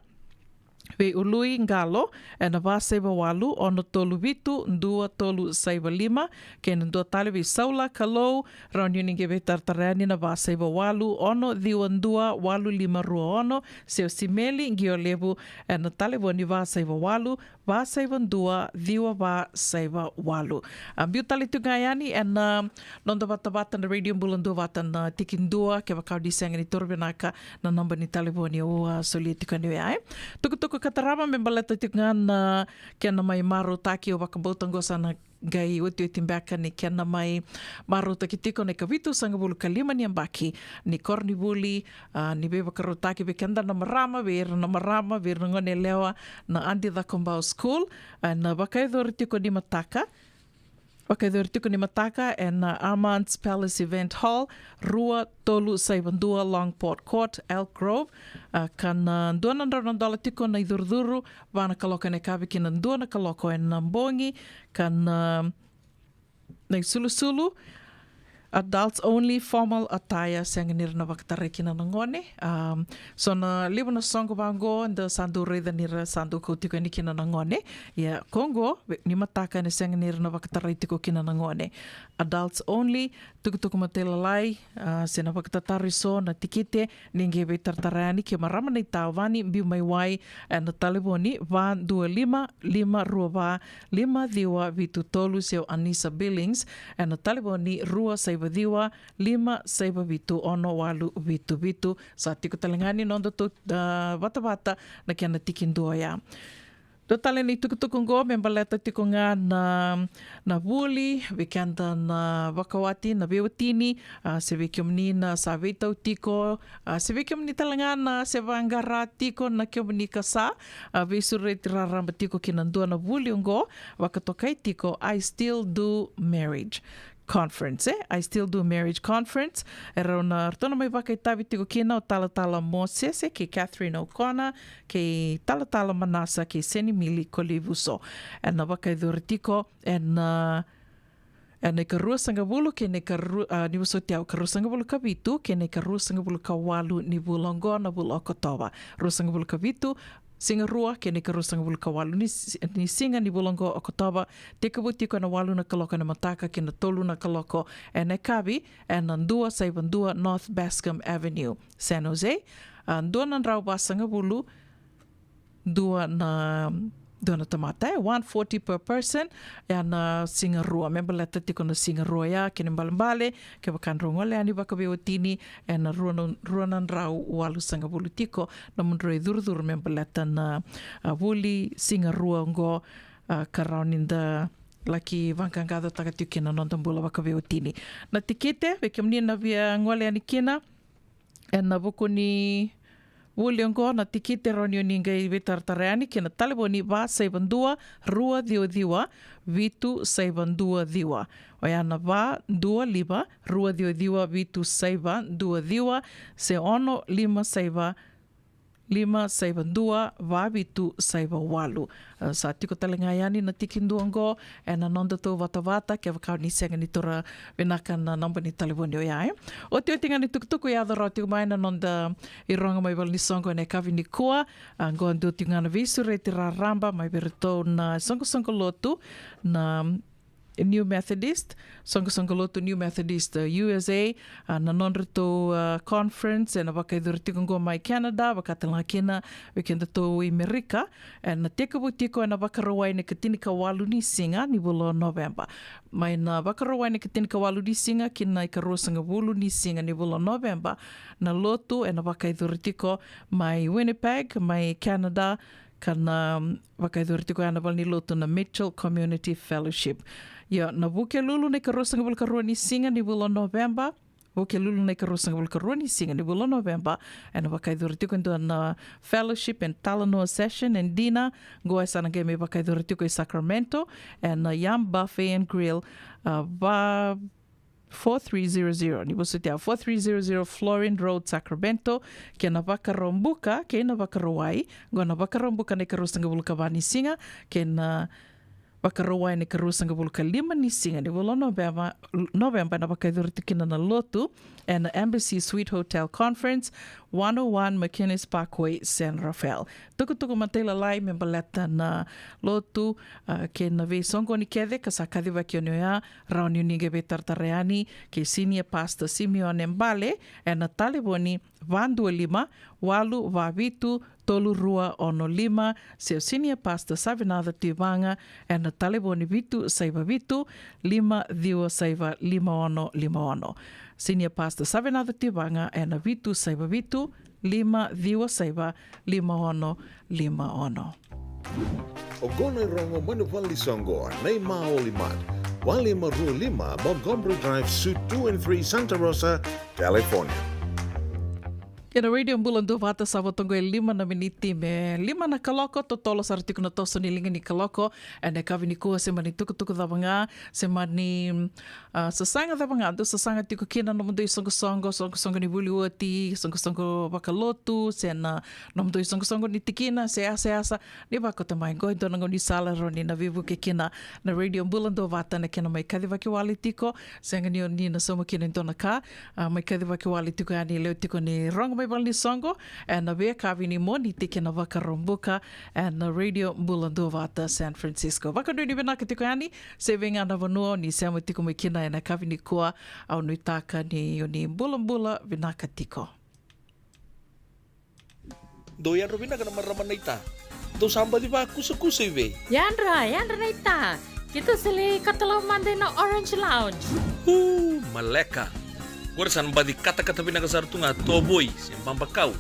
Vei Uluiqalo, ena va saiva walu, ono tolu vitu, dua tolu saiva lima, kei na dua tale vei Saula Kalou, rawa ni o ni qai veitaratara yani na va saiva walu, ono ciwa dua, walu lima rua ono, se o Simeli Qiualevu, ena talevoni va saiva walu, va saiva dua, ciwa va saiva walu. A, biu tale tu ga yani ena, a, noda vatavata na Radio Bula Duavata na tiki dua, kevaka o ni sega ni toro vinaka na naba ni talevoni au a solia tiko yani oya, e. Tukutuku ka tarava me baleta tiko ga na kena mai marautaki, au vakabauta qo sa na qai otioti beka ni kena mai marautaki tiko na ikavitusagavulu ka lima ni yabaki ni koronivuli, a, ni veivakarautaki vei keda na marama, vei ira na marama, vei ira na gone yalewa, na Adi Cakobau School, a, na vakayacori tiko ni mataka. Vakayacori tiko ni mataka ena Armand's Palace Event Hall, rua tolu saiva dua Longport Court, Elk Grove. A, ka na dua na drau na dola tiko na icurucuru, va na kaloko ena yakavi ki na dua na kaloko ena bogi, ka na, na isulusulu, adults only, formal attire, sega ni ra na vakatarai kina na gone. Um, so na levu na soqo vaqo, da sa dau raica ni ra sa dau kau tiko yani kina na gone. Ia, ko qo, ve-, ni mataka ena sega ni ra na vakatarai tiko kina na gone. Adults only, tukutuku matailalai, a, se na vakatataro eso na tikite, ni qai veitaratara yani kei marama na iTaovani, biu mai wai, ena talevoni, va dua lima, lima rua va, lima ciwa vitu tolu, se o Anisa Billings, ena talevoni, rua saiva ciwa, lima saiva vitu, ono walu vitu vitu. Sa tiko tale ga ni noda tou, a, vatavata na kena tikidua oya. Dua tale na itukutuku qo me baleta tiko ga na, na vuli, vei keda na vakawati, na veiwatini, a, se vei kemuni na sa veitau tiko, a, se vei kemuni tale ga na se vaqara tiko na kemuni kasa, a, veisureti raraba tiko ki na dua na vuli oqo, vakatokai tiko I Still Do Marriage Conference, e? I Still Do Marriage Conference. E rau na, ratou na mai vakaitavi tiko kina o Talatala Mosese kei Catherine O'Connor kei Talatala Manasa kei Senimili Kolivuso. Ena vakayacori tiko ena, ena ikaruasagavulu kei na ikaru-, a, ni vosoti au, karuasagavulu ka vitu kei na ikaruasagavulu ka walu ni vula oqo na vula Okotova. Ruasagavulu ka vitu, Sigarua, kei na ikaruasagavulu ka walu ni si-, ni siga ni vula oqo Okotova, tekivu tiko ena walu na kaloko ena mataka ki na tolu na kaloko ena yakavi, ena dua saiva dua North Bascom Avenue, San Jose. A, dua na drau vasagavulu, dua na, dua na tamata, e, one forty per person, ena Sigarua. Me baleta tiko na Sigarua ya, kena ibalebale, kevaka drau gole yani vakaveiwatini, ena rua na, rua na drau walusagavulu tiko na nomudrau icurucuru me baleta na, a, vuli Sigarua oqo, a, ka rawa ni da laki vaqaqacotaka tiko kina na noda bula vakaveiwatini. Na tikite, vei kemuni na via gole yani kina ena vuku ni vuli oqo, na tikite rawa ni o ni qai veitaratara yani ki na talevoni va saiva dua, rua ciwa ciwa, vitu saiva dua ciwa. Oya na va dua lima, rua ciwa ciwa, vitu saiva dua ciwa, se ono lima saiva, lima saiva dua, va vitu saiva walu. A, sa tiko tale ga yani na tikidua oqo ena nodatou vatavata, kevaka o ni sega ni taura vinaka na naba ni talevoni oya, e. Otioti ga ni tukutuku, yaco rawa tiko mai na noda irogo mai valenisoqo ena yakavi nikua. A, qo dua tiko ga na veisureti raraba mai vei iratou na soqosoqo lotu na New Methodist, soqosoqo lotu New Methodist, e, U S A, a, na nodratou, a, conference ena vakayacori tiko oqo mai Canada, vaka tale ga kina vei kedatou i Merika, ena tekivu tiko ena Vakarauwai na ikatinikawalu ni siga ni vula o Noveba. Mai na Vakarauwai na ikatinikawalu ni siga ki na ikaruasagavulu ni siga ni vula o Noveba, na lotu ena vakayacori tiko mai Winnipeg, mai Canada, ka na, mm, vakayacori tiko ena valenilotu na Mitchell Community Fellowship. Ia, na Vukelulu na ikaruasagavulu ka rua ni siga ni vula o Noveba, Vukelulu na ikaruasagavulu ka rua ni siga ni vula o Noveba, ena vakayacori tiko e dua na fellowship and talanoa session and dinner, qo e sa na qai mai vakayacori tiko i Sacramento, ena Yum Buffet and Grill, a, va, four three zero zero, ni vosoti au, four three zero zero Florin Road, Sacramento, kei na Vakaraubuka, kei na Vakarauwai, qo na Vakaraubuka na ikaruasagavulu ka va ni siga, kei na Vakarauwai na ikaruasagavulu ka lima ni siga ni vula o Noveba, Noveba ena vakayacori tiko kina na lotu, ena Embassy Suite Hotel Conference, one oh one McInnes Parkway, San Rafael. Tukutuku matailalai me baleta na lotu, a, kei na veisoqoni kece ka sa kacivaki o ni oya, rawa ni o ni qai veitaratara yani kei Senior Pastor Simeone Bale, ena talevoni va dua lima, walu va vitu, tolu rua ono lima, se o Senior Pastor Savinaca Tivaga, ena talevoni vitu saiva vitu, lima ciwa saiva, lima ono lima ono. Senior Pastor Savinaca Tivaga, ena vitu saiva vitu, lima ciwa saiva, lima ono lima ono. Oqo na irogo mai na vale ni soqo, na iMaoli Mart, walu lima rua lima Montgomery Drive, Suite two and three, Santa Rosa, California. Ena Radio Bula Duavata, sa vo toqo e lima na miniti me lima na kaloko, totolo sara tiko na toso ni liga ni kaloko. Ena yakavi nikua, se mani tukutuku cava ga, se mani, ah, sasaga cava ga dou sasaga tiko kina, nomudou isoqosoqo, soqosoqo ni vuli oti, soqosoqo vakalotu, se na nomudou isoqosoqo ni tikina, se yasayasa, ni vakauta mai qo e dua na gaunisala rawa ni na veivuke kina na Radio Bula Duavata ena kena mai kacivaki wale tiko. Sega ni o ni na sauma kina e dua na ka, ah, mai kacivaki wale tiko yani, lewe tiko ni rogo mai vale ni soqo ena veiyakavi ni Moniti kei na Vakaraubuka ena Radio Bula Duavata San Francisco. Vakanuinui vinaka tiko yani, se vei ga na vanua o ni sema tiko mai kina ena yakavi nikua, au nuitaka ni o ni bulabula vinaka tiko. Dou yadra vinaka na marama naita. Dou sa baci vakusakusa i vei? Yadra, yadra naita. Keitou sa lai katalau mada ina Orange Lounge. Uu, maleka. Qori sa na baci katakata vinaka sara tu ga, tovoi se babakau.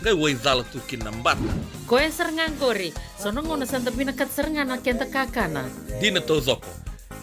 Qai waicala tu kina na bata. Koya sara ga qori. So na gauna sa da vinakata sara ga na keda kakana. Dina taucoko.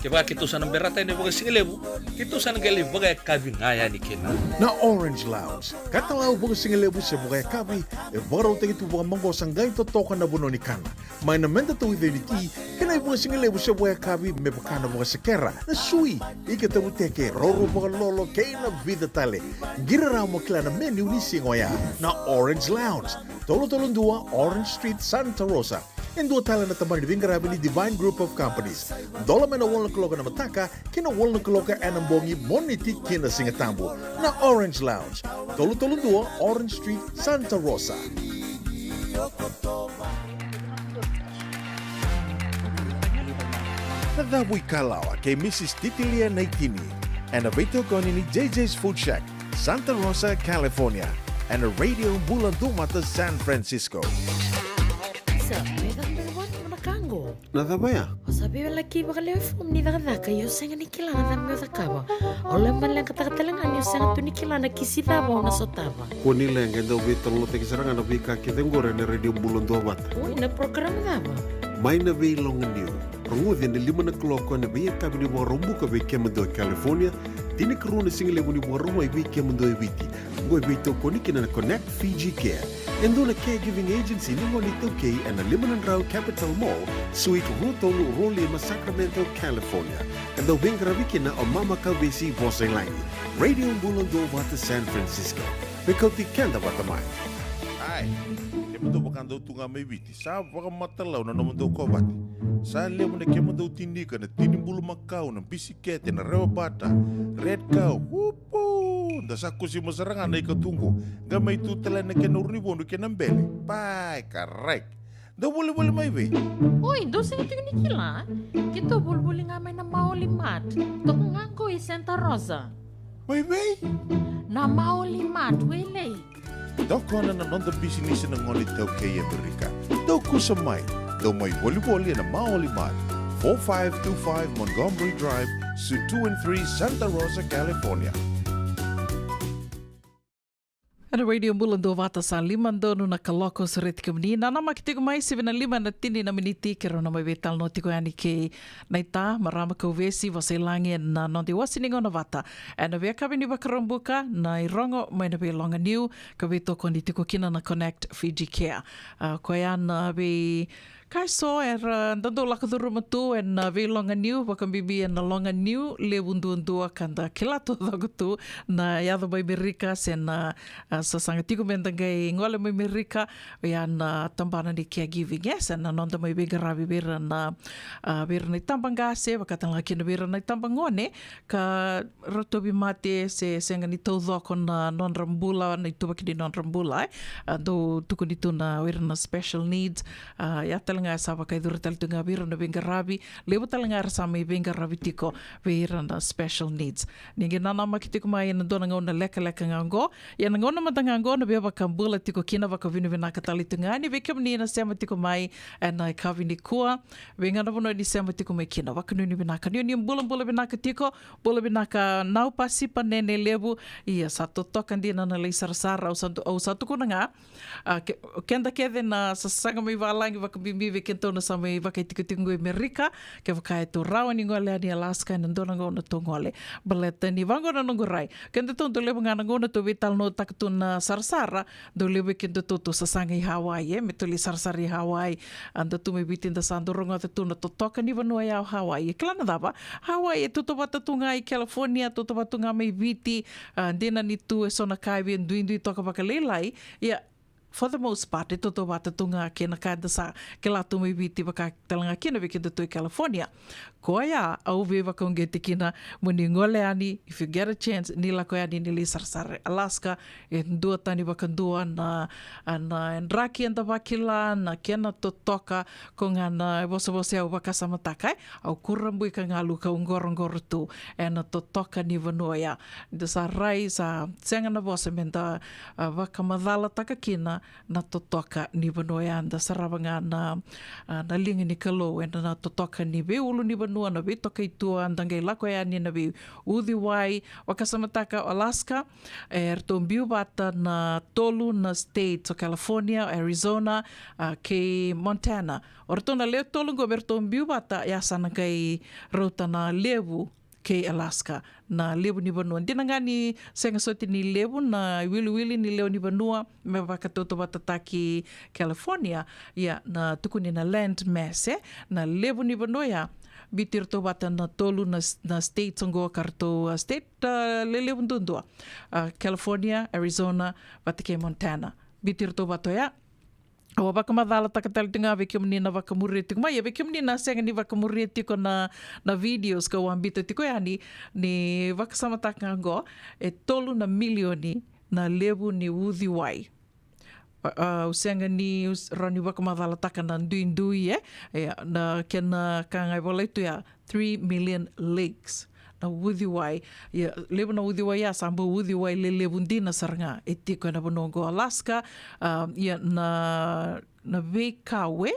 Kevaka keitou sa na berata yani vakasigalevu, keitou sa na qai lai vakayakavi ga yani kina. Na Orange Lounge, katalau vakasigalevu se vakayakavi, e vakarautaki tu vakamaqosa, qai totoka na vanua ni kana. Mai na meda tauica ni ti, kei na ivakasigalevu se vakayakavi me vaka na vakasekera, na sui, ika tavuteke, raurau vakalolo, kei na vica tale. Qiri rawa mo kila na menu ni siga oya. Na Orange Lounge, tolu tolu dua Orange Street, Santa Rosa. E dua tale na tabana ni veiqaravi ni Divine Group of Companies. Dola mai na walu na kaloko ena mataka ki na walu na kaloko ena bogi, Moniti ki na Sigatabu. Na Orange Lounge, tolu tolu dua Orange Street, Santa Rosa. Na cavu ikalawa kei Missus Titilia Naitini, ena veitokoni ni J J's Food Shack, Santa Rosa, California, ena Radio Bula Duavata San Francisco. Sa, me cava beka vata na ka qo? Na cava ya? O sa veiwalaki vakalewe fomu ni cakacaka, io sega ni kila na cava meu cakava. O lai maleqataka tale ga niu sega tu ni kila na kisi cava au na sotava. Kua ni leqa, e dau veitalanoataki sara ga na veika kece qori ena Radio Bula Duavata. Oi, na program cava? Mai na Veiloganiu. Rogoci ena lima na kaloko ena veiyakavi ni Vakaraubuka vei kemudou e California, tinikarua na sigalevu ni Vakarauwai vei kemudou e Viti. Oqo e veitokoni kina na Connect Fiji Care, e dua na caregiving agency ni gone iTaukei, ena lima na drau Capitol Mall, Suite rua tolu rua lima, Sacramento, California. E dau veiqaravi kina o Mama Kauvesi Vosailagi. Radio Bula Duavata San Francisco. Me kauti keda vata mai. Ai, kemudou vaka dou tu ga mai Viti, sa vakamatalau na nomudou kovate. Sa levu na kemudou tinika, na tini bulumakau, na bisikete, na rewa bata, red cow, upu! Da sa kusima sara ga na ikatu qo, qai mai tu tale na kena uru ni vodo kei na bele. Pai, karai. Dou volivoli mai vei? Oi, dou sega tiko ni kila? Keitou volivoli ga mai na Maoli Mart. Toka ga qo i Santa Rosa. Mai vei? Na Maoli Mart, Wailei. Tokona na noda bisinisi na gone iTaukei e Amerika. Dou kusa mai. Dou mai volivoli ena Maoli Mart, four five two five Montgomery Drive, Suite two and three, Santa Rosa, California. Ena Radio Bula Duavata, sa lima donu na kaloko, sureti kemuni. Nanamaki tiko mai, sivi na lima na tini na miniti, keirau na mai veitalanoa tiko yani kei naita, marama Kauvesi Vosailagi, ena noda iwase ni gauna vata ena veiyakavi ni Vakaraubuka, na irogo mai na Veiloganiu, ka veitokoni tiko kina na Connect Fiji Care. A, koya na vei Ka e so era dau lako curuma tu ena Veiloganiu, vakabibi ena Loganiu Levu duadua, ka da kila taucoko tu na yaco mai Merika se na, a, sasaga tiko meda qai gole mai Merika, oya na tabana ni caregiving, e, se na noda mai veiqaravi vei ira na, a, vei ira na itabaqase, vaka tale ga kina vei ira na itabagone ka ra tauvimate se sega ni taucoko na nodra bula, na ituvaki ni nodra bula, e. A, dau tukuni tu na o ira na special needs, a, ya tale ga e sa vakayacori tale tu ga vei ira na veiqaravi, levu tale ga era sa mai veiqaravi tiko vei ira na special needs. Ni qai nanamaki tiko mai ena dua na gauna lekaleka ga oqo, ia na gauna mada ga oqo na via vakabula tiko kina, vakavinavinaka tale tu ga yani vei kemuni na sema tiko mai ena yakavi nikua, vei ga na vanua ni sema tiko mai kina, vakanuinui vinaka ni o ni bulabula vinaka tiko. Bula vinaka Nau Pasipa Nene Levu. Ia sa totoka dina na lai sarasara, au sa, au sa tukuna ga. A, ke, keda kece na sasaga mai valagi, vakabibi Vei kedatou na sa mai vakaitikotiko qo i Merika, kevaka e tou rawa ni gole yani Alaska ena dua na gauna tou gole. Baleta ni vaqo na noqu rai. Kedatou dau levu ga na gauna tou veitalanoataka tu na sarasara, dau levu vei kedatou tou sasaga i Hawaii, e, me tou lai sarasara i Hawaii. A, da tu mai Viti da sa dau rogoca tu na totoka ni vanua ya o Hawaii. E kila na cava? Hawaii e tautauvata tu ga i California, tautauvata tu ga mai Viti, a, dina ni tu eso na ka e via duidui toka vakalailai. Ia, for the most part, e tautauvata tu ga kei na ka eda sa kila tu mai Viti, vaka tale ga kina vei kedatou i California. Koya au veivakauqeti kina mo ni gole yani, if you get a chance, ni lako yani ni lai sarasara i Alaska, e duatani vakadua na, a, na draki eda vakila, na kena totoka, ko ga na vosavosa au vakasamataka, e, au kurabui ka galu kau qoroqoro tu ena totoka ni vanua ya. Da sa rai, sa sega na vosa me da, a, vakamacalataka kina na totoka ni vanua ya. Da sarava ga na, a, na liga ni Kalou ena, na totoka ni veiulu ni vanua, na veitokaitua, da qai lako yani na veiuciwai. Vakasamataka o Alaska, e ratou biu vata na tolu na states, o California, Arizona, a, kei Montana. O ratou na lewe tolu qo me ratou biu vata, ia sa na qai rauta na levu kei Alaska, na levu ni vanua. Dina ga ni sega soti ni levu na iwiliwili ni lewe ni vanua me vakatautauvatataki California, ia na tukuni na land mass, e, na levu ni vanua ya, biuti iratou vata na tolu na, na states oqo ka ratou, a, state, a, lelevu duadua, a, California, Arizona, vata kei Montana. Biuti iratou vata oya. Au a vakamacalataka tale tiko ga vei kemuni na vakamuria tiko mai, ia vei kemuni na sega ni vakamuria tiko na, na videos kau a biuta tiko yani, ni vakasamataka ga qo, e tolu na milioni na levu ni uciwai. A, a, au sega ni, au s-, rawa ni vakamacalataka na duidui, e, e, na kena ka ga e volai tu ya, three million lakes. Na uciwai, ia, levu na uciwai ya sa bau uciwai lelevu dina sara ga e tiko ena vanua oqo Alaska, a, ia na, na veikau, e,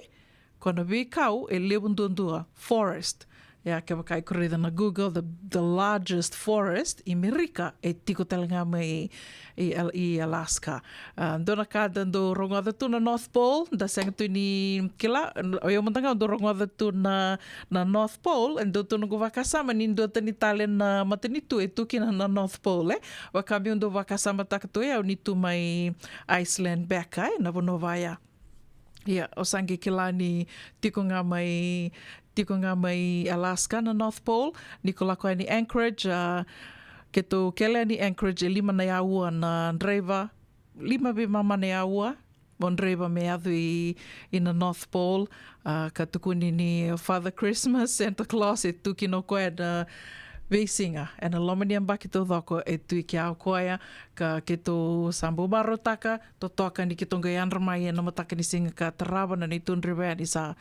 ko na veikau e levu duadua, forest. Ia, kevaka iko raica na Google, the, the largest forest i Merika e tiko tale ga mai i, i Al-, i Alaska. A, dua na ka da dau rogoca tu na North Pole, da sega tu ni kila, o yau mada ga au dau rogoca tu na, na North Pole, e dua tu noqu vakasama ni duatani tale na matanitu e tu kina na North Pole, e. Vaka meu dau vakasamataka tu o yau ni tu mai Iceland beka, e, na vanua vaya. Ia, o sa qai kila ni tiko ga mai, tiko ga mai Alaska na North Pole, ni ko lako yani Anchorage, a, keitou kele yani Anchorage e lima na aua na draiva, lima vei mama na aua, mo draiva me yaco i, i na North Pole, a, ka tukuni ni Father Christmas, Santa Claus, e tu kina o koya ena veisiga, ena loma ni yabaki taucoko e tu i kea o koya, ka keitou sa bau marautaka, totoka ni keitou qai yadra mai ena mataka ni siga ka tarava na neitou draiva yani sa,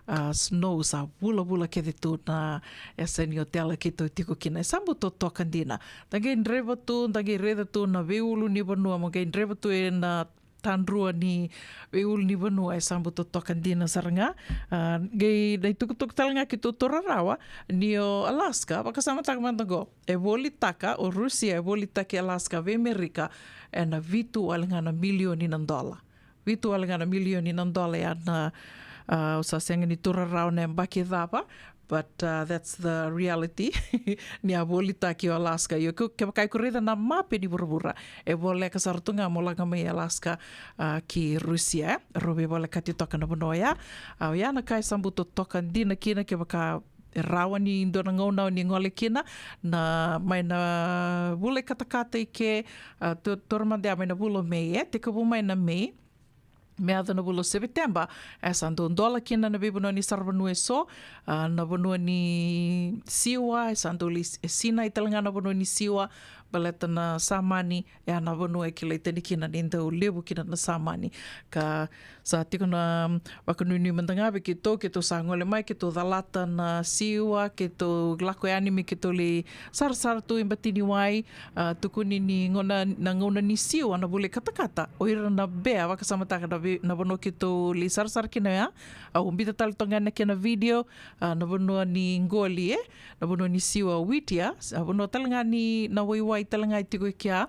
a, snow, sa vulavula kece tu na yasa ni otela keitou tiko kina. E sa bau totoka dina. Da qai draiva tu, da qai raica tu na veiulu ni vanua, mo qai draiva tu ena tadrua ni veiulu ni vanua, e sa bau totoka dina sara ga. A, qai na itukutuku tale ga keitou taura rawa, ni o Alaska, vakasamataka mada qo, e volitaka, o Rusia e volitaki Alaska vei Merika ena vitu wale ga na milioni na dola. Vitu wale ga na milioni na dola ya na, a, au sa sega ni taura rawa na yabaki cava, but, a, that's the reality. Ni a volitaki o Alaska. Io, ke, kevaka iko raica na mape ni vuravura, e voleka sara tu ga mo lako mai Alaska, a, ki Rusia, e. Rau veivolekati toka na vanua ya. A, oya na ka e sa bau totoka dina kina, kevaka e rawa ni dua na gauna o ni gole kina, na mai na vula i katakata i ke, a, to-, taura mada ya mai na vula o Me, e, tekivu mai na Me, me yaco na vula o Sepiteba, e sa dau dola kina na veivanua ni saravanua eso, a, na vanua ni Siwa, e sa dau lai s-, e sinai tale ga na vanua ni Siwa, baleta na Samani, e a na vanua e kilai tani kina ni dau levu kina na Samani. Ka sa tiko na, mm, vakanuinui mada ga vei keitou, keitou sa gole mai, keitou calata na Siwa, keitou lako yani me keitou lai sarasara tu i bati ni wai, a, tukuni ni gauna, na gauna ni Siwa, na vula i katakata, o ira na Bea, vakasamataka na ve-, na vanua keitou lai sarasara kina ya, au biuta tale toka ga na kena video, a, na vanua ni qoli, e, na vanua ni Siwa, Whittier, a, vanua tale ga ni na waiwai Ai tale ga e tiko i kea,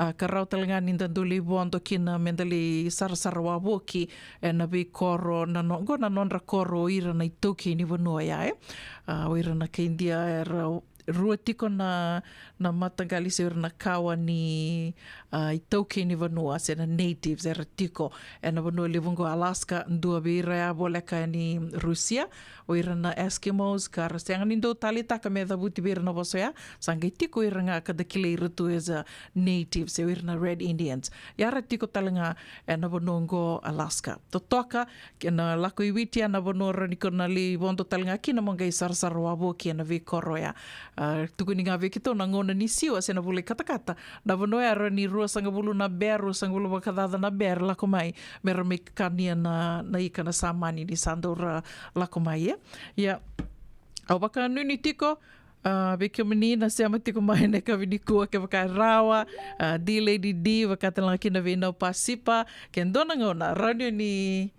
a, ka rawa tale ga ni da dau lai vodo kina me da lai sarasara wavoki ena veikoro, na no, qo na nodra koro o ira na itaukei ni vanua ya, e. A, o ira na kai Idia era rua tiko na, na mataqali se o ira na kawa ni, a, itaukei ni vanua se na natives era tiko ena vanua levu qo Alaska, dua vei ira ya voleka ni Rusia, o ira na Eskimos, ka ra sega ni dau taleitaka me cavuti vei ira na vosa ya, sa qai tiko ira ga ka da kilai ira tu as a natives, se o ira na Red Indians. Ia ra tiko tale ga ena vanua qo Alaska. Totoka, kena lako i Viti, ena vanua rawa ni ko na lai vodo tale ga kina mo qai sarasara wavoki ena veikoro ya. A, tukuni ga vei keitou na gauna ni siwa se na vula i katakata, na vanua ya rawa ni ruasagavulu na bea, ruasagavulu vakacaca na bea era lako mai me ra mai kania na, na ika na samani ni sa dau ra lako mai, e. Ia, au vakanuinui tiko, a, vei kemuni na sema tiko mai ena yakavi nikua, kevaka e rawa, a, D Lady D, vaka tale ga kina vei Nau Pasipa, ke dua na gauna rawa ni o ni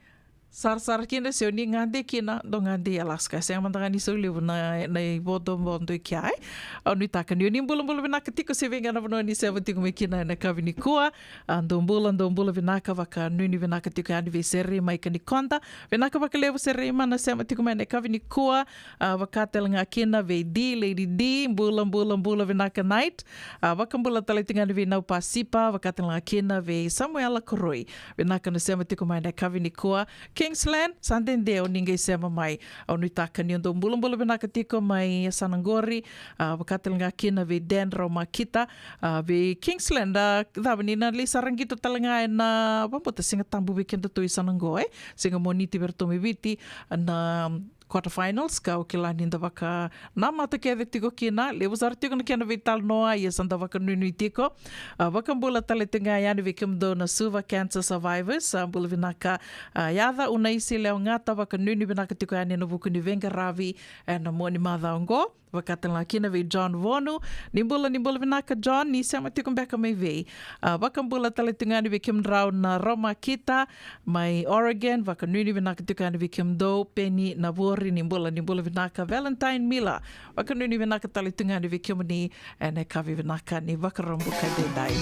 sarasara kina se o ni gade kina, dou gade i Alaska. Sega mada ga ni saulevu na, na ivodovodo i kea, e. Au nuitaka ni o ni bulabula vinaka tiko se vei ga na vanua ni sema tiko mai kina ena yakavi nikua. A, dou bula, dou bula vinaka, vakanuinui vinaka tiko yani vei Serei mai Kanikoda. Vinaka vakalevu Serei mai na sema tiko mai ena yakavi nikua. A, vaka tale ga kina vei D Lady D, bula, bula, bula vinaka night. A, vakabula tale tiko ga yani vei Nau Pasipa, vaka tale ga kina vei Samuela Koroi. Vinaka na sema tiko mai ena yakavi nikua. Kingsland, sa dede o ni qai sema mai. Au nuitaka ni o dou bulabula vinaka tiko mai yasana qori. A, vaka tale ga kina vei Dan Raumakita, a, vei Kingsland, a, cava ni na lai sara qito tale ga ena, a, vabauta Siga Tabu vei kedatou i sana qo, e? Siga Moniti vei iratou mai Viti, na quarter finals, ka au kila ni da vakanamata kece tiko kina, levu sara tiko na kena veitalanoa, ia sa da vakanuinui tiko. A, vakabula tale tiko ga yani vei kemudou na Suva Cancer Survivors, a, bula vinaka, a, Yaca Unaisi Leogata, vakanuinui vinaka tiko yani ena vuku ni veiqaravi ena mua ni macawa oqo. Vaka tale ga kina vei John Vonu. Ni bula, ni bula vinaka John, ni sema tiko beka mai vei? A, vakabula tale tiko ga yani vei kemudrau na Raumakita mai Oregon, vakanuinui vinaka tiko yani vei kemudou. Peni Navori, ni bula, ni bula vinaka. Valentine Miller, vakanuinui vinaka tale tiko ga yani vei kemuni ena yakavi vinaka ni Vakaraubuka edaidai.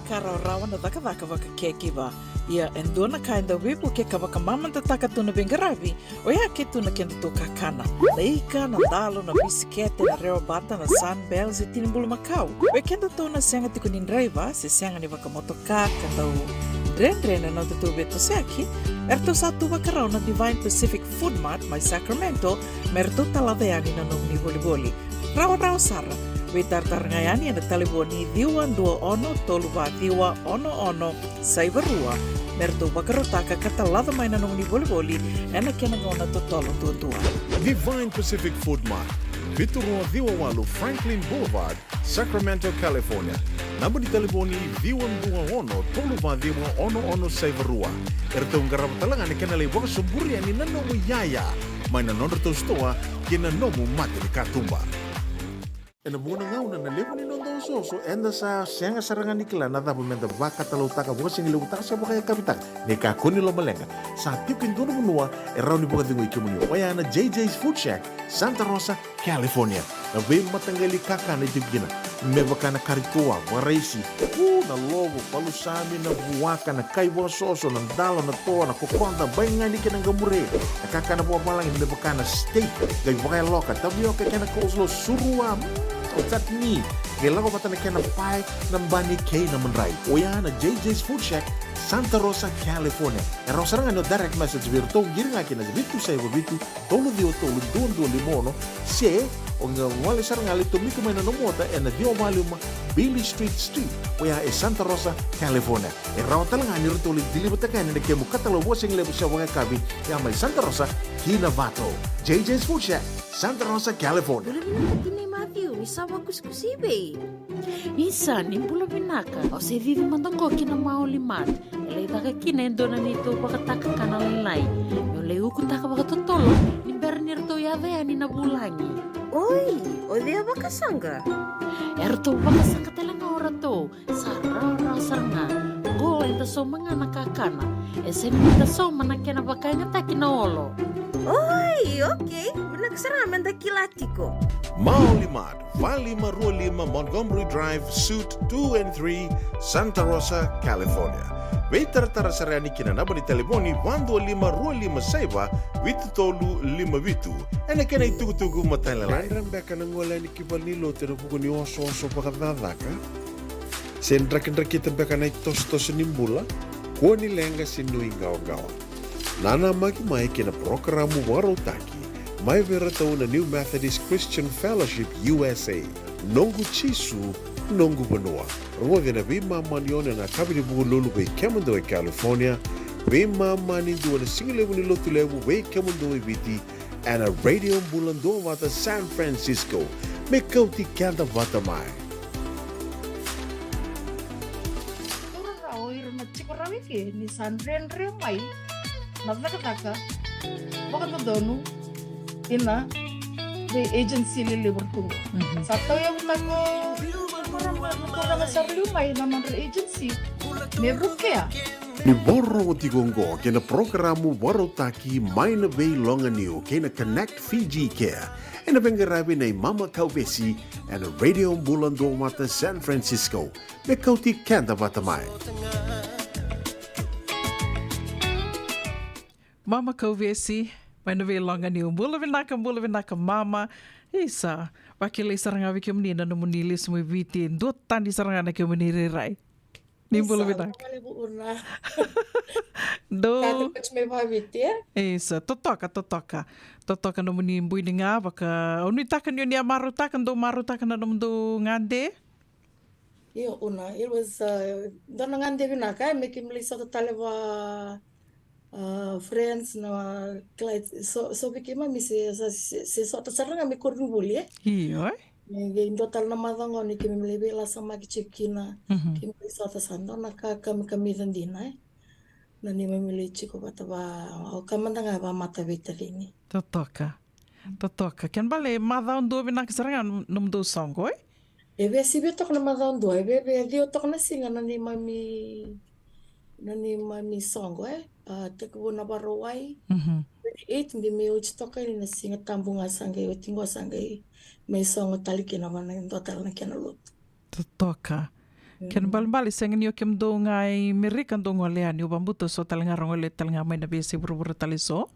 Ka rawarawa na cakacaka vaka caregiver. Ia e dua na ka e dau veivuke ka vakamamadataka tu na veiqaravi, oya ke tu na kedatou kakana. Na ika, na dalo, na bisikete, na rewa bata, na Sunbell se tini bulumakau. Vei kedatou na sega tiko ni draiva se sega ni vakamotoka ka dau dredre na nodatou veitosoyaki, eratou sa tu vakarau na Divine Pacific Food Mart mai Sacramento me ratou talaca yani na nomuni volivoli. Rawarawa sara. Veitaratara ga yani ena talevoni ciwa dua ono tolu va ciwa ono ono saiva rua me ratou vakarautaka ka talaca mai na nomuni volivoli ena kena gauna totolo duadua. Divine Pacific Food Mart, vitu rua ciwa walu Franklin Boulevard, Sacramento, California. Naba ni talevoni ciwa dua ono tolu va ciwa ono ono saiva rua. Eratou qarava tale ga na kena lai vakasoburi yani na nomu iyaya mai na nodratou sitoa ki na nomu mata ni katuba. Ena vuqa na gauna na levu ni noda osooso eda sa sega sara ga ni kila na cava meda vakatalautaka, vakasigilevutaka se vakayakavitaka. Ni kakua ni lomaleqa, sa tiko e dua na vanua e rawa ni vakacegui kemuni, oya na J J's Food Shack, Santa Rosa, California. Na veimataqali kakana e tiko kina, me vaka na kari toa, vakaraisi, u, na lovo, palusami, na vuaka, na kai vakasoso, na dalo, na toa, na kokoda, baigani kei na qamure. Na kakana vakavalagi me vaka na steak, qai vakayaloka, tavioka kei na coleslaw, surua, mm, o chutney, qai lako vata na kena pae, na bani kei na madrai. Oya na J J's Food Shack, Santa Rosa, California. E rawa sara ga ni o direct message vei iratou, qiri ga kina vitu saiva vitu, tolu ciwa tolu dua dua lima ono, se o qai gole sara ga lai tomika mai na nomu ota ena ciwa va lima Beale Street Suite, oya e Santa Rosa, California. E rawa tale ga ni ratou lai deliver-taka yani na kemu katalau vakasigalevu se vakayakavi, ya mai Santa Rosa ki Novato. J J's Food Shack, Santa Rosa, California. Bula vinaka tinai Matthew, ni sa vakusikusi i vei? Isa, ni bula vinaka. Au se cici mada qo ki na Maoli Mart. E lai caka kina e dua na neitou vakatakakana lailai. Meu lai ukutaka vakatotolo ni bera ni ratou yaco yani na vulagi. Oi, o cei a vakasaqa? Eratou vakasaqa tale ga o ratou. Sa rawarawa sara ga. Qo eda sauma ga na kakana. E sega ni da sauma na kena vakayagataki na olo. Oi, okay. Vinaka sara ga meda kila tiko. Maoli Mart, va lima rua lima Montgomery Drive, Suite two and three, Santa Rosa, California. Veitaratara sara yani ki na naba ni talevoni va dua lima rua lima saiva vitu tolu lima vitu. Ena kena itukutuku matailalai. Dredre beka na gole yani ki valenilotu ena vuku ni osooso vakacakacaka? Se drakidrakita beka na itosotoso ni bula? Kua ni leqa se nuiqawaqawa. Nanamaki mai ki na parokaramu vakarautaki mai vei iratou na New Methodist Christian Fellowship U S A, Noqu Jisu, Noqu Vanua. Rogoci na veimama ni ono ena yakavi ni Vukelulu vei kemudou e California, veimama ni dua na sigalevu ni Lotulevu vei kemudou e Viti, ena Radio Bula Duavata San Francisco. Me kauti keda vata mai. Taura rawa o ira na tiko rawa i ke ni sa dredre mai na cakacaka vakadodonu ena vei agency lelevu tu qo. Mhm. Sa tauyavutaka o ira na turaga sa liu mai na nodra agency me vukea. Ni vakarorogo tiko oqo ki na parokaramu vakarautaki mai na veiloganiu kei na Connect Fiji Care, ena veiqaravi nei Mama Kauvesi ena Radio Bula Duavata San Francisco. Me kauti keda vata mai. Mama Kauvesi mai na veiloganiu. Bula vinaka, bula vinaka mama. Isa, vakilai sara ga vei kemuni na nomuni lesu mai Viti. Duatani sara ga na kemuni rairai. Ni bula vinaka. Isa, vinaka vakalevu Una. Dou. Sa tu mai vaviti, e? Isa, totoka, totoka. Totoka nomuni buini ga, vaka, au nuitaka ni oni a marautaka, dou marautaka na nomudou gade. Io, Una, it was, uh, dua na gade vinaka, e, me keimami lai sota tale va, uh, friends, na kila, so, so vei keimami se, se, se, se sota sara ga me koronivuli, e? Io, e? E, qai dua tale na macawa qo ni keimami lai veilasamaki tiko kina. Mhm. Keimami lai sota sa dua na ka kamikamica dina, e. Na neimami lai tiko vata va, au ka mada ga va mata veitacini. Totoka. Totoka. Kena bale, macawa dua vinaka sara ga nom-, nomudou soqo, e? E via sivia toka na macawa dua, e via, via ciwa toka na siga na neimami, na neimami soqo, e? A, tekivu na Vakarauwai. Mhm. Twenty-eight, qai mai oti toka yani na Siga Tabu ga sa qai oti qo sa qai mai sogo tale kina va na dua tale na kena lotu. Totoka. Kena ibalebale sega ni o kemudou ga i Merika dou gole yani, au vakabauta so tale ga ra gole tale ga mai na veiyasai vuravura tale so.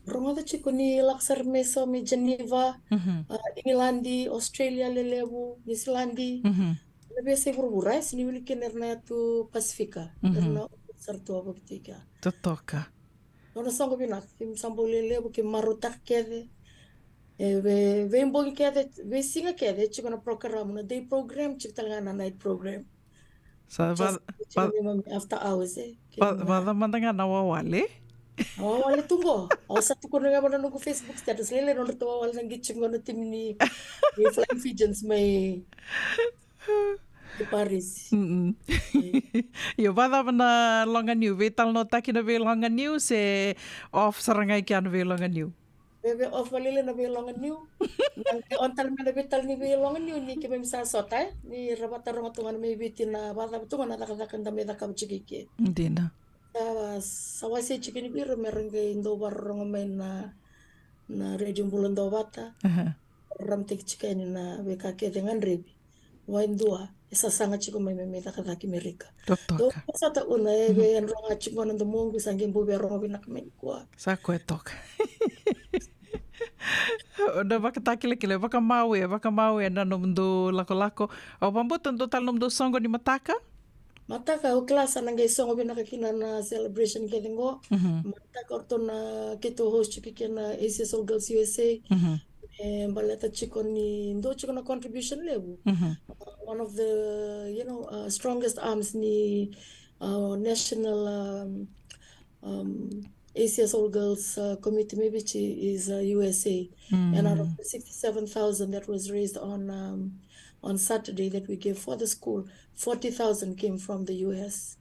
Rogoca tiko ni lako sara mai so mai Geneva, Mhm. a, Igiladi, Australia lelevu, Niusiladi. Mhm. Na veiyasai vuravura, e, se ni wili kina era na yatu Pasifika. Era Mhm. na sara tu a vakatiki a. Totoka. Nona soqo vinaka, keimami sa bau lelevu, keimami marautaka kece. E, vei, veibogi kece, veisiga kece, tiko na program, na day program, tiko tale ga na night program. Sa Just va, tiko va, neimami after hours, e. va, Keimami vacava mada ga na wawale? Na wawale tu qo. Au sa tukuna ga vua na noqu Facebook status, lailai nodratou wawale na qi tiko qo na timi ni, ni Flying Fijians mai, mai Paris. Mm-mm. E. Io, vacava na loga niu, veitalanoataki na veiloga niu, se off sara ga i kea na veiloga niu? Veve off vakalailai na veiloga niu. Na qai on tale mai na veitala ni veiloga niu ni keimami sa sota, e. Ni ra vataroga tu ga na mai Viti na vacava tu ga na cakacaka da mai cakava tiko i ke. Dina. Sa, sa wasei tiko ni vei ira me ra qai dau vakarorogo mai na, na Radio Bula Duavata. Aha. Raramataki tiko yani na veika kece e gadrevi. Wai dua, e sasaga tiko mai me, me cakacaka i Merika. Totoka. Dou sota una, e, Mhm. vei yadra ga tiko na domoqu, sa qai bau via rogo vinaka mai nikua. Sa koya toka. Na vakatakilakila, vakamawe, vakamawe na nomudou lakolako. Au vakabauta dua tale nomudou soqo ni mataka? Mataka, au kila sa na qai soqo vinaka kina na celebration kece qo. Mhm. Mataka o ratou na keitou host tiko kina na A C S All Girls U S A. Mhm. E, baleta tiko ni dua tiko na contribution levu. Mhm. Uh, one of the, you know, uh, strongest arms ni, uh, national, um, um, A C S All Girls, uh, Committee, maybe she is, uh, U S A. And out of Mm. the sixty-seven thousand that was raised on, um, on Saturday that we gave for the school, forty thousand came from the U S.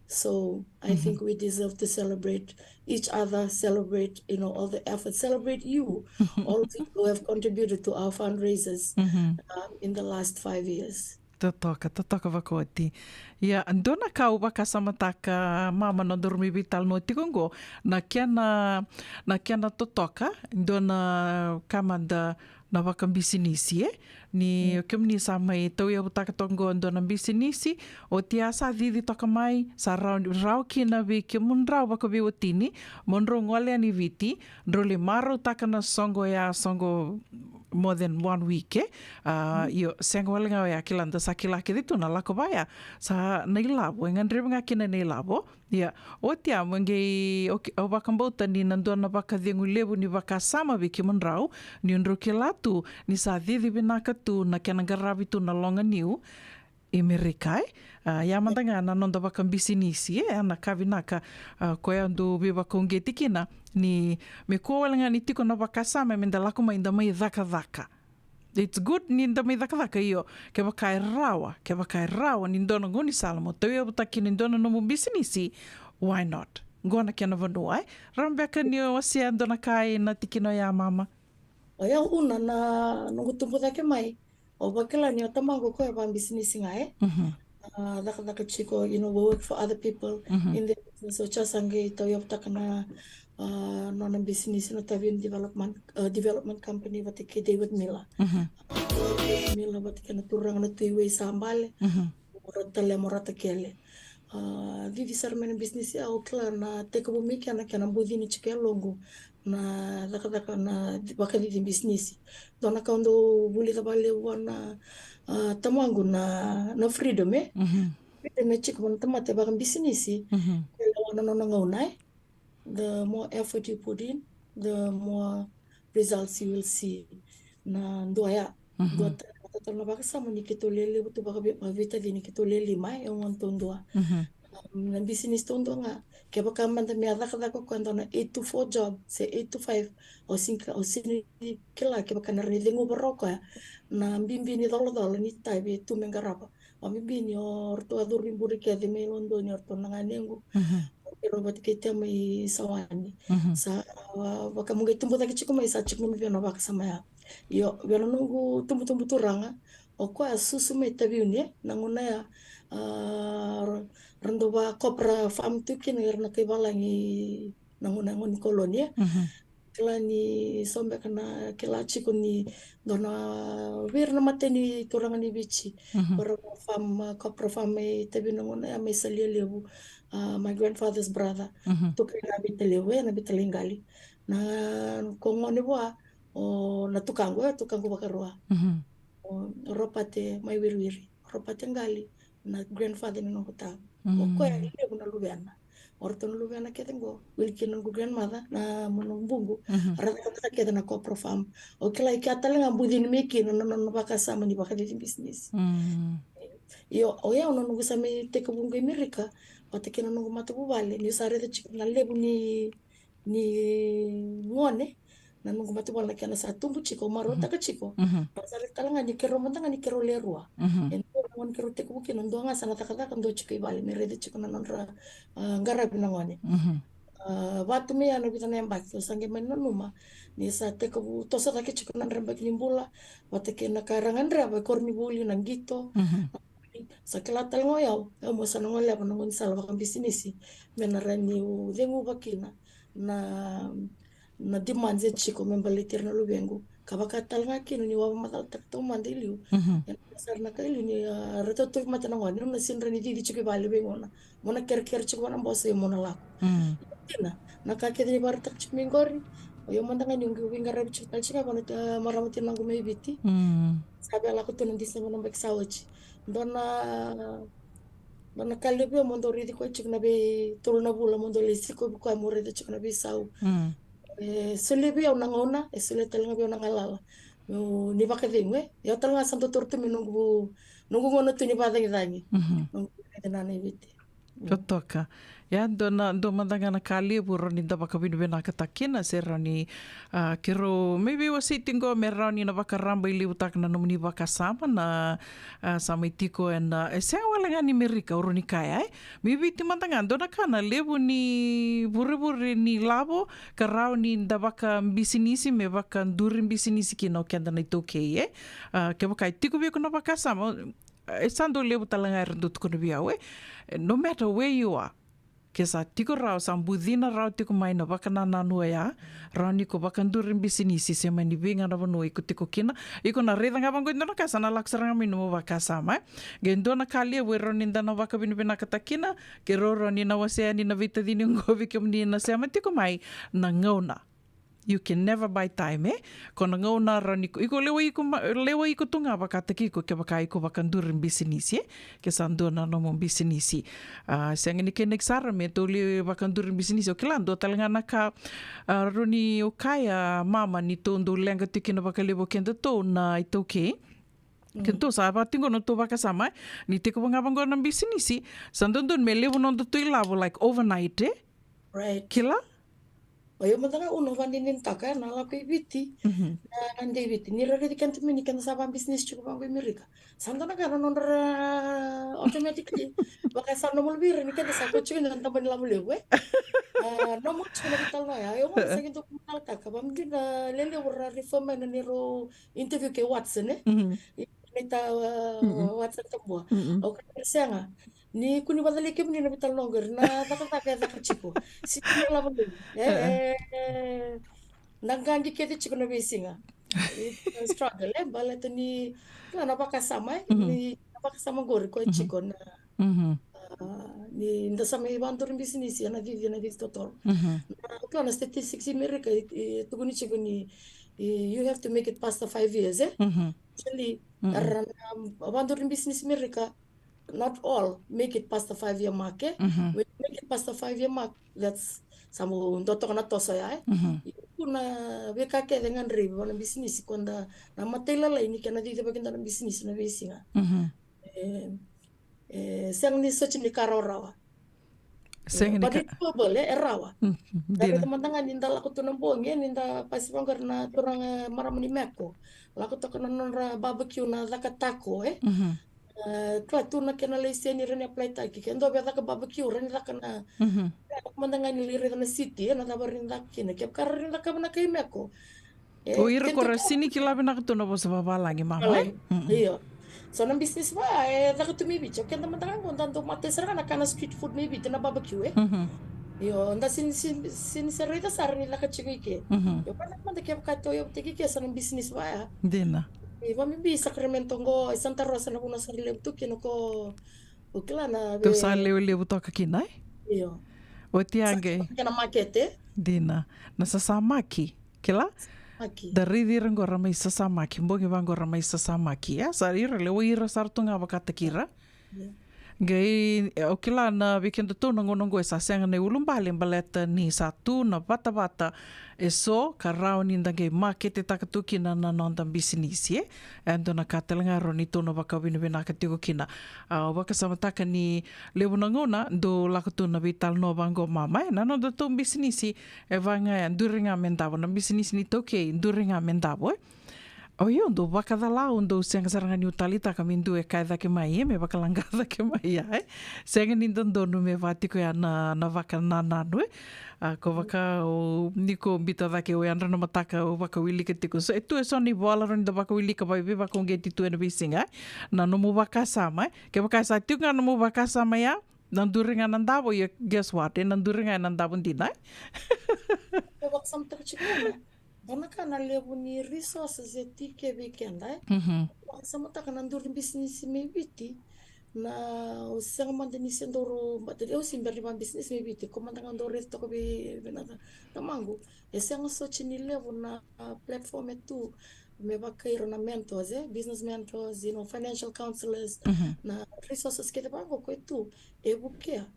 So I Mm-hmm. think we deserve to celebrate each other, celebrate, you know, all the efforts, celebrate you, all of you who have contributed to our fundraisers, Mm-hmm. um, in the last five years. Totoka, totoka vakaoti. Ia, dua na ka au vakasamataka, mama, nodaru mai veitalanoa tiko qo, na kena, na kena totoka, dua na ka mada na vakabisinisi, e? Ni Mm. o kemuni sa mai tauyavutaka toka qo dua na bisinisi, oti a sa cici toka mai, sa rawa, rawa kina vei kemudrau vakaveiwatini, mo drau gole yani Viti, drau lai marautaka na soqo ya, soqo more than one week, e? A, Mm. io, sega wale ga oya, kila da sa kila kece tu na lako vaya, sa na ilavo, e gadrevi ga kina na ilavo. Ia, oti a, mo qai, o ke-, au vakabauta ni na dua na vakacegu levu ni vakasama vei kemudrau, ni drau kila tu, ni sa cici vinaka tu na kena qaravi tu na loga niu, i Merika, e? A, ia mada ga na noda vakabisinisi, e, na ka vinaka, a, koya dau veivakauqeti kina, ni me kua wale ga ni tiko na vakasama, me da lako mai da mai cakacaka. It's good ni da mai cakacaka, io, kevaka e rawa, kevaka e rawa ni dua na gaunisala mo tauyavutaka kina e dua na nomu bisinisi, why not? Qo na kena vanua, e? Rawa beka ni o wasea e dua na ka ena tikina oya, mama? Oya una na noqu tubu cake mai. Au vakila ni o tamaqu o koya vakabisinisi ga, e? Mhm. A, cakacaka tiko, you know, we work for other people Mhm. in the business. O koya sa qai tauyavutaka na, a, nona bisinisi na Taveuni Development, a, Development Company vata kei David Miller. Mhm. Miller vata kei na turaga na Tui Wei sa bale. Mhm. Mo Rata Lea, mo Rata Kele. A, cici sara mai na bisinisi ya, au kila na tekivu mai kea na kena bucini tiko e yaloqu na cakacaka na vakacici bisinisi. Dua na ka au dau vulica vakalevu vua na, a, tamaqu na, na freedom, e? Mhm. Freedom e tiko vua na tamata e vakabisinisi. Mhm. Kua lewa na nona gauna, e? The more effort you put in, the more results you will see. Na dua ya. Mhm. Dua ta-, dua tale na vakasama ni keitou lewe levu tu vakavi-, vakaveitacini keitou le lima, e, e gone taudua. Mhm. Um, na bisinisi taudua ga, kevaka mada me a cakacaka o koya dua na eight to four job, se eight to five, au sega ni, au sega ni kila kevaka na rawa ni ceguva rawa o koya na bibi ni colacola ni tavi e tu me qarava. Vakabibi ni o ratou a curu i bure kece mai Lodoni, o ratou na ganequ. Mhm. O keirau vata kei Tema i Sawani. Mhm. Sa, a, vaka meu qai tubu cake tiko mai, sa tiko mai vei au na vakasama ya. Io, vei na noqu tubutubu turaga, o koya a susu mai Taveuni, e, na gauna ya, a, ra, ra dau va copra farm tu kina ira na kai valagi na gauna ya, gauna ni koloni, e. Mhm. Kila ni so beka na kila tiko ni dua na vei ira na matai ni turaga ni Viti. Ko ra farm, copra farm mai Taveuni na gauna ya, mai Salialevu. My grandfather's brother. Tukai na Vitalevu, e, na Vitaleqali. Na ko gone vua o na tukaqu, e, tukaqu vakarua. O Ropate mai Wiriwiri, Ropate Qali, na grandfather ni noqu ta. O koya e levu na luvena. O ratou na luvena kece qo, wili kina noqu grandmother, na mo noqu buqu. Ra cakacaka kece na copra farm. O kila i kea tale ga bucini mai kina na nona vakasama ni vakacici bisinisi. Io, o yau na noqu sa mai tekivu qo i Merika vata kei na noqu matavuvale, niu sa raica tiko na levu ni ni gone, na noqu matavuvale na kena sa tubu tiko, marautaka tiko. Sa raica tale ga ni keirau mada ga ni keirau le rua. E dua na gone keirau tekivu kina, dua ga sa na cakacaka, dua tiko i vale me raica tiko na nodra qaravi na gone. Vatu mai ya na vica na yabaki au sa qai mai nanuma ni sa tekivu toso cake tiko na drebaki ni bula vata kei na ka era gadreva e koronivuli, na qito. Sa kila tale ga o yau, au mo sa na goleva na gaunisala vakabisinisi me na rawa niu ceguva kina na, na demands e tiko me baleti ira na luvequ. Ka vaka tale ga kina niu a vakamacalataka taumada i liu. E na sara na ka i liu ni, a, ratou tauvimate na gone, na sega ni rawa ni cici tiko i vale vei gauna. Mo na kerekere tiko vua na boso, ia mo na lako. Kina na ka kece ni vakaraitaka tiko mai qori. O yau mada ga niu veiqaravi tiko tale tiko ga vua na marama tinaqu mai Viti. Sa via lako tu na December na yabaki sa oti. Dua na, dua na ka levu ya mo dau raici koya tiko na veitolu na vula, mo dau lai sikovi koya mo raica tiko na veisau. E solia vei au na gauna, e solia tale ga vei au na galala meu ni vakacegu, e. Au tale ga sa dau taura tu mai noqu, noqu gauna tu ni vakacagicagi. Noqu raici na i Viti. Totoka. Ia, dua na, dua mada ga na ka levu rawa ni da vakavinavinakataka kina, se rawa ni, a, keirau mai veiwasei tiko qo me rawa ni na vakarabailevutaka na nomuni vakasama na, a, sa mai tiko ena, e sega wale ga ni Merika, au rawa ni kaya, e. Mai Viti mada ga, dua na ka na levu ni vurevure ni lavo ka rawa ni da vakabisinisi me vakaduri bisinisi kina o keda na iTaukei, e. A, kevaka e tiko vei iko na vakasama, e sa dau levu tale ga era dau tukuna vei au, e, no matter where you are, ke sa tiko rawa, sa bucina rawa tiko mai na vakanananu oya, rawa ni ko vakaduri bisinisi se mai ni vei ga na vanua iko tiko kina. Iko na raica ga vaqo e dua na ka, sa na lako sara ga mai nomu vakasama, e. Qai dua na ka levu e rawa ni da na vakavinavinakataka kina, keirau rawa ni na wasea yani na veitacini oqo vei kemuni na sema tiko mai, na gauna. You can never buy time, e? Ko na gauna rawa ni ko, iko lewai iko ma-, lewai iko tu ga vakataki iko kevaka iko vakaduri bisinisi, e? Ke sa dua na nomu bisinisi. A, sega ni kena sara me tou lai vakaduri bisinisi. O kila dua tale ga na ka, a, rawa ni o kaya mama ni tou dau leqa tiko kina vakalevu o kedatou na iTaukei. Kedatou sa vaka tiko na tou vakasama, e? Ni tekivu ga vaqo na bisinisi, sa dodonu me levu nodatou ilavo, like, overnight, e? Right. Kila? O yau mada ga au na vakaninitaka na lako i Viti. Na, na dei Viti. Ni raici keda tu mai ni keda sa vakabisinisi tiko vaqo i Merika. Sa dua na ka na nodra automatically. Vaka sa normal vei ira ni keda sa ko tiko na tabana ni lavo levu, e. A, normal tiko na veitalanoa ya. Au gona sa qai dau vakamacalataka. Vaka dina lelevu ra refer mai na neirau interview kei Watson, e. Ni ta, a, Watson Tabua. Au kaya sega. Ni kua ni vakacalai kemuni na veitalanoa qori, na cakacaka e caka tiko. Sega ni lavo levu. E, e, na qaqi kece tiko na veisiga. It's a struggle, e, baleta ni, kila na vakasama, e, ni na vakasama qori ko e tiko na, a, ni da sa mai vakaduri bisinisi, ena cici, ena cici totolo. Na, kila na statistics i Merika, e, e tukuni tiko ni, e, you have to make it past the five years, e. Actually, era na vakaduri bisinisi Merika, not all make it past the five year mark, e? When you make it past the five year mark, that's, sa mo dua toka na toso ya, e? Ia tu na veika kece e gadrevi vua na bisinisi, ko da na matailalai ni kena cicivaki dua na bisinisi na veisiga. E, e sega ni soti ni ka rawarawa. Sega ni ka. But it's doable, e, e rawa. Da raica mada ga ni da lako tu na bogi, e, ni da pasi vaqori na turaga marama ni Meko. Lako toka na nodra barbecue na caka taco, e? E, kila tu na kena laiseni rawa ni apply taki. Ke dua via caka barbecue, rawa ni caka na, e, lako mada ga ni lai raica na city, e, na cava rawa ni caka kina. Kevaka rawa ni caka na kai Meko. E, o ira ko ra sega ni kila vinaka tu na vosa vavalagi, mama, e? Io. So na business va, e, caka tu mai Viti. O keda mada ga qo da dau matai sara ga na ka na street food mai Viti, na barbecue, e? Io, da sini, sini, sini se raica sara ni caka tiko i ke. Mhm. Io, vaka mada kevaka tou yavutaki ke sa na bisinisi vaya. Dina. I vamibi Sacramento qo, i Santa Rosa na vanua sa levu tu kina ko, o kila na Tou sa ve- levulevu toka kina, e? Io. Oti Sa age. kena makete. Dina. Na sasamaki. Kila? Maki. Da raici ira qo ra mai sasamaki. Bogi vaqo ra mai sasamaki. E, sa ira lewa ira sara tu ga vakataki ira. Io. Qai, e, o kila na vei kedatou na gauna oqo e sa sega na iulubale baleta ni sa tu na vatavata e so ka rawa ni da qai maketetaka tu kina na noda bisinisi, e. E dua na ka tale ga rawa ni tou na vakavinavinaka tiko kina. A, au vakasamataka ni levu na gauna dou lako tu na veitalanoa vaqo mama, e, na nodatou bisinisi e vaka ga ya, duri ga me davo, na bisinisi ni taukei, duri ga me davo, e. O io, dou vakacala, au dou sega sara ga niu taleitaka me dua e kaya cake mai, e, me vakalaqa cake mai ya, e. Sega ni dodonu me vaka tiko ya na, na vakanananu, e. A, ko vaka, o, ni ko bita cake, o yadra na mataka, o vakawilika tiko. So, e tu e so na ivola rawa ni da vakawilika, vei, veivakauqeti tu ena veisiga, e. Na nomu vakasama, e. Kevaka e sa tiko ga na nomu vakasama ya, na duri ga na davo, ia guess what? E na duri ga e na davo dina, e? E vakasamataka tiko ga. Dua na ka na levu ni resources e tiko vei keda, e? Mhm. Vakasamataka na duri bisinisi mai Viti. Na, au sega mada ni se dau, but au se bera ni vakabisinisi mai Viti. Ko mada ga dau raici toka vei, vei na ta-, tamaqu. E sega soti ni levu na, a, platform e tu. Me vaka ira na mentors, e? Business mentors, you know, financial counselors. Mhm. Na resources kece vaqo ko e tu. E vukea.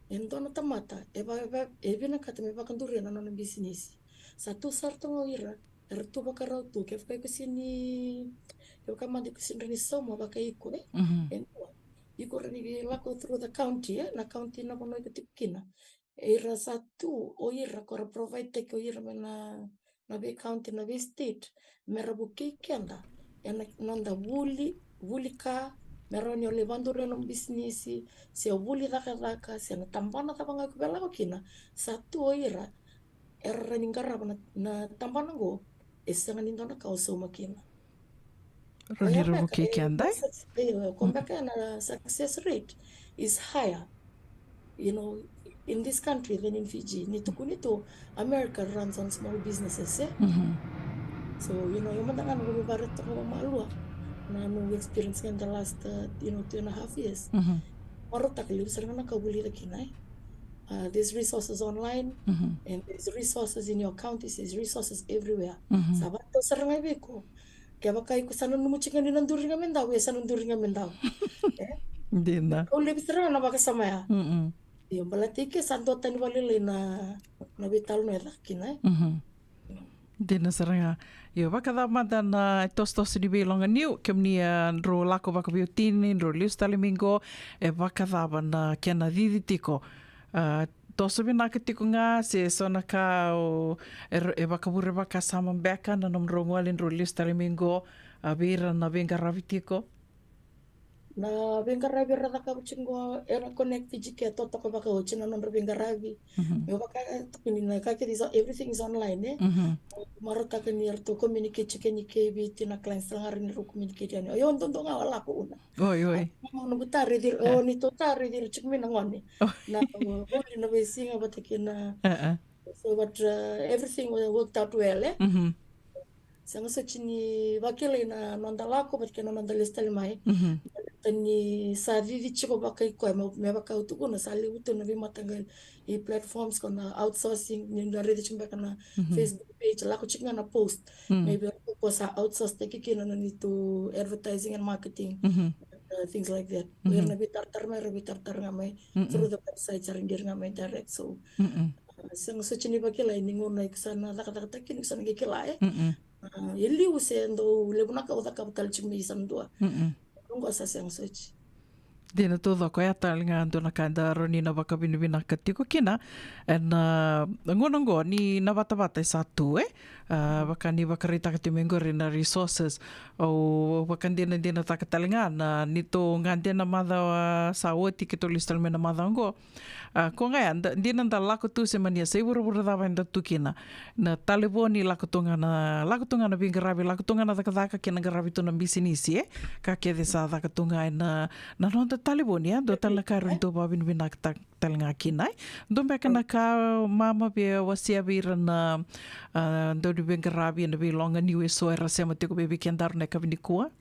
E dua na tamata, e va, e va, e vinakata me vakaduria na nona bisinisi. Sa tu sara tu ga o ira, era tu vakarau tu, kevaka iko sini, kevaka mada iko sini rawa ni sauma vaka iko, e? Mhm. E dua. Iko rawa ni lako through the county, e? Na county na vanua iko tiko kina. E ira sa tu, o ira, ko ra provide taki o ira me na na vei county, na vei state, me ra vukei keda ena noda vuli, vuli ka, me rawa ni o lai vaduria na bisinisi, se o vuli cakacaka, se na tabana cava ga ko via lako kina, sa tu o ira era rawa ni qarava na, na tabana qo, e sega ni dua na ka o sauma kina. Rawa ni ra vukei keda, e? Io, ko beka na success rate is higher, you know, in this country than in Fiji. Ni tukuni tu, America runs on small businesses, e? Mhm. So, you know, io mada ga na noqu vakarogo toka vakamalua na noqu experience in the last, uh, you know, two and a half years. Mhm. Marautaka levu sara ga na ka vulica kina, e? Uh, there's resources online, mhm, and there's resources in your counties, there's resources everywhere. Mhm. Sa vakatau sara ga vei iko. Kevaka iko sa nanuma tiko ga ni na duri ga me dau, e sa na duri ga me dau. E? Dina. Au levu sara ga na vakasama ya. Mm-mm. Io, baleta i ke sa dua tani vakalailai na, na veitalanoa e caka kina, e? Mhm. Dina sara ga. Io, vakacava mada na itosotoso ni veiloga niu, kemuni, a, drau lako vakaveitini, drau lesu tale mai qo, e vakacava na kena cici tiko? A, toso vinaka tiko ga, se so na ka o, e, e vakavure vakasama beka na nomudrau gole drau lesu tale mai qo, a, vei ira na veiqaravi tiko? Na veiqaravi era cakava tiko qo, era Connect Fiji Care, totoka vakaoti na nodra veiqaravi. Mhm. Me vaka, tukuni na ka kece is, everything is online, e? Mhm. Marautaka ni ratou communicate tiko yani kei Viti na clients, tale ga ni rau communicate yani. Io, dodonu ga o lako una. Oi, oi. A, noqu taro, e, o, ni tou taro, e, tiko mai na gone. Oh. Na, o, voli na veisiga vata kei na. Uh-uh. So, but, uh, everything wa-, worked out well, e? Mhm. Sega soti ni vakilai na noda lako vata kei na noda lesu tale mai. Mhm. Baleta ni sa cici tiko vakaikoya, me, me vaka au tukuna, sa levu tu na veimataqali platforms, ko na outsourcing, ni da raica tiko beka na, mhm, Facebook page, lako tiko ga na post. Mm. Maybe ko sa outsource taki kina na neitou advertising and marketing, mhm, uh, things like that. Mhm. Era na veitaratara mai, era veitaratara ga mai, mm-mm, through the website, era qiri ga mai direct. So, mm-mm, a, sega soti ni vakilai ni gauna iko sa na cakacakataka kina, iko sa na qai kila, e? Mm-mm. A, e liu se dau levu na ka au cakava tale tiko mai sa na dua. Mm-mm. Oqo sa sega soti. Dina taucoko, ya tale ga dua na ka da rawa ni na vakavinavinaka tiko kina ena, a, gauna oqo ni na vatavata e sa tu, e? A, vaka ni vakaraitaka tiko mai qori na resources. Au vakadinadinataka tale ga na neitou gade na macawa sa oti keitou lesu tale mai na macawa oqo. A, ko ga ya, da, dina da lako tu se mani a sa i vuravura cava eda tu kina. Na talevoni lako tu ga na, lako tu ga na veiqaravi, lako tu ga na cakacaka kei na qaravi tu na bisinisi, e? Ka kece sa caka tu ga ena, na noda talevoni, e? Dua tale na ka rawa ni tou vakavinavinakataka. tale ga kina, e? Dua beka na ka mama via wasea vei ira na, ah, dau ni veiqaravi ena veiloga ni eso era sema tiko mai vei kedaru na yakavi nikua?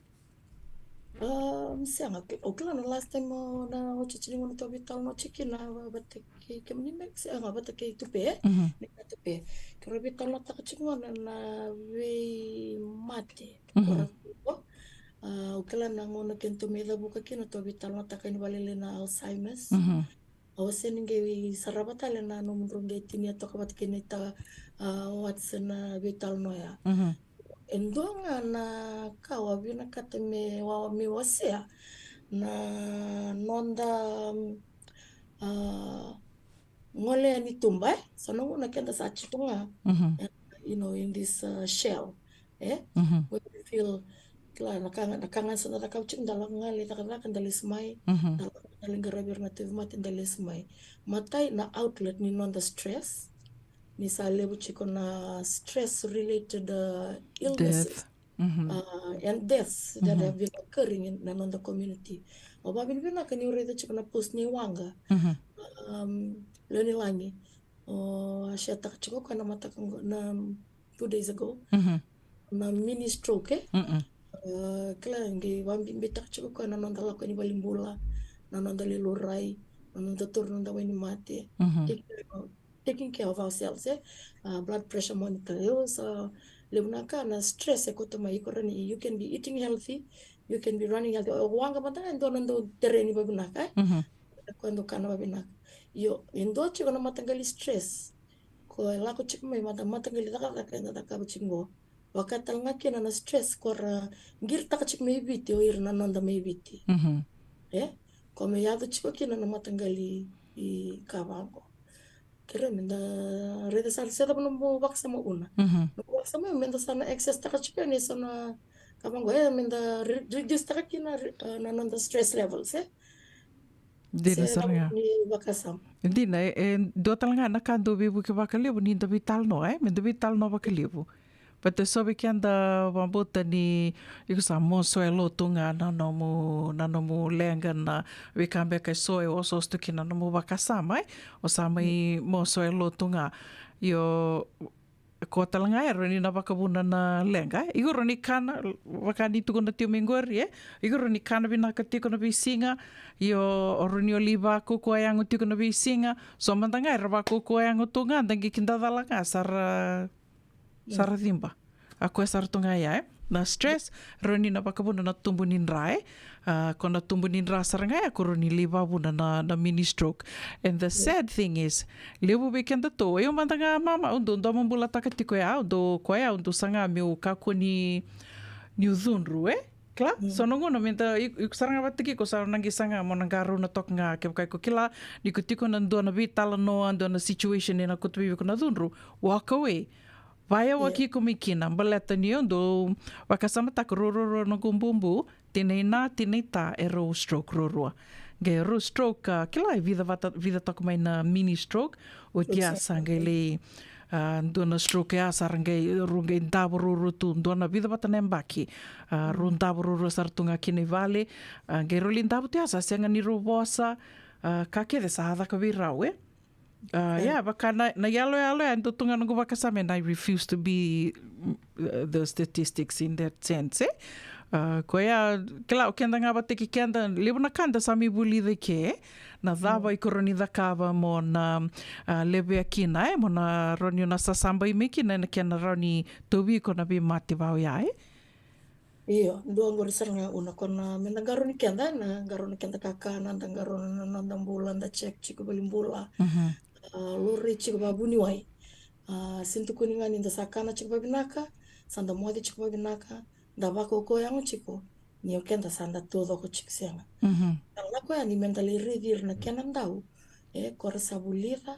Um, sega, ke-, o kila na last time o na oti tini gona tou veitalanoa tiko kina, va-, vata kei kemuni me, sega, vata kei Tupe, e? Mhm. Ni ka Tupe. Keirau veitalanoataka tiko gona na veimate. Mhm. Ora tiko. Ah, o kila na gauna kedatou mai cavuka kina tou veitalanoataka ni valele na Alzheimer's. Mhm. Au sega ni qai sarava tale na nomudrou qai tinia toka vata kei na ita, ah, Watson na veitalanoa ya. Mhm. E dua ga na ka au a vinakata me wa-, me wasea na noda, ah, gole ni tuba, e? So na gauna keda sa tiko ga, mhm, eh, you know, in this, uh, shell, e? Mhm. Where we feel, kila, na ka ga, na ka ga sa da cakava tiko, da lako ga lai cakacaka, da lesu mai, mhm, da lako ga lai qaravi ira na tauvimate, da lesu mai. Matai na outlet ni noda stress, ni sa levu tiko na stress related, uh, illnesses. Death. Mhm. Uh, and deaths that, mhm, have been occurring in na noda community. Au vakavinavinaka niu raica tiko na post ni waqa. Mhm. Um, Leonilagi. O a share-taka tiko koya na mataka qo, na two days ago. Mhm. Na mini stroke, e? Mm-mm. Uh, kila qai vakabibitaka tiko koya na noda lako ni valenibula, na noda lai laurai, na noda taura na noda wainimate. Mhm. Take care of, taking care of ourselves, e? Uh, blood pressure monitor. Io, sa levu na ka na stress e kauta mai, iko rawa ni, you can be eating healthy, you can be running healthy. O waqa mada ga e dua na dau tereni vavinaka, e? Mhm. Koya dau kana vavinaka. Io, e dua tiko na mataqali stress. Ko e lako tiko mai mada, mataqali cakacaka eda cakava tiko qo. Vaka tale ga kina na stress ko ra qiritaka tiko mai Viti o ira na noda mai Viti. Mhm. E? Ko me yaco tiko kina na mataqali i ka vaqo. Kere meda raica sara se cava nomu vakasama Una. Mhm. Nomu vakasama meda sa na access taka tiko yani so na ka vaqo, e, meda re-, reduce taka kina, re-, eh, na noda stress levels, e? Dina sara ga. Ni vakasama. Dina, e, e dua tale ga na ka dau veivuke vakalevu ni da veitalanoa, e? Meda veitalanoa vakalevu. But e so vei keda vakabauta ni iko sa moso e lotu ga na nomu, na nomu leqa, na veika beka e so e osooso tu kina na nomu vakasama, e? O sa mai moso e lotu ga. Io, ko tale ga e rawa ni na vakavuna na leqa, e? Iko rawa ni kana, vaka ni tukuna tiko mai qori, e? Iko rawa ni kana vinaka tiko na veisiga, io, o rawa ni o lai vakaukauwa yago tiko na veisiga, so mada ga era vakaukauwa yago tu ga, da qai kidacala ga sa ra, sa ra ciba. A koya sara tu ga ya, e? Na stress, rawa ni na vakavuna na tubu ni dra, e? A, ko na tubu ni dra sara ga ya, ko rawa ni lai vakavuna na, na mini stroke. And the sad thing is, levu vei kedatou, o yau mada ga mama, au dau domobulataka tiko ya, au dau, koya, au dau saga meu kakua ni, niu cudru, e? Kila? So na gauna meda, i-, iko sara ga vata kei iko sa na qai saga mo na qarauna toka ga, kevaka iko kila ni ko tiko na dua na veitalanoa, dua na situation ena kauta vei iko na cudru, walk away. Vaya, yeah, waki iko mai kina, baleta ni au dau vakasamataka rua, rua, rua noqu bubu, tinai na, tinai ta, e rau stroke ruarua. Qai rau stroke, a, kila e vica vata, vica toka mai na mini stroke, oti ya sa qai lai, a, dua na stroke ya sa ra qai, rau qai davo ruarua tu, dua na vica vata na yabaki, a, rau davo ruarua sara tu ga kina i vale, a, qai rau lai davo tu ya sa sega ni rau vosa, a, ka kece sa caka vei rau, e? A, yeah, vaka na, na yaloyalo ya, dua tu ga noqu vakasama, and I refuse to be, mm, uh, the statistics in that sense, e? A, koya, kila, o keda ga vata kei keda, levu na ka da sa mai vulica i ke, na cava iko rawa ni cakava mo na, a, levea kina, e? Mo na rawa ni o na sasabai mai kina, ena kena rawa ni tauvi iko na veimate vaka oya, e? Io, dua qori sara ga Una, ko na meda qarauni keda, na qarauna keda kakana, da qarauna na noda bula, da check tiko valenibula. Mhm. A, laurai tiko vakavuniwai. A, sega ni tukuni ga ni da sa kana tiko vavinaka, sa da moce tiko vavinaka, da vakaukauwa yago tiko, ni o keda sa da taucoko tiko, sega. Mhm. Da lako yani meda lai raici ira na kena dau, e, ko ra sa vulica,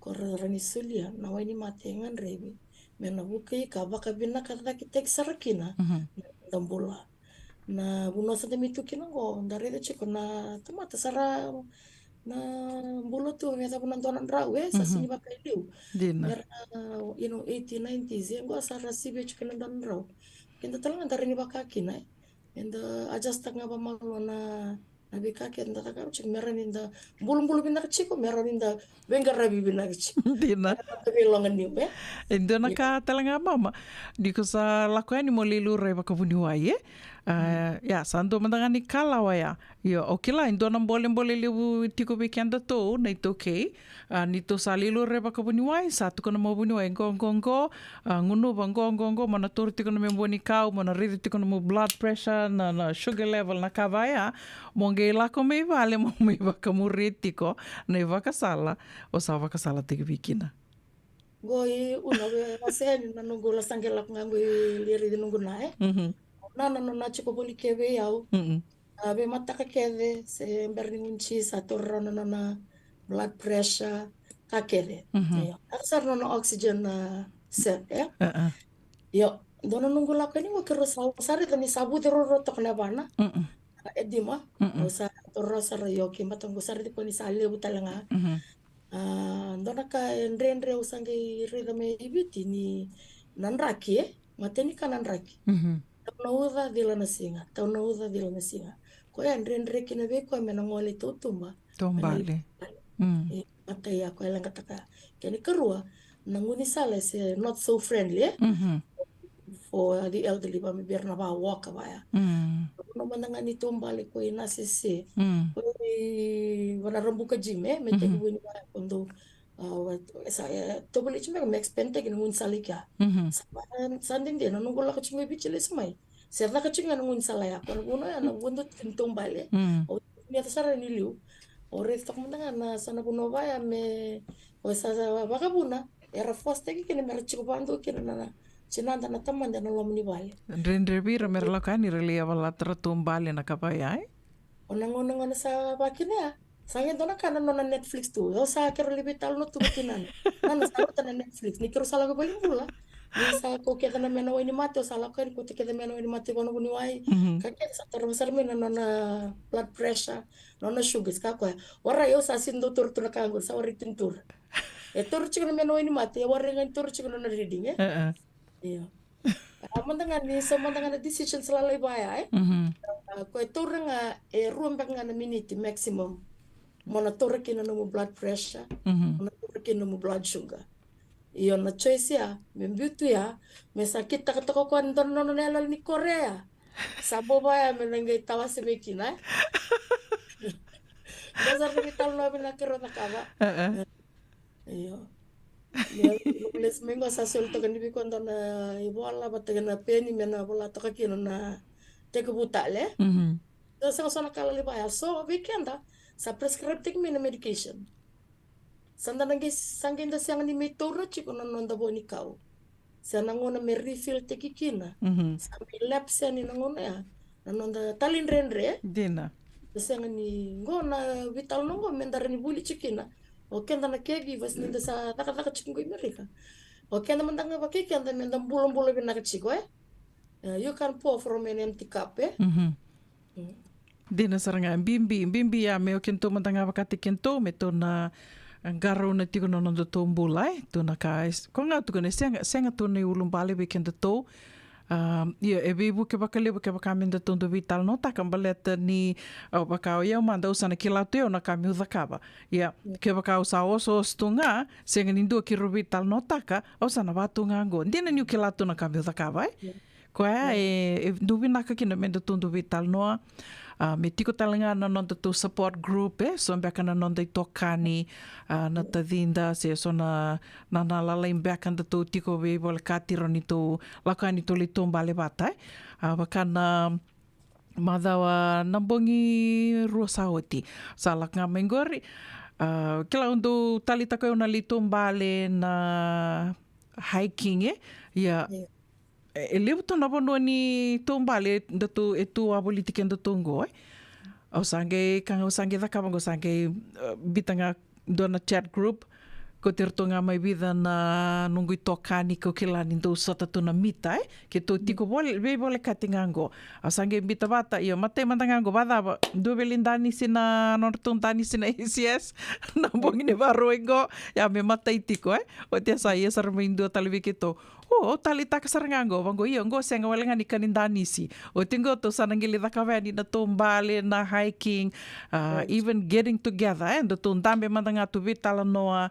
ko ra rawa ni solia na wainimate e gadrevi me na vukei ka vakavinaka cake tiko sara kina, mhm, na noda bula. Na vanua sa da mai tu kina qo, da raica tiko na tamata sa ra na bula tu me yacova na dua na drau, e, sa, mhm, sega ni vaka i liu. Dina. Era, you know, eighty, nineties, e, qo sa ra sivia tiko na dua na drau. Keda tale ga da rawa ni vaka kina, e. Eda adjust-taka ga vakamalua na Na veika keda cakava tiko me rawa ni da bulubulu vinaka tiko, me rawa ni da veiqaravi vinaka tiko. Dina. Ka veiloga niu, e? E dua na ka tale ga, mama. Ni ko sa lako yani mo lai laurai vakavuniwai, e? A, ia, sa dua mada ga ni kalawa ya. Io, au kila e dua na bolebole levu tiko vei kedatou na iTaukei. A, ni tou sa lai laurai vakavuniwai, sa tukuna mai o vuniwai, qo, qo, qo, a, gunuva qo, qo, qo, mo na taura tiko na nomu vuanikau, mo na raica tiko na nomu blood pressure, na, na sugar level, na ka vaya, mo qai lako mai vale, mo mai vakamuria tiko na ivakasala o sa vakasalataki vei kina. Qo i una, e, wasea ni na noqu la sa qai lako ga qo i lai raici noqu na, e? Mhm. Na, na, na, na tiko voli ke vei au. Mm-mm. A, veimataka kece, se bera ni gunu tiko, sa taura rawa na nona blood pressure, ka kece. Mhm. Io. A sara nona oxygen, a, set, e? A, a. Io, dua na noqu lako yani qo keirau sa, sa raica ni sa vuce ruarua toka na yavana. Mm-mm. A, edema. Mm-mm. Au sa taura rawa sara, io, ke mata qo sa raica ko ni sa levu tale ga. Mhm. A, dua na ka e dredre au sa qai raica mai Viti ni na draki, e? Matai ni ka na draki. Mhm. Tau na uca, cila na siga. Tau na uca, cila na siga. Koya e dredre kina vei koya me na gole i tautuba. Taubale. Mm. E, matai ya koya e leqataka. Kena ikarua, na gaunisala e se not so friendly, e? Mhm. For the elderly, va me vei ira na vakaoka vaya. Mm. Vanua mada ga ni taubale ko i Nasese. Mm. Ko i Vanarabuka Gym, e? Me tekivu ni vaya ko dou, a, wa-, sa, e, tovolei tiko me, me expand taki na gaunisala i kea. Mhm. Sa, sa dede, na noqu lako tiko mai Viti lesu mai. Se caka tiko ga na gaunisala ya, ko na vanua ya na vanua tiko ni taubale. Mm. Au ni ata sara ni liu. Au raica toka mada ga na sa na vanua vaya me, o sa, sa vakavuna, era force taki kina me ra tiko vakadua kina na, na tinada, na tamada ena loma ni vale. Dredre vei ira me ra lako yani ra lai yavalata, ra taubale, na ka vaya, e? O na gauna, gauna sa vakina ya. Sa qai dua na ka na nona Netflix tu. Au sa keirau lai veitalanoa tu vei tinana. Nana sa rauta na Netflix. Ni keirau sa lako i valenibula. Ni sa kau kece na mena wainimate, au sa lako yani kauta kece mena wainimate vua na vuniwai. Mhm. Ka kece sa taura sara mai na nona blood pressure, nona sugar, sa kaya o koya. Warai, au sa sega ni dau taura tu na ka qori, sa warai tu ni taura. E taura tiko na mena wainimate, e warai ga ni taura tiko na nona reading, e? E, e. Io. A, mada ga ni, so mada ga na decisions lalai vaya, e? Mhm. A, koya e taura ga, e rua beka ga na miniti maximum. Mo na taura kina nomu blood pressure, mhm, mo na taura kina nomu blood sugar. Io, na choice ya, me biu tu ya, me sa kitaka toka o koya ni dua na nona yaloyalo ni Korea. Sa bau vaya me na qai tawase mai kina, e? Dua sa na veitalanoa vinaka keirau cakava. E, e. Io. Io, lesu mai qo sa soli toka ni vei koya dua na ivola vata kei na peni me na vola toka kina na tekivu tale. Mhm. Sa sega so na ka lalai vaya. So vei keda sa prescribe taki mai na medication. Sa da na qai, sa qai da sega ni mai taura tiko na noda vuanikau. Se na gauna me refill taki kina. Mhm. Sa mai lapse yani na gauna ya na noda talaidredre. Dina. Da sega ni, qo na veitalanoa qo me da rawa ni vuli tiko kina. O keda na caregivers ni da sa cakacaka tiko qo i Merika. O keda mada ga vakai keda me da bulabula vinaka tiko, e? E, you can pour from an empty cup, e? Mhm. Mm. Dina sara ga, bibi, bibi ya me o kedatou mada ga vakataki kedatou, me tou na, e, qarauna tiko na nodatou bula, e? Tou na ka, e, ko ga tukuna, e sega, sega tou na iulubale vei kedatou. A, ia, e veivuke vakalevu kevaka me datou dau veitalanoataka baleta ni, a, vaka o yau mada au sa na kila tu o yau na ka meu cakava. Ia, mm, kevaka au sa osooso tu ga, sega ni dua keirau veitalanoataka, au sa na va tu ga qo. Dina niu kila tu na ka meu cakava, e? Mm. Koya, e, e dau vinaka kina me datou dau veitalanoa. A, me tiko tale ga na nodatou support group, e, so beka na noda itokani, a, na tacida, se so na, na, na lalai beka datou tiko veivolekati, rawa ni tou lako yani tou lai taubale vata, e. A, vaka na macawa na bogi rua sa oti. Sa lako ga mai qori. A, kila au dau taleitaka o yau na lai taubale, na hiking, e. Ia, io. E, e levu tu na vanua ni taubale datou, e tu wavoliti kedatou qo, e. Au sa qai, ka ga au sa qai cakava qo, sa qai, e, biuta ga dua na chat group. Kauti iratou ga mai vica na noqu itokani kau kila ni dau sota tu na mita, e. Keitou tiko vole, veivolekati ga qo. Au sa qai biuta vata, io, matai mada ga qo, vacava, dua veli danisi na nodratou danisi na A C S. Na bogi ni Vakarauwai qo, ia me matai tiko, e. Oti ya sa ia sara mai dua tale vei keitou. O, o taleitaka sara ga qo, vaqo, io, qo sega wale ga ni ka ni danisi. Oti qo tou sa na qai lai cakava yani na tou bale, na hiking, uh, even getting together, e, datou dabe mada ga, tou veitalanoa,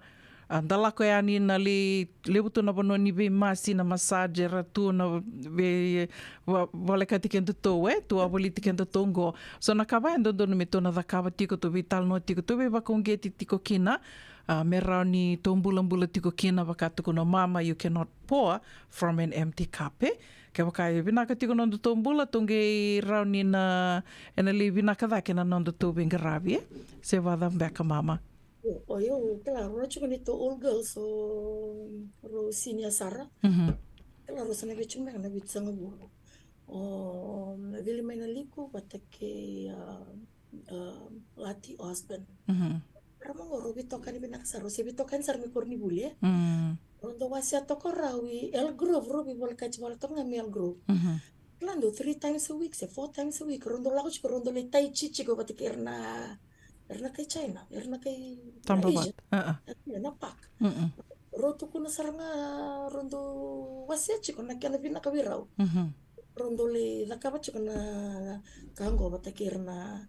a, da lako yani na lai levu tu na vanua ni veimasi, na massage era tu na vei, va, volekati kedatou, e, tou a voliti kedatou qo. So na ka va e dodonu me tou na cakava tiko, tou veitalanoa tiko, tou veivakauqeti tiko kina, a, me rawa ni tou bulabula tiko kina, vaka tukuna o mama, you cannot pour from an empty cup, e. Kevaka e vinaka tiko na nodatou bula, tou qai rawa ni na, ena lai vinaka cake na nodatou veiqaravi, e. Se vacava beka, mama? O, o, io, kila, rau na tiko ni tou old girls, o, rau senior sara. Mhm. Kila, rau sa na vei tiko beka na vitusagavulu. O, vili mai na liku vata kei, a, a, Lati, o husband. Mhm. Rau maqo, rau veitokani vinaka sara, rau se veitokani sara mai koronivuli, e. Mm. Rau dau wasea toka rau i Elk Grove, rau veivolekati vale toka ga mai Elk Grove. Mhm. Kila, dau three times a week, se four times a week, rau dau lako tiko, rau dau lai tai chi tiko vata kei ira na, ira na kai China, ira na kai Taba Asia. Vata. A, a. Ira na park. Mm-mm. Rau tukuna sara ga, rau dau wasea tiko na kena vinaka vei rau. Mhm. Rau dau lai cakava tiko na ka qo vata kei ira na,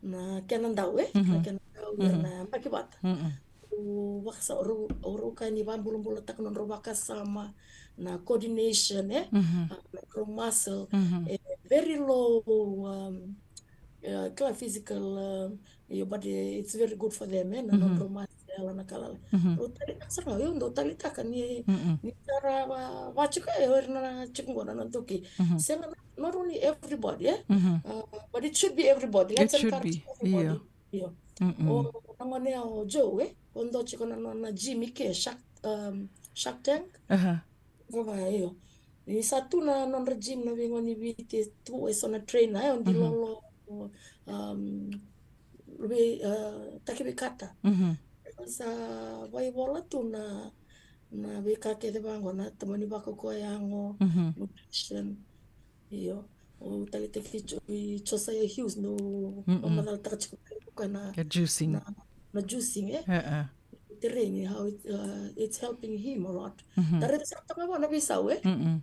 na kena dau, e? Na kena dau, ira na baki vata. Mm-mm. Rau vakasa-, rau, rau kaya ni vakabulabulataka nodrau vakasama, na coordination, e? Mhm. A, nodrau muscle, mhm, e, very low, um, e, kila, physical, um, io, but, e, it's very good for them, e? Na nodrau muscle, na ka lala. Mhm. Rau taleitaka sara ga, io, dau taleitaka ni, mm-mm, ni sa ra va, va tiko, e, o ira na tiko qo na noda iTaukei. Mhm. Sega, not only everybody, e? Mhm. Uh, but it should be everybody. Let's encourage everybody. Io. Io. Mm-mm. O na gone ya o Joe, e? O dau tiko na, na, na gym i ke, Shark, um, Shark Tank. Aha. Vava, io. Ni sa tu na nodra gym na veigauna ni Viti, tu e so na trainer, e, o Dilolo, um, vei, uh, Taki Veikata. Mhm. Sa vaivola tu na, na veika kece vaqo, na tamani vakakoya yago, mhm, nutrition. Io, o taleitaki Jo-, i Josiah Hughes, no, mm-mm, o macalataka tiko koya na, e, juicing, na, na juicing, e? E, e. Tereni, how it, uh, it's helping him a lot. Mhm. Tara sara toka vua na veisau, e? Mm-mm.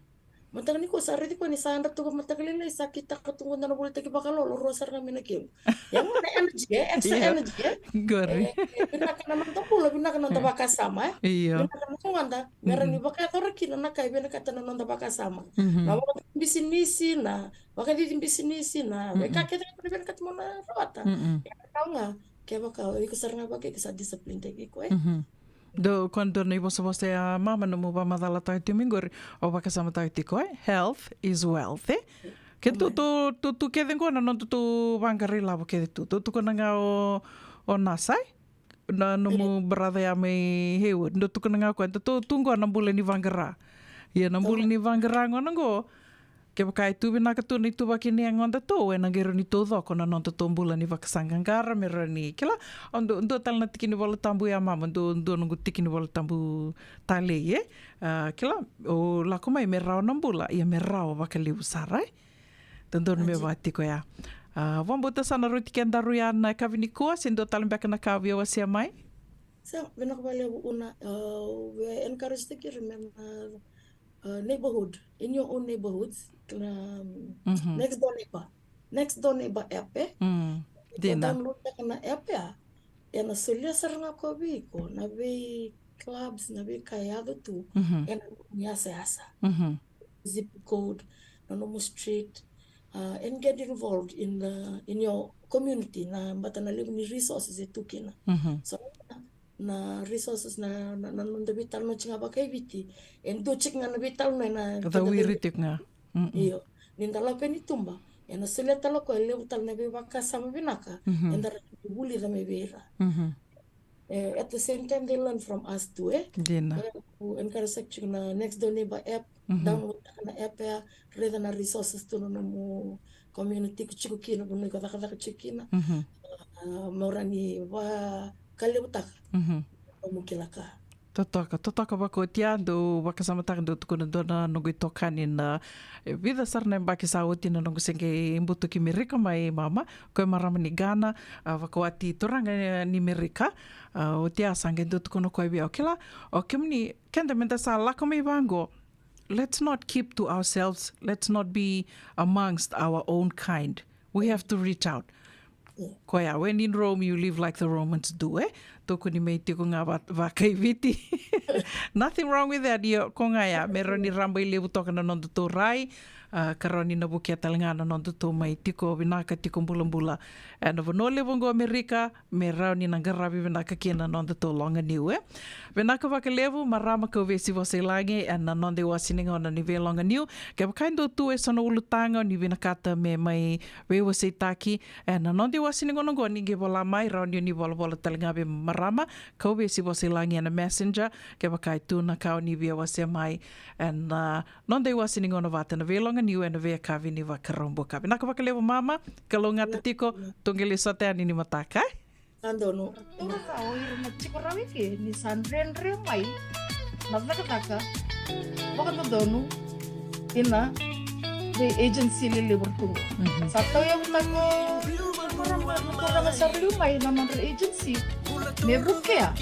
Mataka nikua sa raici koya ni sa yadra tu vakamataka lailai, sa kitaka tu qo na volitaki vakalolo, rua sara ga mai na kemu. Ia mo na energy, e? Extra, io, energy, e? Qori. E, e, vinaka na noda bula, vinaka na noda, io, vakasama, e? Io. Vinaka na noda, me ra ni, mhm, vakayacora kina na ka e vinakata na noda vakasama. Mhm. Na vakabisinisi, na vakacici bisinisi, na, mm-mm, veika kece e vinakata mo na rawata. Mm-mm. E rawa ga kevaka o iko sara ga vaka iko sa discipline-taki iko, e? Mhm. Dou, koya dua na ivosavosa ya, mama, nomu vakamacalataka tiko mai qori, o vakasamataka tiko, e? Health is wealth, e? Ke tu, amen, tu, tu, tu kece qo na noda tu vaqara ilavo kece tu. Tu, tu tukuna ga o, o Nasa, e? Na nomu, amen, brother ya mai Heywood. Dou tukuna ga o koya, tu, tu qo na bula ni vaqara. Ia na bula, amen, ni vaqara qo na qo. Kevaka e tu vinaka tu na ituvaki ni yagodatou, ena qai rawa ni taucoko na nodatou bula ni vakasaqaqara, me rawa ni, kila, au dua, dua tale na tiki ni Vola Tabu ya, mama, dua, dua noqu tiki ni Vola Tabu talei, e? A, kila, o lako mai me rawa na bula, ia me rawa vakalevu sara, e? Dodonu me, aji, vaka tiko ya. A, vakabauta sa na rauti kedaru ya na yakavi nikua, se dua tale beka na ka via wasea mai? Sa, vinaka vakalevu Una, a, au via encourage-taki ira me na, a, neighborhood, in your own neighborhoods, na, um, mhm, next door neighbor. Next door neighbor app, e? Mm, dina. Download-taka na app ya, ena solia sara ga koya vei iko na vei clubs, na veika e yaco tu, mhm, ena yasayasa. Mhm. Zip code, na nomu street, uh, and get involved in the, in your community, na baleta na levu ni resources e tu kina. Mhm. So, na resources na, na, na noda veitalanoa tiko ga vakaiviti, e dua tiko ga na veitalanoa ena, cawiri tiko ga. Mm-mm. Io, ni da lako yani tuba, ena solia tale o koya e levu tale na veivakasama vinaka, mhm, eda rawa ni vulica mai vei ira. Mhm. E, at the same time, they learn from us too, e? Dina. E, au encourage-taka tiko na next door neighbor app, mhm, download-taka na app ya, raica na resources tu na nomu community ko tiko kina, vanua iko cakacaka tiko kina. Mhm. A, mo rawa ni vakalevutaka, mhm, nomu kila ka. Totoka, totoka vakaoti ya, dou vakasamataka, dou tukuna dua na noqu itokani na, e, vica sara na yabaki sa oti na noqu se qai butuki Merika mai, mama, o koya marama ni Ghana, a, vakawati turaga ni Merika, a, oti ya sa qai dau tukuna o koya vei au, kila, o kemuni, keda meda sa lako mai vaqo, Let's not keep to ourselves. Let's not be amongst our own kind. We have to reach out. Koya, when in Rome, you live like the Romans do, e? Tukuni me tiko ga va, vakaiviti. Nothing wrong with that. Io, ko ga ya, me rawa ni rabailevu toka na nodatou rai, a, ka rawa ni na vukea tale ga na nodatou mai tiko vinaka, tiko bulabula ena vanua levu oqo Amerika, me rawa ni na qaravi vinaka kina na nodatou loga niu, e? Vinaka vakalevu, marama Kauvesi Vosailagi, ena noda iwasi ni gauna ni veiloga niu. Kevaka e dua tu eso na ulutaga o ni vinakata me mai veiwaseitaki ena noda iwasi ni gauna oqo, ni qai vola mai, rawa ni o ni volavola tale ga vei marama Kauvesi Vosailagi ena Messenger, kevaka e tu na ka o ni via wasea mai ena noda iwasi ni gauna vata na veiloga niu ena veiyakavi ni Vakaraubuka. Vinaka vakalevu mama, kalougata tiko, tou qai lai sota yani ni mataka, e? Na donu. Ura sa o ira na tiko rawa i ke ni sa dredre mai na cakacaka vakadodonu ina vei agency lelevu ra tu qo. Mhm. Sa tauyavutaka na turaga, na turaga sa ra liu mai na nodra agency me vukea.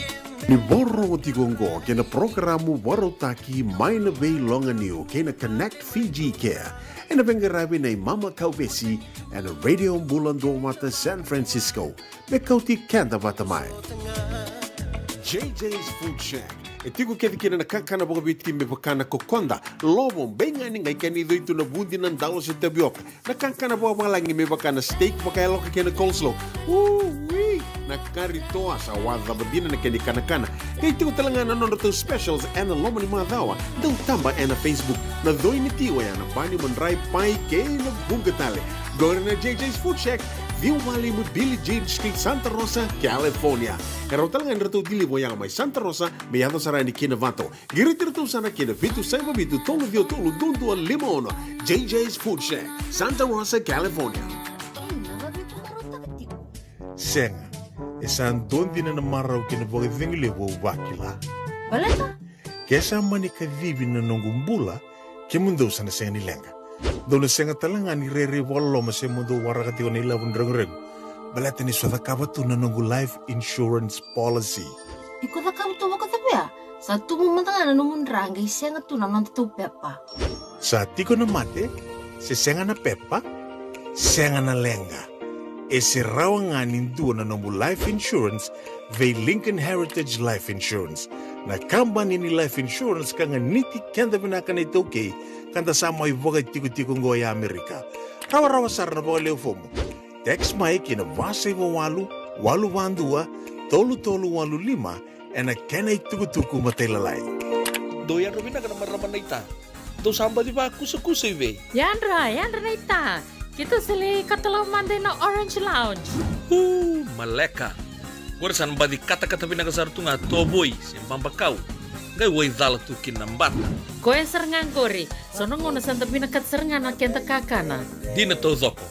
Ni vakarorogo tiko oqo kei na porokaramu vakarautaki mai na veiloga niu kei na Connect Fiji Care, ena veiqaravi nei Mama Kauvesi ena Radio Bula Duavata San Francisco, me kauti keda vata mai. J J's Food Shack. E tiko kece kina na kakana vakaviti me vaka na kokoda, lovo, beigani, qai kena icoi tu na vudi, na dalo se tavioka. Na kakana vakavalagi me vaka na steak vakayaloka kei na coleslaw. Ui! Na kari toa sa wacava dina na kena ikanakana. Qai tiko tale ga na nodratou specials ena loma ni macawa. Dau taba ena Facebook. Na coi ni ti oya na bani, madrai, pai kei na vuqa tale. Qori na J J's Food Shack, ciwa walu lima Billie Jean Street, Santa Rosa, California. E rawa tale ga ni ratou deliver oya mai Santa Rosa me yaco sara yani kina Vato. Qiriti iratou sara kina vitu saiva vitu tolu ciwa tolu dua dua lima ono. J J's Food Shack, Santa Rosa, California. Sega, e sa dua dina na marau kei na vakacegu levu au vakila. Baleta? Ke sa mani kacivi na noqu bula, kemudou sa na sega ni leqa. Dou na sega tale ga ni rairai vakaloloma se mo dou waraka tiko na ilavo ni reguregu. Baleta ni sa cakava tu na noqu life insurance policy. Iko cakava tu vakacavia? Sa tubu mada ga na nomu dra qai sega tu na nodatou pepa. Sa tiko na mate, se sega na pepa, sega na leqa. E se rawa ga ni dua na nomu life insurance vei Lincoln Heritage Life Insurance, na kabani ni life insurance ka ganiti keda vinaka na iTaukei, ka da sa mai vakatikotiko oqo e Amerika. Rawarawa sara na vakaleu fomu. Text mai ki na va saiva walu, walu va dua, tolu tolu walu lima, ena kena itukutuku matailalai. Dou yadra vinaka na marama naita. Dou sa baci vakusakusa i vei? Yadra, yadra naita. Keitou sa lai katalau mada ina Orange Lounge. Uu, maleka. Qori sa na baci katakata vinaka sara tu ga tovoi se babakau. Qai waicala tu kina na bata. Koya sara ga qori. So na gauna sa da vinakata sara ga na keda kakana. Dina taucoko.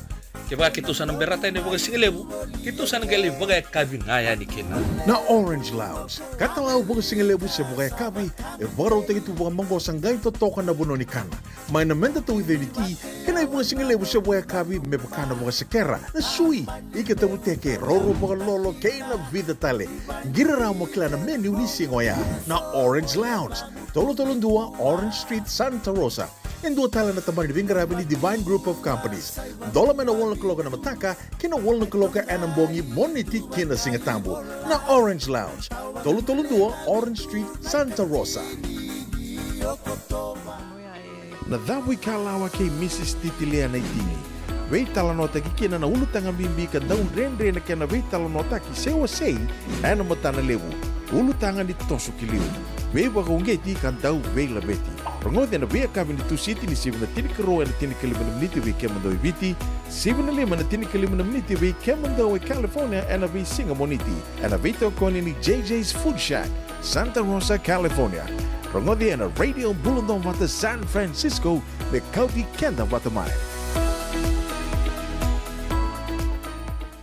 Kevaka keitou sa na berata yani vakasigalevu, keitou sa na qai lai vakayakavi ga yani kina. Na Orange Lounge, katalau vakasigalevu se vakayakavi, e vakarautaki tu vakamaqosa qai totoka na vanua ni kana. Mai na meda tauica ni ti, kei na ivakasigalevu se vakayakavi me vaka na vakasekera, na sui, ika tavuteke, roro vakalolo, kei na vica tale. Qiri rawa mo kila na menu ni siga oya. Na Orange Lounge, tolu tolu dua Orange Street, Santa Rosa. E dua tale na tabana ni veiqaravi ni Divine Group of Companies. Dola mai na walu na kaloko ena mataka ki na walu na kaloko ena bogi, Moniti ki na Sigatabu. Na Orange Lounge, tolu tolu dua Orange Street, Santa Rosa. Na cavuikalawa kei Mrs Titilia Naitini. Veitalanoataki kina na ulutaga bibi ka dau dredre na kena veitalanoataki se wasei ena matana levu. Ulutaga ni toso ki liu, veivakauqeti ka dau veilaveti. Rogoci ena veiyakavi ni Tusiti ni sivi na tinikarua ena tinikalima na miniti vei kemudou e Viti, sivi na lima na tinikalima na miniti vei kemudou e California ena veisiga Moniti, ena veitokoni ni J J's Food Shack, Santa Rosa, California. Rogoci ena Radio Bula Duavata San Francisco, me kauti keda vata mai.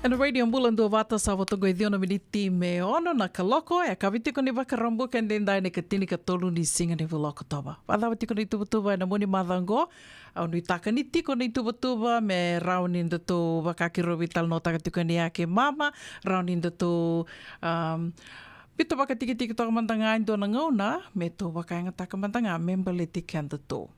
Ena Radio Bula Duavata sa vo toqo e ciwa na miniti me ono na kaloko, e yakavi tiko ni Vakaraubuka edaidai na ikatinikatolu ni siga ni vula o Okotova. Vakacava tiko na ituvatuva ena mua ni macawa oqo? Au nuitaka ni tiko na ituvatuva me rawa ni datou vakakirovi tale na otaka tiko ni yake mama, rawa ni datou, um, Vitu vakatikitiki toka mada ga e dua na gauna me tou vakayagataka mada ga me baleti kedatou.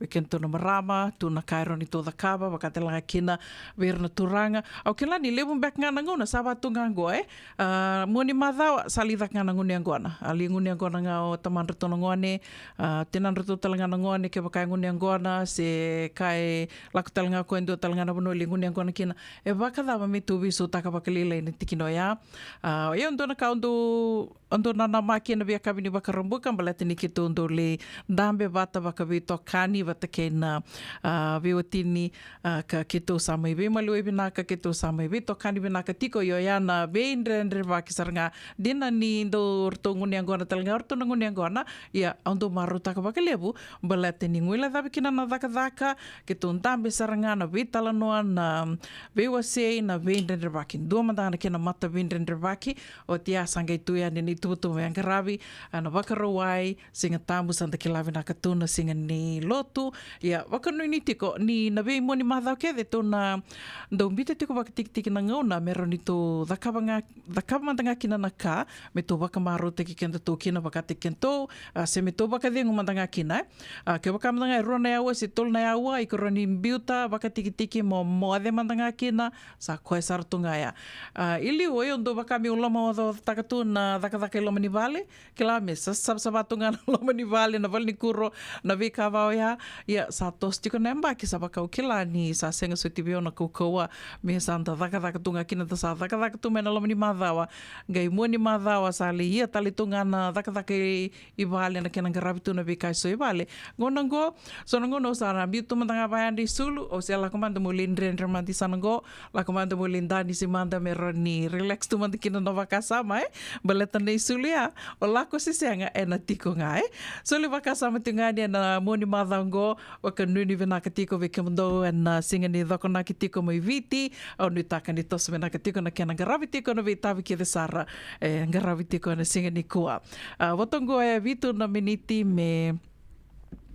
Vei kedatou na marama, tu na ka e rawa ni tou cakava, vaka tale ga kina vei ira na turaga. Au kila ni levu beka ga na gauna sa vatu ga oqo, e. A, mua ni macawa, sa lai caka ga na gunu yaqona. A lai gunu yaqona ga o tamadratou na gone, a, tinadratou tale ga na gone, kevaka e gunu yaqona, se ka e lako tale ga ko e dua tale ga na vanua lai gunu yaqona kina. E vakacava me tou veisautaka vakalailai na tikina oya? A, oya e dua na ka au dau, au dau nanamaki ena veiyakavi ni Vakaraubuka, baleta ni keitou dau lai dabe vata vakaveitokani vata kei na, a, veiwatini, a, ka keitou sa mai veimaliwai vinaka, keitou sa mai veitokani vinaka tiko, io oya na veidredrevaki sara ga. Dina ni dau ratou gunu yaqona tale ga, ratou na gunu yaqona, ia au dau marautaka vakalevu, baleta ni guilecavi kina na cakacaka, keitou dabe sara ga na veitalanoa, na veiwasei, na veidredrevaki. Dua mada ga na kena mata veidredrevaki, oti ya sa qai tu yani na ituvatuva e qaravi, a, na Vakarauwai, Siga Tabu, sa da kila vinaka tu na siga ni lotu. Ia, vakanuinui tiko ni na veimua ni macawa kece tou na dau biuta tiko vakatikitiki na gauna me rawa ni tou cakava ga, cakava mada ga kina na ka me tou vakamarautaki kedatou kina vakataki kedatou, a, se me tou vakacegu mada ga kina, e. A, kevaka mada ga e rua na yaua se tolu na yaua, iko rawa ni biuta vakatikitiki mo moce mada ga kina, sa koya sara tu ga ya. A, i liu, oi, au dau vaka meu lomaocaocataka tu na cakacaka i loma ni vale, kila me sa savasava tu ga na loma ni vale, na valenikuro, na veika va oya. Ia, sa toso tiko na yabaki, sa vaka au kila ni sa sega soti vei au na kaukauwa me sa da cakacaka tu ga kina, da sa cakacaka tu mai na loma ni macawa. Qai mua ni macawa sa lai ia tale tu ga na cakacaka i, i vale, na kena qaravi tu na veika eso i vale. Gauna qo, so na gauna au sa na biu tu mada ga vayadra i sulu, au se lako mada meu lai dredre mada i sana qo, lako mada meu lai danisi mada me rawa ni relax tu mada kina na vakasama, e? Baleta na isulu ya, o lako se sega, ena tiko ga, e? Soli vakasama tiko ga yani ena mua ni macawa qo, vakanuinui vinaka tiko vei kemudou ena siga ni cokonaki tiko mai Viti, au nuitaka ni toso vinaka tiko na kena qaravi tiko na veitavi kece sara, e, qaravi tiko ena siga nikua. A, vota qo e vitu na miniti me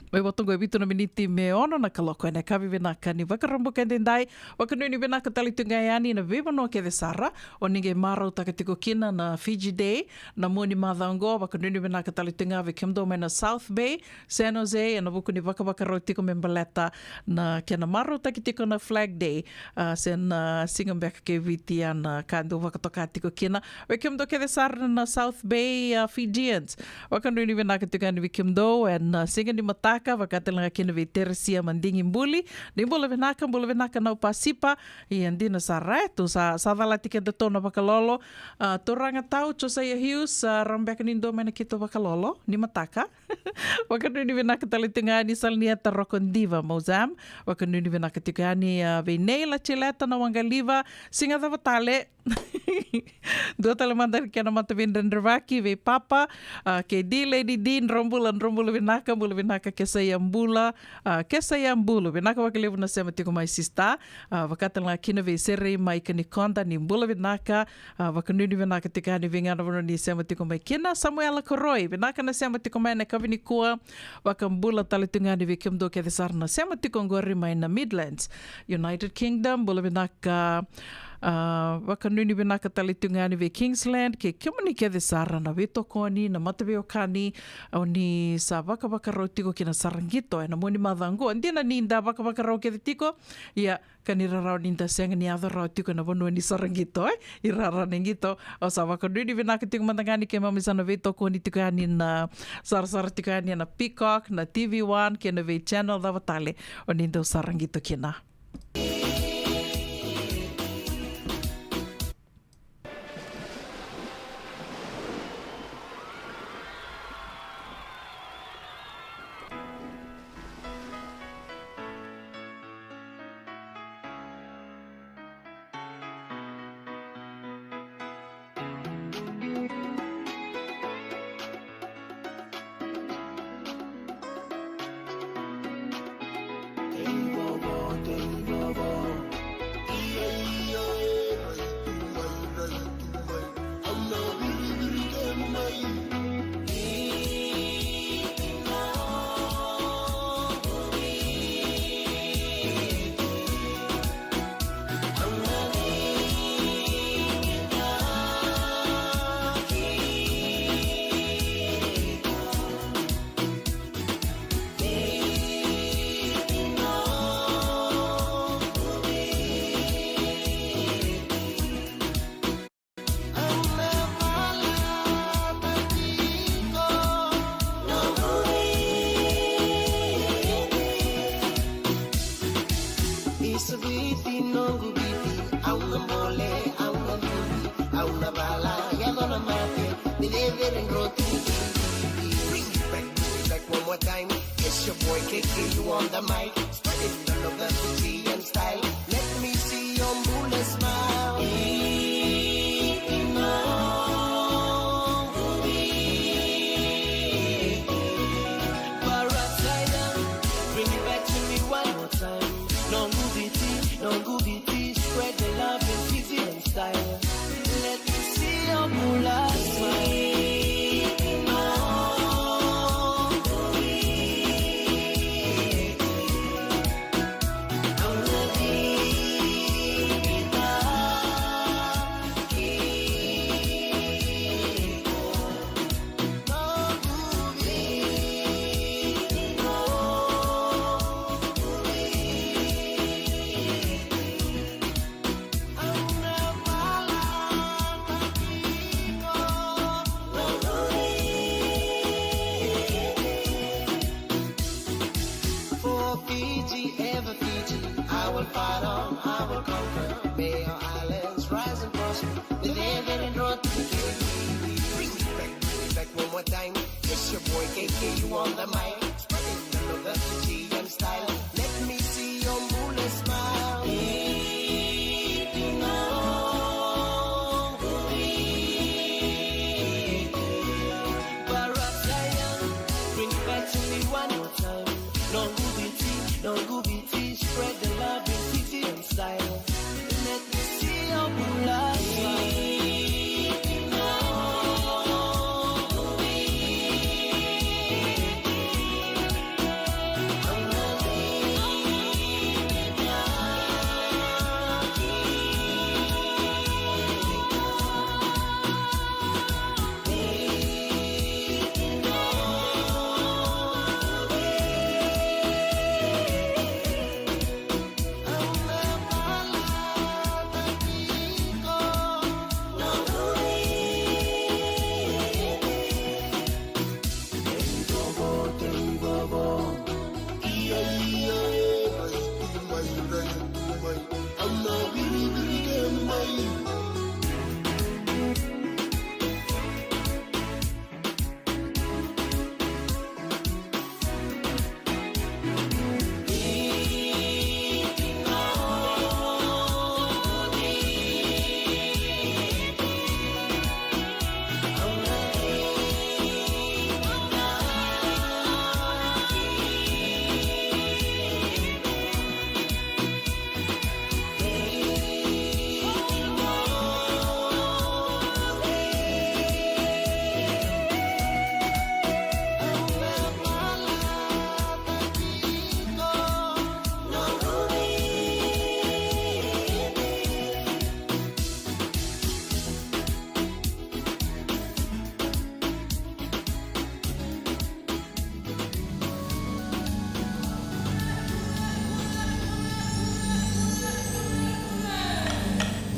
Mai vota qo e vitu na miniti me ono na kaloko ena yakavi vinaka ni Vakaraubuka edaidai. Vakanuinui vinaka tale tu ga yani na veivanua kece sara o ni qai marautaka tiko kina na Fiji Day na mua ni macawa qo. Vakanuinui vinaka tale tu ga vei kemudou mai na South Bay, San Jose, ena vuku ni vakavakarau tiko me baleta na kena marautaki tiko na Flag Day, a, se na siga beka kei Viti ya na ka dau vakatoka tiko kina. Vei kemudou kece sara na South Bay, a, Fijians, vakanuinui vinaka tiko yani vei kemudou ena, a, siga ni mataka, vaka tale ga kina vei Teresia Madigi Buli. Ni bula vinaka, bula vinaka na Pasipa. Ia dina sara, e, tou sa, sa calati kedatou na vakalolo. A, turaga tau, Josiah Hughes, a, rawa beka ni dua mai na keitou vakalolo ni mataka. Vakanuinui vinaka tale tiko yani Salanieta Roko Diva Mozam. Vakanuinui vinaka tiko yani, a, vei Nei Latileta na Waqaliva. Siga cava tale? Dua tale mada na kena mata veidredrevaki vei Papa, a, kei D Lady D, dro bula, dro bula vinaka, bula vinaka Kesaia Bula, a, Kesaia Bulu, vinaka vakalevu na sema tiko mai sister, a, vaka tale ga kina vei Serei mai Kanikoda, ni bula vinaka, a, vakanuinui vinaka tiko yani vei ga na vanua ni sema tiko mai kina, Samuela Koroi, vinaka na sema tiko mai na yakavi nikua, vakabula tale tiko yani vei kemudou kece sara na sema tiko qori mai na Midlands, United Kingdom, bula vinaka, a, vakanuinui vinaka tale tiko ga yani vei Kingsland, kei kemuni kece sara na veitokoni, na mataveiwekani, o ni sa vakavakarau tiko ki na Saraqito ena mua ni macawa qo. Dina ni da vakavakarau kece tiko, ia, ka ni rarawa ni da sega ni yaco rawa tiko ena vanua ni Saraqito, e, i rara ni qito. Au sa vakanuinui vinaka tiko mada ga ni keimami sa na veitokoni tiko yani na sarasara tiko yani ena Peacock, na T V One, kei na vei channel cava tale o ni dau Saraqito kina. Bole, au na vivi, au na vala, yaco na mate, ni cecere droti. Bring it back, bring it back one more time. It's your boy K K, you on the mic. Spreading the love, the Fijian style. Let me see your bula smile. Parataya, bring it back to me one more time. Noqu Viti, noqu Viti, spread the love in Fijian style. Let me see your bula smile. For Fiji, ever Fiji, I will fight on, I will conquer. May our islands rise and prosper. Bring it back, bring it back one more time. It's your boy K K, you on the mic. Spreading the love, the Fijian style. Let me see your bula smile. Parataya, bring it back to me one more time. Noqu Viti, noqu Viti, spread the love in Fijian style. Let me see your bula smile.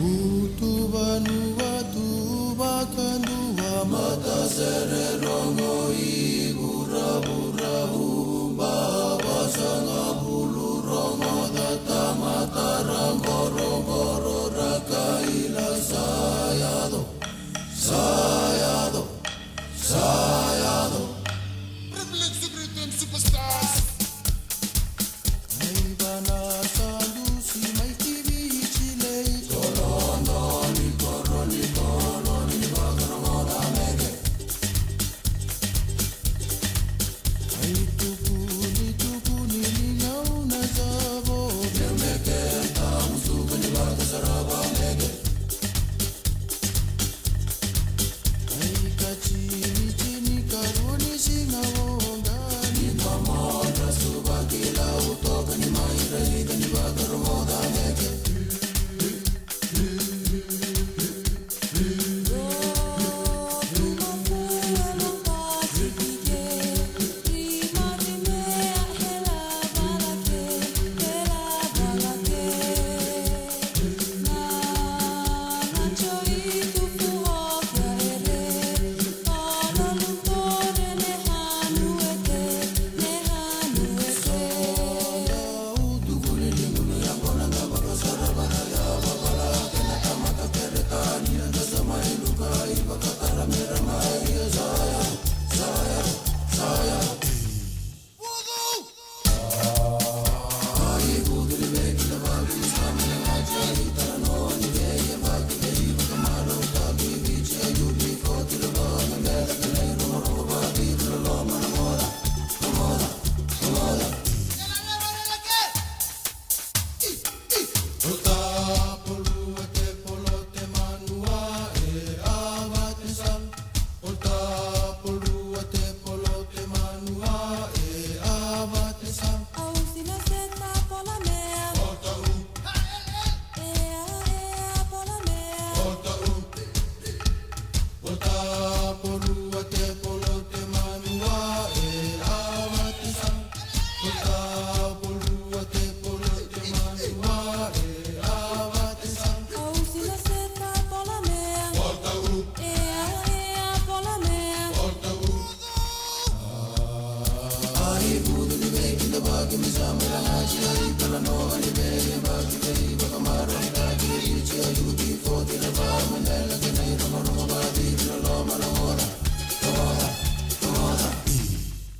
Utuva nuva tuva kadua mata sere rogo i vuravura uba vasagavulu rogo cata mata raqorogoro rakaila sa yaco, sa yaco, sa yaco. Privilege to greet them superstars.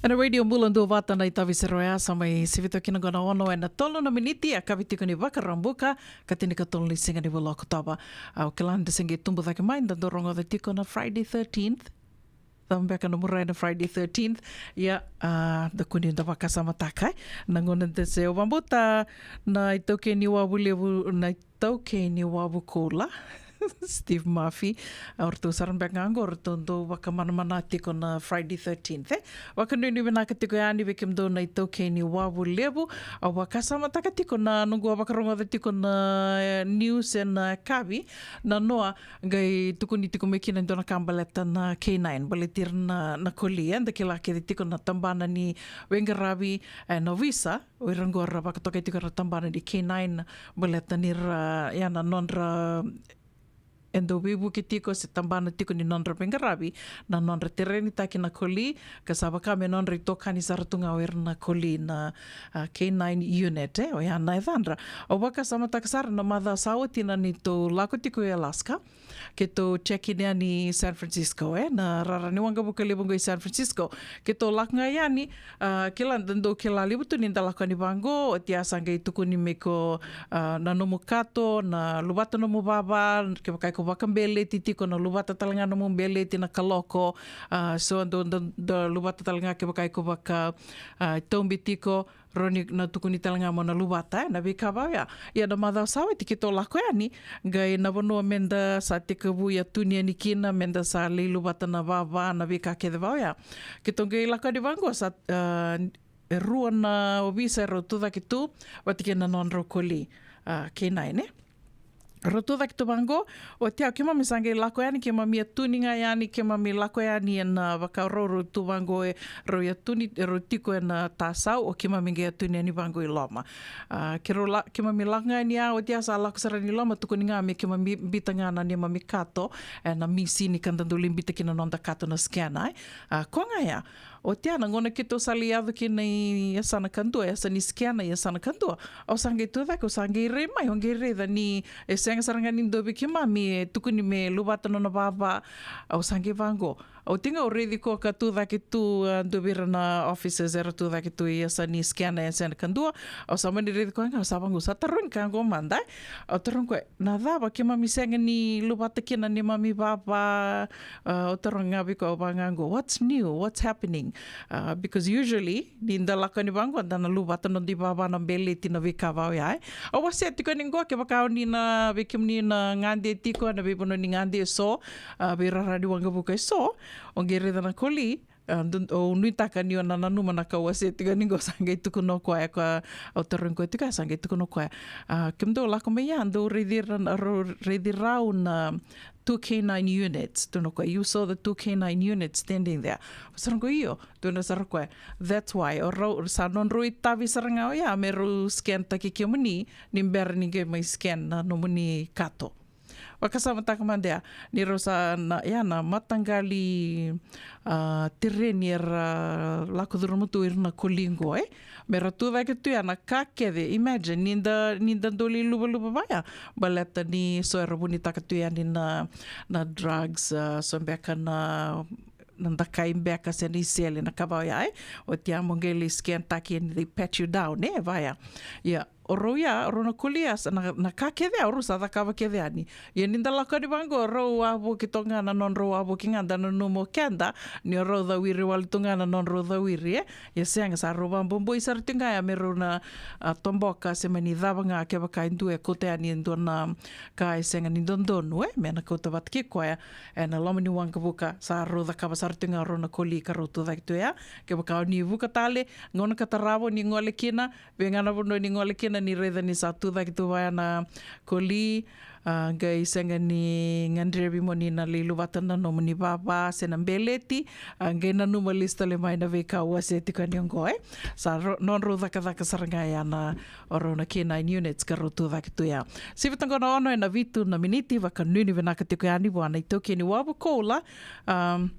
Ena Radio Bula Duavata na itavi sere oya, sa mai sivita kina qo na ono ena tolu na miniti, a kavi tiko ni Vakaraubuka, ka tinikatolu ni siga ni vula o Okotova. Au kila ni da se qai tubu cake mai, da dau rogoca tiko na Friday thirteenth. Cava beka na muria na Friday thirteenth? Ia, a, da kua ni da vakasamataka, e. Na gauna da se, au vakabauta na itaukei ni Wavu Levu, na itaukei ni Wavu Koula, Steve Murphy. A, o ratou sara beka ga qo, o ratou dau vakamanamana tiko na Friday thirteenth, e. Vakanuinui vinaka tiko yani vei kemudou na itaukei ni Wavu Levu. Au vakasamataka tiko na noqu a vakarogoca tiko na, e, news ena, e, kavi, na noa qai tukuni tiko mai kina e dua na ka baleta na K nine, baleti ira na, na koli, e. Da kila kece tiko na tabana ni veiqaravi, e, na ovisa, o ira qo ra vakatokai tiko na tabana ni K nine, baleta ni ra, ia na nodra, e dau veivuke tiko se tabana tiko ni nodra veiqaravi na nodra terenitaki na koli, ka sa vaka me nodra itokani sara tu ga o ira na koli na, a, K nine unit, e, oya na yacadra. Au vakasamataka sara na macawa sa oti na neitou lako tiko i Alaska, keitou check in yani i San Francisco, e, na rara ni waqavuka levu qo i San Francisco. Keitou lako ga yani, a, kila, da dau kila levu tu ni da lako yani vaqo, oti a sa qai tukuni me ko, a, na nomu kato, na luvata nomu vava, kevaka iko vakabeleti tiko na luvata tale ga nomu beleti na kaloko, a, so dau, da, da luvata tale ga kevaka iko vaka, a, taube tiko, rawa ni na tukuni tale ga mo na luvata, e, na veika vaya. Ia na macawa sa oti keitou lako yani, qai na vanua meda sa tekivu ia tuni yani kina, meda sa lai luvata na vava, na veika kece vaya. Keitou qai lako yani vaqo sa, a, e rua na ovisa erau tucake tu, vata kei na nodrau koli, a, K nine, e. Rau tucake tu vaqo, oti a keimami sa qai lako yani, keimami a tuni ga yani, keimami lako yani ena, a, vaka rau, rau tu vaqo, e, rau a tuni, rau tiko ena, a, tasau, o keimami qai a tuni yani vaqo i loma. A, keirau la, keimami lako ga yani, a, oti a sa lako sara yani i loma, tukuni ga me keimami bita ga na neimami kato, e, na misini ka da dau lai bita kina na noda kato na scanner, e. A, ko ga ya, oti a na gauna keitou sa lai yaco kina i yasana kadua, yasa ni scanner, yasana kadua. Au sa qai tucake, au sa qai rai mai, au qai raica ni e sega sara ga ni dua vei keimami e tukuni me luvata nona vava. Au sa qai vaqo. Au tiga au raici koya ka tucake tu, a, dua vei ira na officers era tucake tu i yasa ni scanner, yasana kadua. Au sa mani raici koya ga, au sa vaqo, sa tarogi koya qo mada, e. Au tarogi koya, na cava keimami sega ni luvata kina neimami vava? A, au taroga vei koya, au vaqo, what's new? What's happening? A, because usually, ni da lako yani vaqo, da na luvata noda ivava, na beleti, na veika va oya, e. Au wasea tiko yani qo, kevaka o ni na, vei kemuni na gade tiko ena veivanua ni gade eso, a, veirara ni waqavuka eso, o qai raica na koli, a, dau, au nuitaka ni o na nanuma na ka au wasea tiko yani qo, sa qai tukuna o koya, koya, au tarogi koya tiko, sa qai tukuna o koya. A, kemudou lako mai ya, dou raici ra, rau, raici rau na two K nine units. Tukuna o koya, you saw the two K nine units standing there. Au sa qo, io. Tukuna sara o koya, that's why. O rau, sa nodrau itavi sara ga oya me rau scan taki kemuni, ni bera ni qai mai scan na nomuni kato. Vakasamataka mada ya, ni rau sa na, ya na mataqali, a, tereni era lako curuma tu ira na koli qo, e. Me ra tucake tu ya na ka kece. Imagine, ni da, ni da dau lai luvaluva vaya. Baleta ni so era vunitaka tu yani na, na drugs, a, so beka na, na dakai beka se na isele, na ka vaya, e. Oti ya mo qai lai scan taki and they pat you down, e, vaya. Ia, o rau ya, o rau na koli ya, sa na, na ka kece ya, o rau sa cakava kece yani. Ia ni da lako yani vaqo, rau wavoki toka ga na nodrau wavoki ga, da nanuma o keda ni o rau cawiri wale tu ga na nodrau cawiri, e. Ia sega, sa rau vaboboi sara tu ga ya me rau na, a, toboka se mani cava ga kevaka e dua e kauta yani e dua na ka e sega ni dodonu, e, me na kauta vata kei koya ena loma ni waqavuka. Sa rau cakava sara tu ga o rau na koli ka rau tucake tu ya. Kevaka o ni vuka tale, gauna ka tarava o ni gole kina, vei ga na vanua ni gole kina, ni raica ni sa tucake tu vaya na koli, a, qai sega ni gadrevi mo ni na lai luvata na nomuni vava se na beleti, a, qai nanuma lesu tale mai na veika au wasea tiko yani oqo, e. Sa ro-, nodrau cakacaka sara ga ya na, o rau na K nine units ka rau tucake tu ya. Sivita qo na ono ena vitu na miniti, vakanuinui vinaka tiko yani vua na itaukei ni Wavu Koula, um,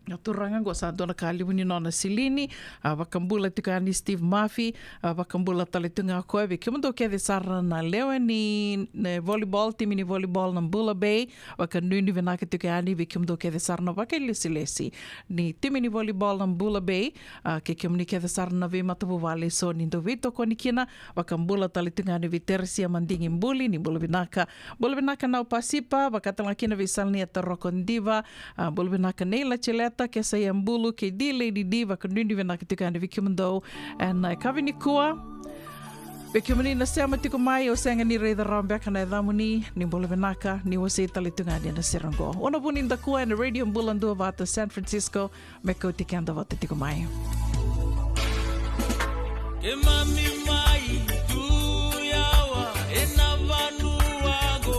Na turaga qo sa dua na ka levu ni nona silini, a, vakabula tiko yani Steve Murphy, a, vakabula tale tu ga o koya vei kemudou kece sara na lewe ni, ni volleyball, timi ni volleyball na Bula Bay, vakanuinui vinaka tiko yani vei kemudou kece sara na vakailesilesi ni timi ni volleyball na Bula Bay, a, kei kemuni kece sara na veimatavuvale so ni dou veitokoni kina, vakabula tale tu ga yani vei Teresia Madigi Buli, ni bula vinaka, bula vinaka Nau Pasipa, vakatalega kina vei Salnia Taroko Diva, a, bula vinaka Nei Lacileta, Kesaia Bulu, kei D Lady D, vakanuinui vinaka tiko yani vei kemudou. Ena, e, yakavi nikua, vei kemuni na sema tiko mai, au sega ni raica rawa beka na yacamuni, ni bula vinaka, ni wasei tale tu ga yani ena sere qo. Au na Vuni Dakua ena Radio Bula Duavata, San Francisco, me kauti keda vata tiko mai. Keimami mai tu yawa ena vanua qo,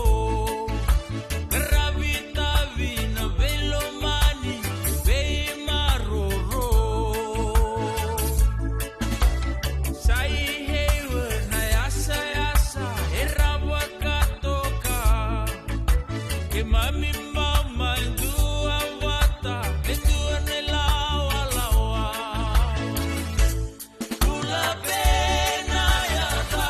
qaravi tavi na veilomani, veimaroroi. Sa i heiwa na yasayasa era vakatoka. Keimami mai duavata me dua na ilawalawa. Bula vei na yaca,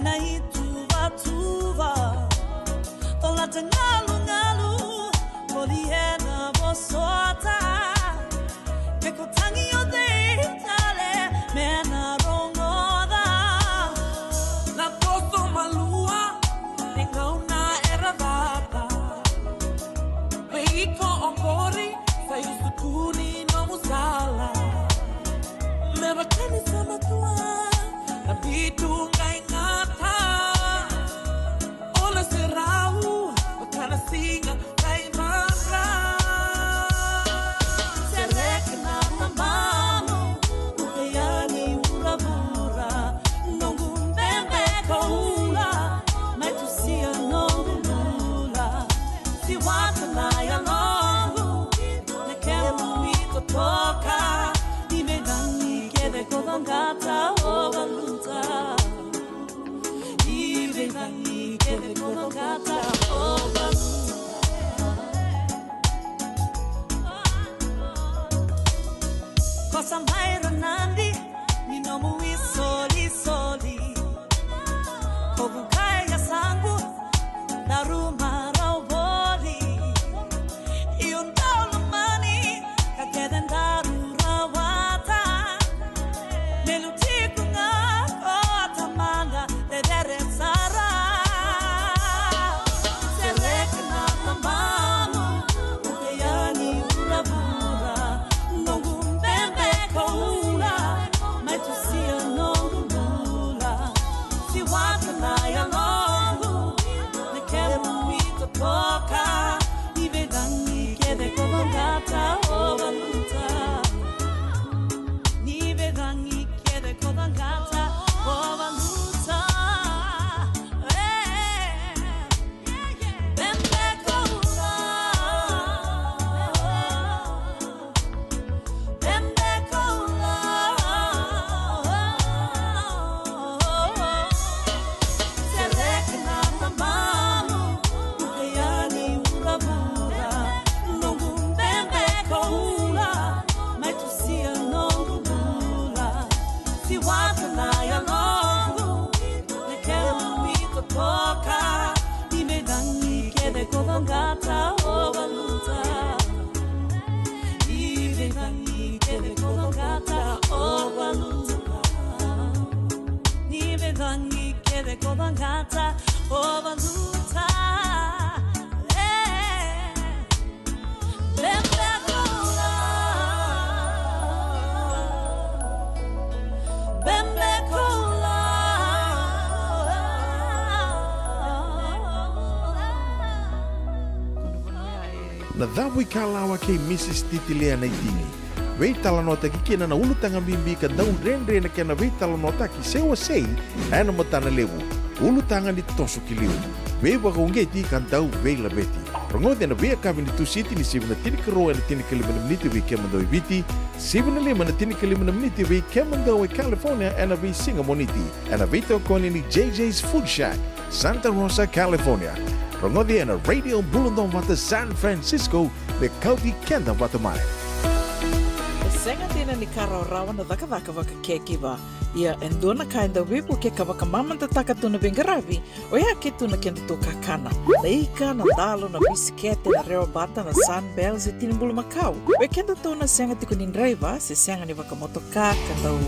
Na ituvatuva, colata galugalu, voli ena vosota. Me ko tagi o cei tale me na rogoca. Na toso malua, e gauna era cata. Me iko oqori, sa isu tu ni nomu sala. Me vaka ni sa matua, na bidu qai gata. O na serau, vaka na siga qai vaqara. Sereka na tabamu, uke yani vuravura. Noqu bebe koula, mai tusia noqu bula. Siwata na yaloqu, na kemu itotoka. Ni vei cagi kece ko vaqata o valuta. Ni vei cagi kece ko vaqata o valuta. Ko sa mai ra nadi ni nomu isolisoli. Ko vukai yasaqu, daru marau voli. Io dau lomani, ka kece daru rawata. Me lutiko ga ko tamada, cecere sara. Sereka na tabamu, uke yani vuravura. Noqu bebe koula, mai tusia noqu bula. Siwata na yaloqu, na kemu itotoka. Ni vei cagi kece ko vaqata o valuta. Ni vei cagi kece ko vaqata o valuta. E. Siwata na yaloqu, na kemu itotoka. Ni vei cagi kece ko vaqata o valuta. Ni vei cagi kece ko vaqata o valuta. Ni vei cagi kece ko vaqata o valuta. E. Bebe koula. Bebe koula. Na cavuikalawa kei Mrs Titilia Naitini. Veitalanoataki kina na ulutaga bibi ka dau dredre na kena veitalanoataki se wasei ena matana levu. Ulutaga ni toso ki liu. Veivakauqeti ka dau veilaveti. Rogoci ena veiyakavi ni Tusiti ni sivi na tinikarua ena tinikalima na miniti vei kemudou e Viti, sivi na lima na tinikalima na miniti vei kemudou e California ena veisiga Moniti. Ena veitokoni ni J J's Food Shack, Santa Rosa, California. Rogoci ena Radio Bula Dua Vata San Francisco, me kauti keda vata mai. E sega dina ni ka rawarawa na cakacaka vakakekiva. Ia e dua na ka e dau veivuke ka vakamamadataka tu na veiqaravi, oya ke tu na kedatou kakana. Na ika, na dalo, na bisikete, na rewa bata, na Sunbell, se tini bulumakau. Oi kedatou na sega tiko ni draiva, se sega ni vakamotoka, ka dau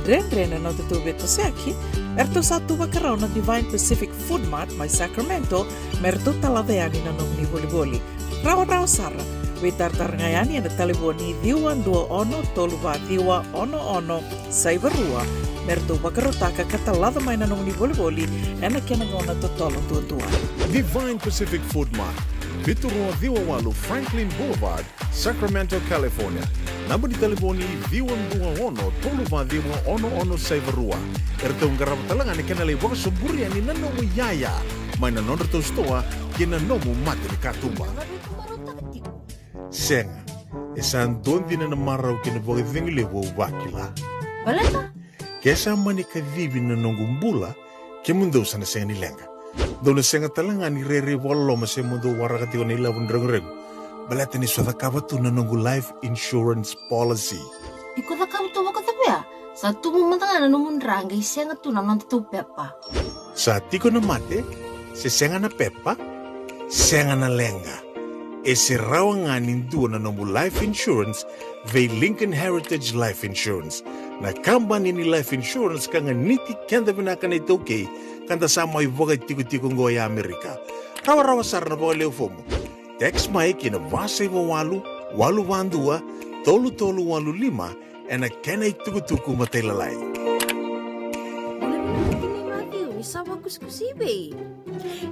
dredre na nodatou veitosoyaki, eratou sa tu vakarau na Divine Pacific Food Mart mai Sacramento, me ratou talaca yani na nomuni volivoli. Rawarawa sara, veitaratara ga yani ena talevoni ciwa dua ono tolu va ciwa ono ono saiva rua, me ratou vakarautaka ka talaca mai na nomuni volivoli ena kena gauna totolo duadua. Divine Pacific Food Mart, vitu rua ciwa walu Franklin Boulevard, Sacramento, California. Naba ni talevoni ciwa dua ono tolu va ciwa ono ono saiva rua. Eratou qarava tale ga na kena lai vakasoburi yani na nomu iyaya mai na nodratou sitoa kei na nomu mata ni katuba. Sega, e sa dua dina na marau kei na vakacegu levu au vakila. Baleta? Ke sa mani kacivi na noqu bula, kemudou sa na sega ni leqa. Dou na sega tale ga ni rairai vakaloloma se mo dou waraka tiko na ilavo ni reguregu. Baleta ni so cakava tu na noqu life insurance policy. Iko cakava tu vakacavia? Sa tubu mada ga na nomu dra qai sega tu na nodatou pepa. Sa tiko na mate, se sega na pepa, sega na leqa. E se rawa ga ni dua na nomu life insurance vei Lincoln Heritage Life Insurance, na kabani ni life insurance ka ganiti keda vinaka na iTaukei, ka da sa mai vakaitikotiko oqo e Amerika. Rawarawa sara na vakaleu fomu. Text mai ki na va saiva walu, walu va dua, tolu tolu walu lima, ena kena itukutuku matailalai. Bula vinaka tinai Matthew, ni sa vakusikusi vei?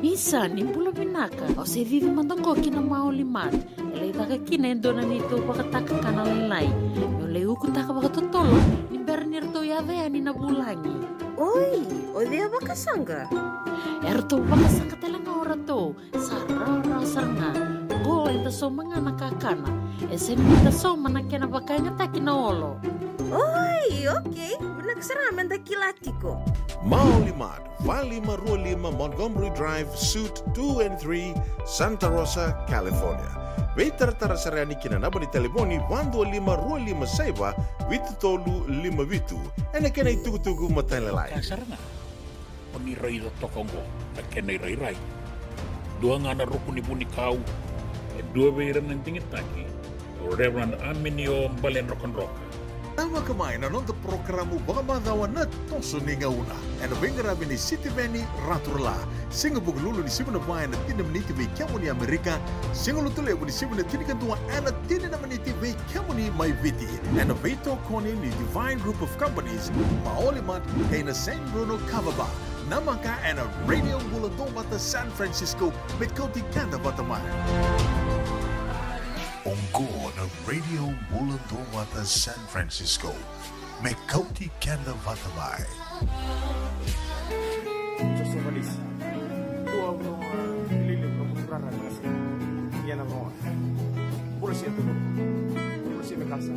Isa, ni bula vinaka. Au se cici mada qo ki na Maoli Mart. E lai caka kina e dua na neitou vakatakakana lailai. Meu lai ukutaka vakatotolo ni bera ni ratou yaco yani na vulagi. Oi, o cei a vakasaqa? E ratou vakasaqa tale ga o ratou. Sa rawarawa sara ga. Qo eda sauma ga na kakana. E sega ni da sauma na kena vakayagataki na olo. Oi, okei. Vinaka sara ga meda kila tiko. Maoli Mart, va lima rua lima Montgomery Drive, Suite two and three, Santa Rosa, California. Veitaratara sara yani ki na naba ni talevoni va dua lima rua lima saiva vitu tolu lima vitu. Ena kena itukutuku matailalai. Ka sara ga. O ni raica toka oqo na kena irairai. Dua ga na ruku ni vunikau, e dua vei ira na digitaki, o Reverend Aminio Baledrokadroka. Namaka mai na noda porokaramu vakamacawa Na Toso ni Gauna, ena veiqaravi nei Sitiveni Raturala. Siga Vukelulu ni sivi na va ena tini na miniti vei kemuni Amerika, Siga Lotulevu ni sivi na tinikadua ena tini na miniti vei kemuni mai Viti. Ena veitokoni ni Divine Group of Companies, Maoli Mart, kei na Saint Bruno Kava Bar. Namaka ena Radio Bula Duavata San Francisco, me kauti keda vata mai. Oqo na Radio Bula Duavata San Francisco, me kauti keda vata mai. Joseph Alice. Tua, tua, lili, tua, tua, rara, rara, ia na roa. Bula sia tu. Bula sia me kasa.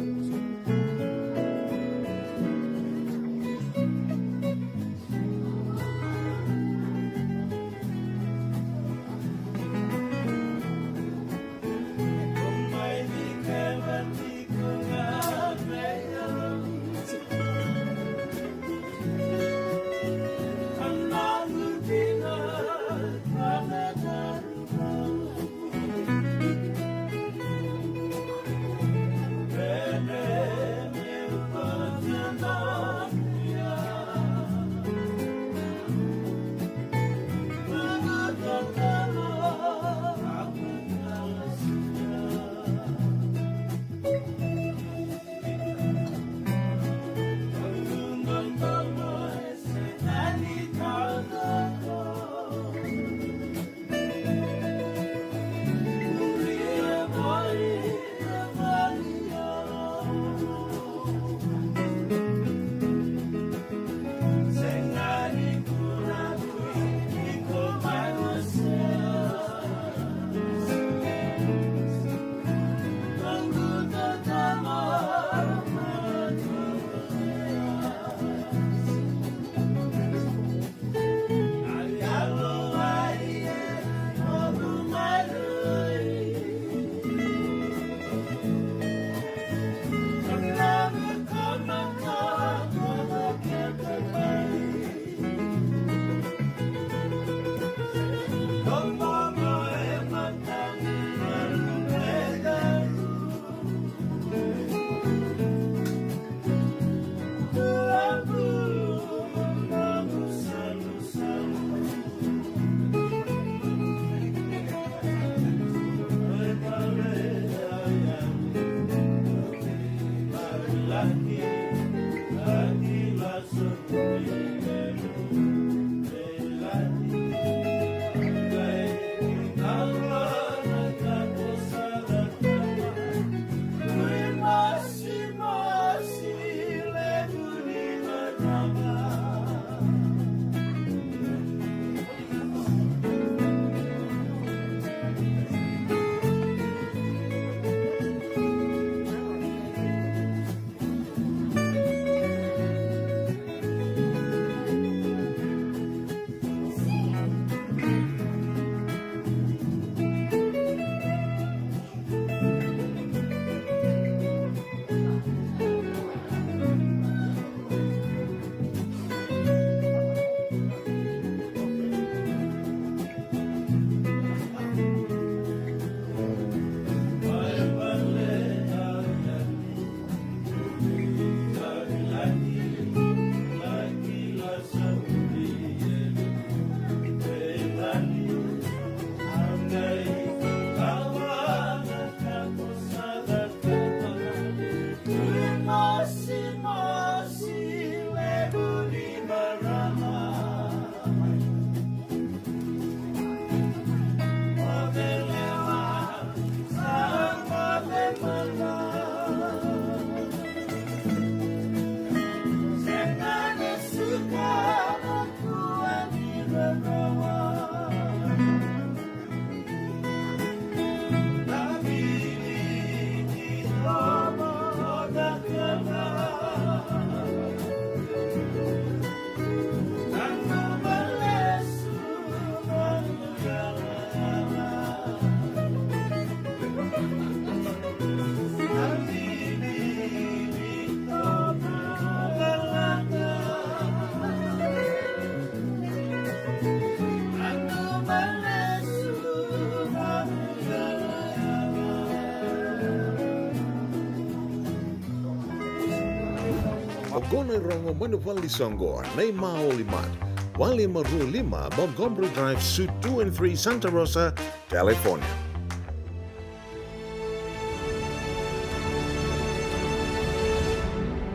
Qo na irogo mai na vale ni soqo, na iMaoli Mart, walu lima rua lima Montgomery Drive, Suite two and three, Santa Rosa, California.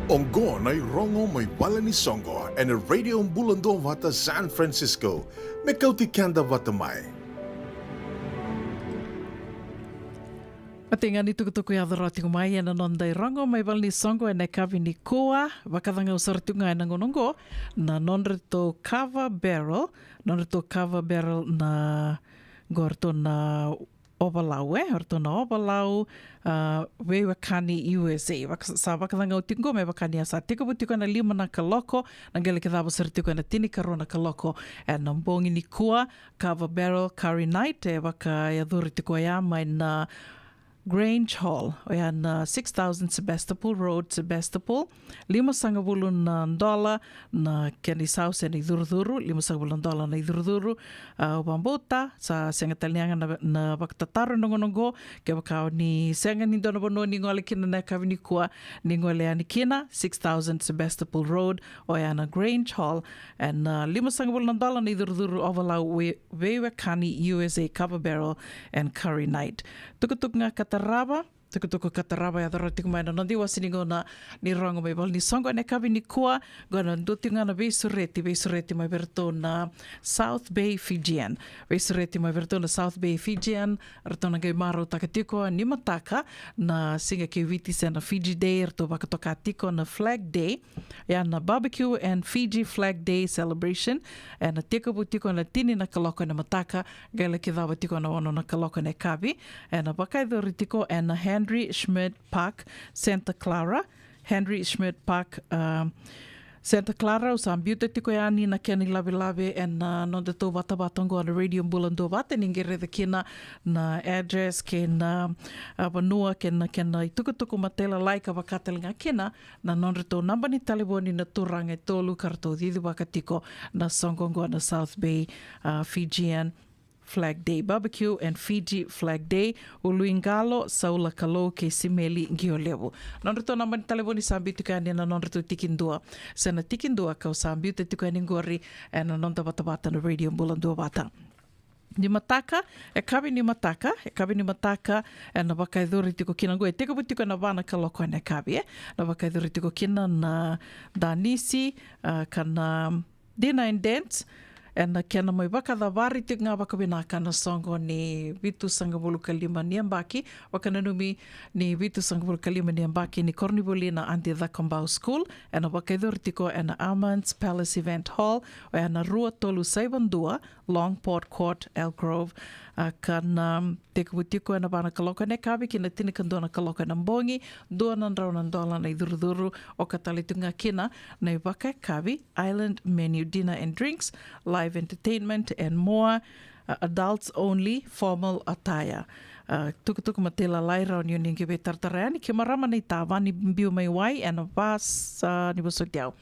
Oqo na irogo mai vale ni soqo ena Radio Bula Duavata San Francisco. Me kauti keda vata mai. Matai ga ni tukutuku yaco rawa tiko mai ena noda irogo mai vale ni soqo ena yakavi nikua. Vakacagau sara tiko ga ena gauna oqo na nodratou kava barrel, nodratou kava barrel na, qo ratou na Ovalau, e, o ratou na Ovalau, a, veiwekani U S A. Vaka-, sa vakacagau tiko qo me vaka ni a sa tekivu tiko ena lima na kaloko, na qai lai cava sara tiko ena tinikarua na kaloko ena bogi nikua. Kava barrel curry night e vakayacori tiko ya mai na Grange Hall, oya na six thousand Sebastopol Road, Sebastopol. Limasagavulu na dola na kena isau se na icurucuru, limasagavulu na dola na icurucuru. A, au vakabauta sa sega tale ni yaga na, na vakatataro ena gauna oqo. Kevaka o ni sega ni dua na vanua ni gole kina ena yakavi nikua, ni gole yani kina, six thousand Sebastopol Road, oya na Grange Hall, ena, a, limasagavulu na dola na icurucuru, Ovalau vei-, veiwekani U S A, kava barrel and curry night. Tukutuku ga ka tarava, tukutuku ka tarava yaco rawa tiko mai na noda iwase ni gauna ni rogo mai vale ni soqo ena yakavi nikua. Qo na dua tiko ga na veisureti, veisureti mai vei ratou na South Bay Fijian. Veisureti mai vei ratou na South Bay Fijian, ratou na qai marautaka tiko ni mataka na siga kei Viti se na Fiji Day, ratou vakatoka tiko na Flag Day. Ia na Barbecue and Fiji Flag Day Celebration ena tekivu tiko ena tini na kaloko ena mataka, qai lai cava tiko ena ono na kaloko ena yakavi. Ena vakayacori tiko ena Henry Schmidt Park, Santa Clara. Henry Schmidt Park, um, Santa Clara. Au sa biuta tiko yani na kena ilavelave ena nodatou vatavata oqo na Radio Bula Duavata, ni qai raica kina na address kei na, a, vanua kei na kena itukutuku matailalai ka vaka tale ga kina na nodratou naba ni talevoni na turaga e tolu ka ratou cicivaka tiko na soqo oqo na South Bay, a, Fijian Flag Day, Barbecue and Fiji Flag Day. Uluiqalo, Saula Kalou kei Simeli Qiolevu. Nodratou naba ni talevoni sa biu tiko yani ena nodratou tikidua se na tikidua kau sa biuta tiko yani qori ena noda vatavata na Radio Bula Duavata. Ni mataka, yakavi ni mataka, yakavi ni mataka, ena vakayacori tiko kina qo, e tekivu tiko ena va na kaloko ena yakavi, e. Na vakayacori tiko kina na danisi, a, ka na dinner and dance, ena kena mai vakacavari tiko ga vakavinaka na soqo ni vitusagavulu ka lima ni yabaki, vakananumi ni vitusagavulu ka lima ni yabaki ni koronivuli na Adi Cakobau School, ena vakayacori tiko ena Armand's Palace Event Hall, oya na rua tolu saiva dua, Longport Court, Elk Grove, a, ka na tekivu tiko ena va na kaloko ena yakavi ki na tinikadua na kaloko ena bogi, dua na drau na dola na icurucuru, oka tale tiko ga kina na ivakayakavi, island menu, dinner and drinks, live entertainment and more, a, adults only, formal attire. A, tukutuku matailalai rawa ni o ni qai veitaratara yani, ke marama naita, va ni biu mai wai, ena va sa ni vosoti au.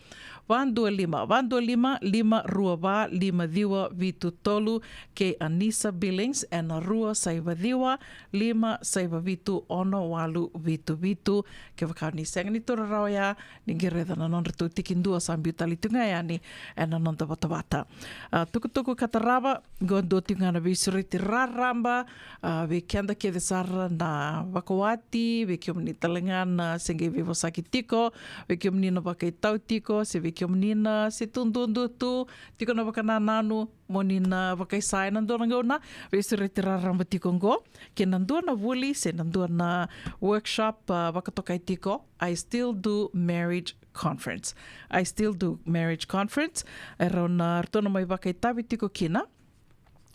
Va dua lima, va dua lima, lima rua va, lima ciwa vitu tolu, kei Anisa Billings, ena rua saiva ciwa, lima saiva vitu, ono walu vitu vitu. Kevaka ni sega ni taura rawa ya, ni qai raica na nodratou tikidua sa biu tale tu ga yani ena noda vatavata. A, tukutuku ka tarava, qo dua tiko ga na veisureti raraba, a, vei keda kece sara na vakawati, vei kemuni tale ga na se qai veivosaki tiko, vei kemuni na vakaitau tiko, se vei kemuni na se tu duadua tu, tiko na vakanananu, mo ni na vakaisa ena dua na gauna, veisureti raraba tiko qo, kei na dua na vuli, se na dua na workshop, a, vakatokai tiko, I Still Do Marriage Conference. I Still Do Marriage Conference, e rau na, ratou na mai vakaitavi tiko kina,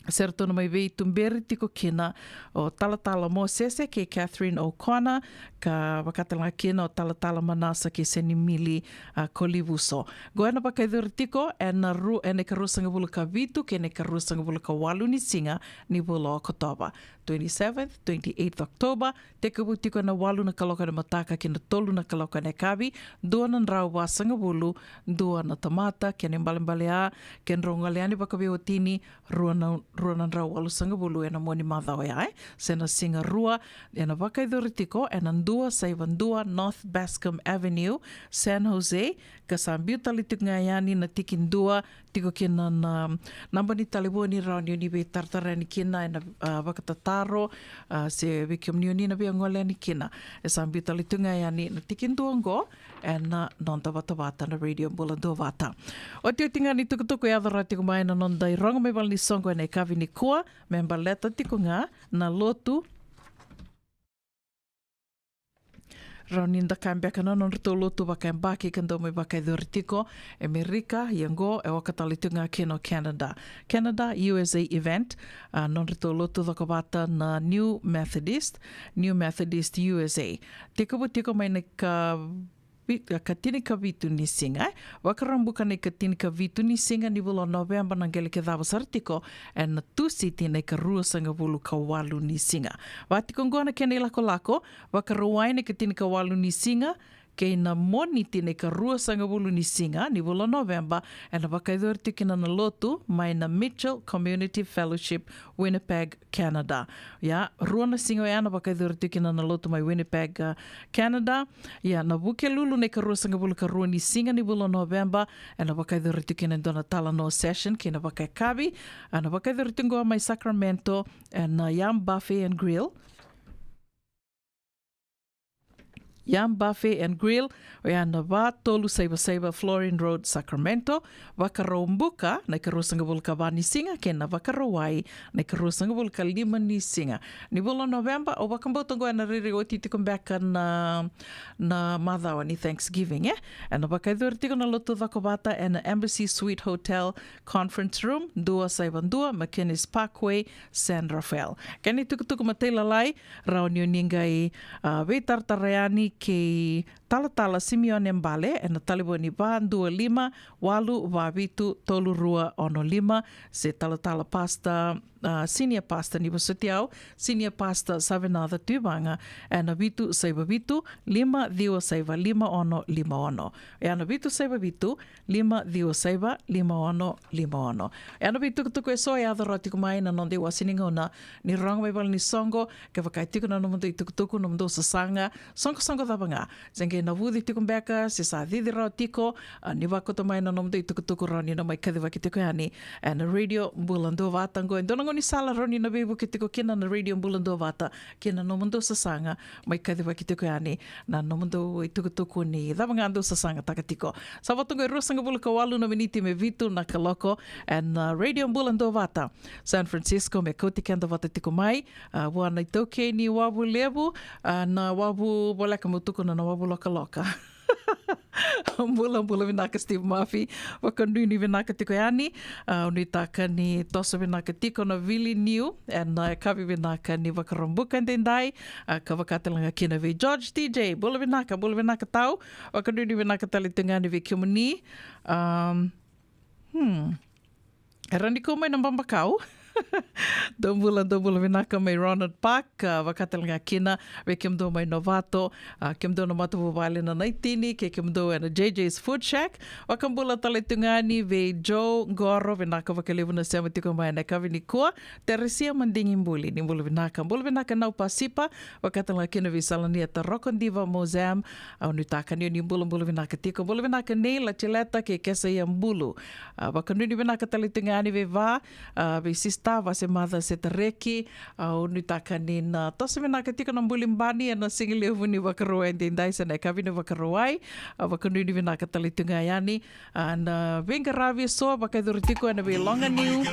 se ratou na mai veituberi tiko kina o Talatala Mosese kei Catherine O'Connor, ka vaka tale ga kina o Talatala Manasa kei Senimili, a, Kolivuso. Qo ena vakayacori tiko ena ru-, ena ikaruasagavulu ka vitu kei na ikaruasagavulu ka walu ni siga ni vula o Okotova. Twenty-seventh, twenty-eighth October, tekivu tiko ena walu na kaloko ena mataka ki na tolu na kaloko ena yakavi, dua na drau vasagavulu, dua na tamata, kena ibalebale a, kedrau gole yani vakaveiwatini, rua na, rua na drau walusagavulu ena mua ni macawa ya, e? Se na Sigarua, ena vakayacori tiko ena dua saiva dua North Bascom Avenue, San Jose, ka sa biu tale tiko ga yani na tikidua, tiko kina na naba ni talevoni rawa ni o ni veitaratara yani kina ena, a, vakatataro, a, se vei kemuni o ni na via gole yani kina. E sa biu tale tiko ga yani na tikidua oqo, ena noda vatavata na Radio Bula Duavata. Otioti ga ni tukutuku e yaco rawa tiko mai na noda irogo mai valenisoqo ena yakavi nikua, me baleta tiko ga na lotu. Rawa ni da kaya beka na nodratou lotu vakayabaki ka dau mai vakayacori tiko e Amerika, ia oqo e oka tale tiko ga kina o Canada. Canada U S A event, a, nodratou lotu cokovata na New Methodist, New Methodist U S A. Tekivu tiko mai na ka vi-, ka tinikavitu ni siga, e? Vakaraubuka na ika tinikavitu ni siga ni vula o Noveba, na qele ke cava sara tiko ena Tusiti na ika ruasagavulu ka walu ni siga. Va tiko oqo na kena ilakolako, Vakarauwai na ika tinikawalu ni siga kei na Moniti na ika ruasagavulu ni siga ni vula o Noveba, ena vakayacori tiko kina na lotu mai na Mitchell Community Fellowship, Winnipeg, Canada. Ia, rua na siga oya na vakayacori tiko kina na lotu mai Winnipeg, a, Canada. Ia, na Vukelulu na ika ruasagavulu ka rua ni siga ni vula o Noveba, ena vakayacori tiko kina e dua na talanoa session kei na vakayakavi, a, na vakayacori tiko oqo mai Sacramento, ena Yum Buffet and Grill. Yum Buffet and Grill, oya na va tolu saiva saiva Florin Road, Sacramento. Vakaraubuka na ika ruasagavulu ka va ni siga kei na Vakarauwai na ika ruasagavulu ka lima ni siga ni vula o Noveba. Au vakabauta oqo ena rairai oti tiko beka na, na macawa ni Thanksgiving, e? Ena vakayacori tiko na lotu cokovata ena Embassy Suite Hotel Conference Room, dua saiva dua McInnes Parkway, San Rafael. Kena itukutuku matailalai, rawa ni o ni qai, a, veitaratara yani kei Talatala Simione Bale ena talevoni va dua lima walu va vitu tolu rua ono lima, se Talatala Pastor, a, Senior Pastor ni vosoti au, Senior Pastor Savenaca Tuivaga, ena vitu saiva vitu lima ciwa saiva lima ono lima ono. Ena vitu saiva vitu lima ciwa saiva lima ono lima ono. Ena veitukutuku eso e yaco rawa tiko mai na noda iwase ni gauna ni rogo mai valenisoqo, kevaka e tiko na nomudou itukutuku, nomudou sasaga, soqosoqo cava ga, se qai navuci tiko beka se sa cici rawa tiko, a, ni vakauta mai na nomudou itukutuku, rawa ni na mai kacivaki tiko yani ena Radio Bula Duavata. Oqo e dua na gaunisala rawa ni na veivuke tiko kina na Radio Bula Duavata kei na nomudou sasaga, mai kacivaki tiko yani na nomudou itukutuku ni cava ga dou sasagataka tiko. Sa vo toka e ruasagavulu ka walu na miniti me vitu na kaloko ena, a, Radio Bula Duavata, San Francisco, me kauti keda vata tiko mai, a, vua na itaukei ni wavu levu, a, na wavu voleka meu tukuna na wavu lokaloka. Bula, bula vinaka Steve Murphy. Vakanuinui vinaka tiko yani. A, au nuitaka ni toso vinaka tiko na vili niu ena, a, yakavi vinaka ni Vakaraubuka edaidai. A, ka vaka tale ga kina vei George T J. Bula vinaka, bula vinaka tau. Vakanuinui vinaka tale tiko ga yani vei kemuni. Am, hmm. Era ni kau mai na babakau. Dou bula, dou bula vinaka mai Ronald Park, a, vaka tale ga kina vei kemudou mai Novato, a, kemudou na matavuvale na Naitini, kei kemudou ena J J's Food Shack. Vakabula tale tu ga yani vei Joe Qoro, vinaka vakalevu na sema tiko mai ena yakavi nikua. Teresia Madigi Buli, ni bula vinaka. Bula vinaka Nau Pasipa, vaka tale ga kina vei Salania Taroko Diva Mozam, au nuitaka ni o ni bulabula vinaka tiko. Bula vinaka Nei Latileta kei Kesaia Bulu. A, vakanuinui vinaka tale tu ga yani vei Va, a, vei Sista Vasemaca Setareki. A, au nuitaka ni na toso vinaka tiko na buli bani ena sigalevu ni Vakarauwai edaidai se na yakavi ni Vakarauwai. A, vakanuinui vinaka tale tu ga yani. A, na veiqaravi eso vakayacori tiko ena veiloga niu.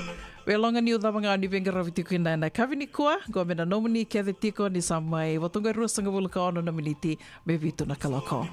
Veiloga niu cava ga o ni veiqaravi tiko kina ena yakavi nikua, qo me na nomuni kece tiko ni sa mai vo toka e ruasagavulu ka ono na miniti me vitu na kaloko.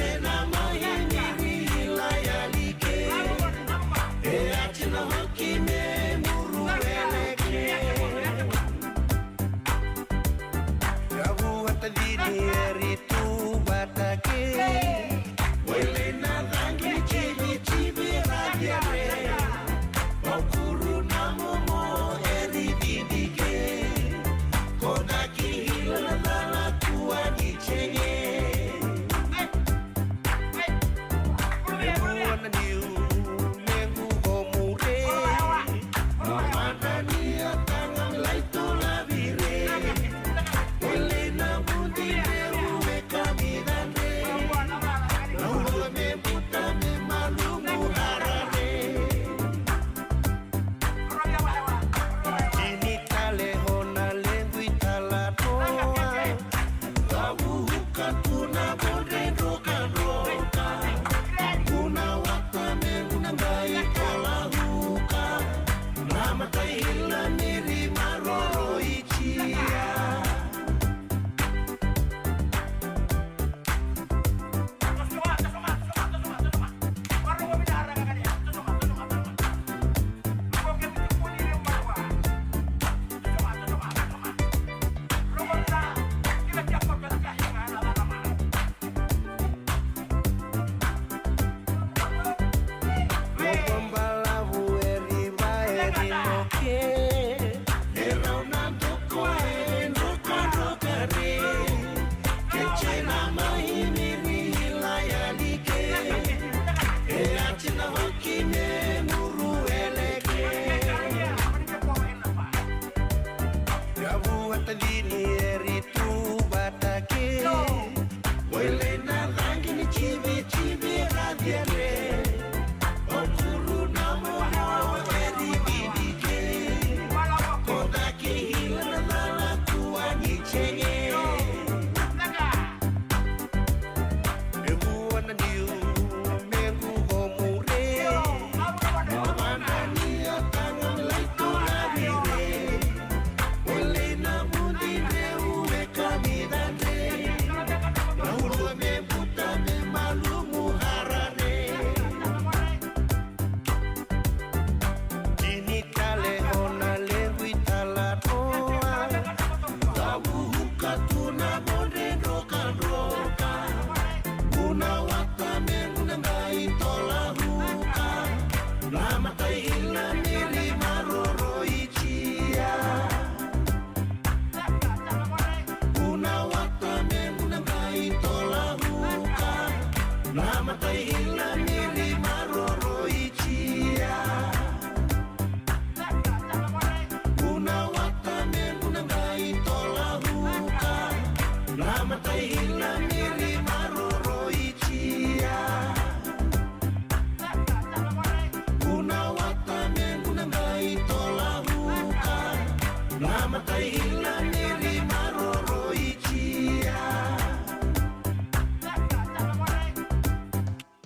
Ena mahi ni ri ila yali ke, e ati na hoki me muru ele ke. Yavu ata dini eri tu vata ke. Wele na dangi ni tivi tivi ra diare. Vaukuru na momo eri didi ke. Kona ki hila na dala tua ni tenge. Tini tale hona lequ i tala toa. Vavuka tu na vodre drokadroka. Guna wata me guna qai tola huka. Na matai ila ni ri maroroi tia. Balavu e riva e rino ke. E rau na doko e drokadroka re. Ke tena mai ni ri ila yani ke. E ati na hoki me muru ele ke. Yavu ata dini e ri tu vata ke. Wele na dangi ni tivi tivi ra diare. O kuru na momo e ri didi ke. Koda ke hila na dala tua ni tenge. E vua na niu me gu homu re. Na vanda ni a tanga lai tu na vire. Wele na vudi re u e ka mi dade. Na ulua me buta me malumu harare. Tini tale hona lequ i tala toa. Vavuka tu na vodre drokadroka. Guna wata me guna qai tola huka. Na matai ila ni ri maroroi tia. Guna wata me guna qai tola huka. Na matai ila ni ri maroroi tia. Guna wata me guna qai tola huka. Na matai ila ni ri maroroi tia. Guna wata me guna qai tola huka. Na matai ila ni ri maroroi tia.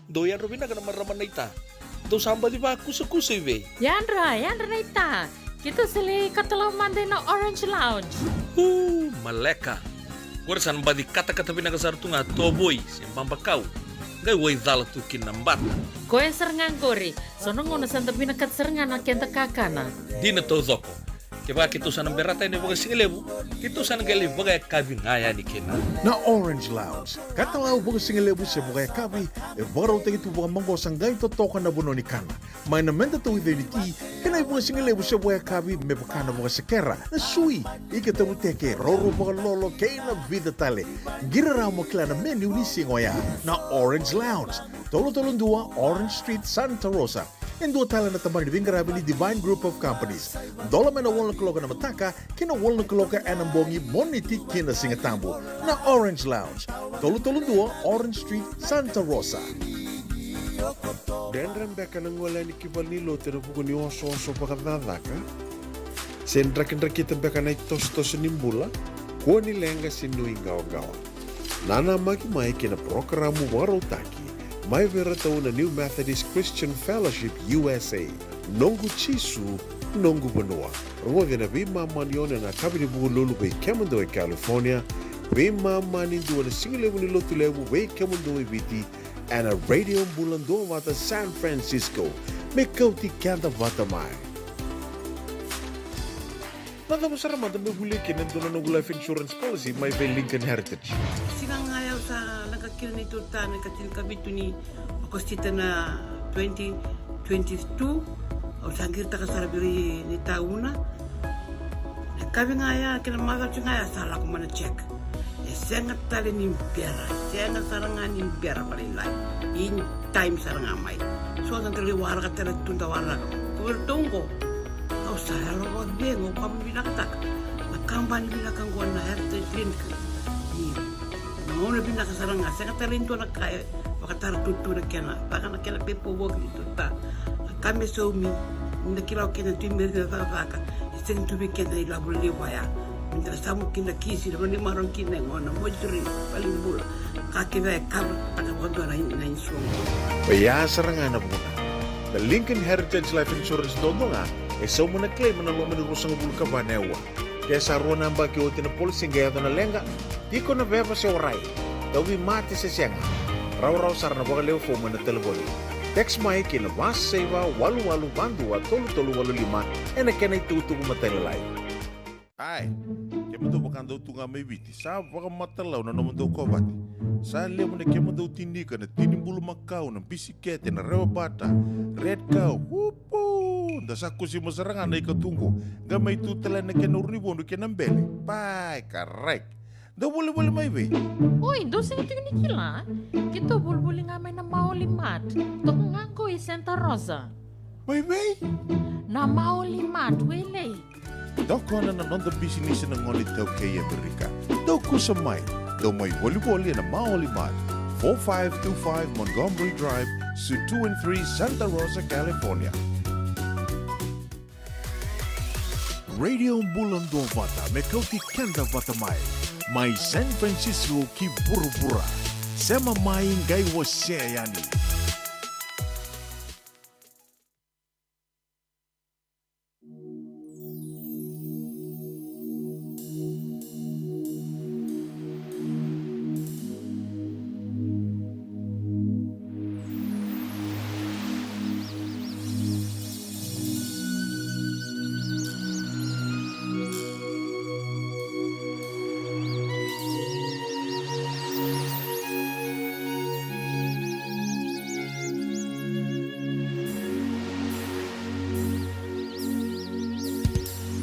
Dou yadra vinaka na marama naita. Dou sa baci vakusakusa i vei? Yadra, yadra naita. Keitou sa lai katalau mada ina Orange Lounge. Uu, maleka. Qori sa na baci katakata vinaka sara tu ga tovoi se babakau. Qai waicala tu kina na bata. Koya sara ga qori. So na gauna sa da vinakata sara ga na keda kakana. Dina taucoko. Kevaka keitou sa na berata yani vakasigalevu, keitou sa na qai lai vakayakavi ga yani kina. Na Orange Lounge, katalau vakasigalevu se vakayakavi, e vakarautaki tu vakamaqosa qai totoka na vanua ni kana. Mai na meda tauica ni ti, kei na ivakasigalevu se vakayakavi me vaka na vakasekera, na sui, ika tavuteke, raurau vakalolo, kei na vica tale. Qiri rawa mo kila na menu ni siga oya. Na Orange Lounge, tolu tolu dua Orange Street, Santa Rosa. E dua tale na tabana ni veiqaravi ni Divine Group of Companies. Dola mai na walu na kaloko ena mataka ki na walu na kaloko ena bogi, Moniti ki na Sigatabu. Na Orange Lounge, tolu tolu dua Orange Street, Santa Rosa. Dredre beka na gole yani ki valenilotu ena vuku ni osooso vakacakacaka? Se drakidrakita beka na itosotoso ni bula? Kua ni leqa se nuiqawaqawa. Nanamaki mai ki na parokaramu vakarautaki mai vei iratou na New Methodist Christian Fellowship U S A, Noqu Jisu, Noqu Vanua. Rogoci ena veimama ni ono ena yakavi ni Vukelulu vei kemudou e California, Veimama ni dua na sigalevu ni Lotulevu vei kemudou e Viti, ena Radio Bula Duavata San Francisco. Me kauti keda vata mai. Na cava sara mada me volia kina e dua na noqu life insurance policy mai vei Lincoln Heritage? Siga ga ya au sa leqa kina neitou ta na ikatinikavitu ni Okosita na twenty twenty-two, au sa qiritaka sara vei ira na itauna. Na yakavi ga ya kei na macawa ga ya sa lako mai na check. E sega tale ni bera, sega sara ga ni bera vakalailai. In time sara ga mai. So da qai waraka tale tu da waraka. Ko iratou oqo, au sa yalo vakacegu, au vakavinavinakataka na kabani vinaka oqo na Heritage Link. Ni na gauna vinaka sara ga, sega tale ni dua na ka e vakatara tutu na kena, vaka na kena pepa voki ni tuta. Na ka me saumi, ni da kila o kena tu i meri na cakacaka, e sega tu vei keda na ilavo levu ya. Ni da samu kina kisi, na vanua ni marau kina e gona, moituri, valenibula. Ka kece e kava, taka vakadua na in-, na insurance. Oya sara ga na vuna. Na Lincoln Heritage Life Insurance dodonu ga, e sauma na claim ena loma ni ruasagavulu ka va na aua. Ke sa rua na yabaki oti na policy qai yaco na leqa, tiko na veva se warai, tauvimate se sega, rawarawa sara na vakalewe fomu ena talevoni. Text mai ki na va saiva walu walu va dua tolu tolu walu lima ena kena itukutuku matailalai. Ai, kemudou vakadau tu ga mai Viti, sa vakamatalau na nomudou kovate. Sa levu na kemudou tinika, na tini bulumakau, na bisikete, na rewa bata, red cow, upu! Da sa kusima sara ga na ikatuqu, qai mai tu tale na kena uru ni vodu kei na bele. Pai, karai. Dou volivoli mai vei? Oi, dou sega tiko ni kila? Keitou volivoli ga mai na Maoli Mart. Toka ga qo i Santa Rosa. Mai vei? Na Maoli Mart, Wailei. Tokona na noda bisinisi na gone iTaukei e Amerika. Dou kusa mai. Dou mai volivoli ena Maoli Mart, four five two five Montgomery Drive, Suite two and three, Santa Rosa, California. Radio Bula Duavata me kauti keda vata mai. Mai San Francisco ki vuravura. Sema mai qai wasea yani.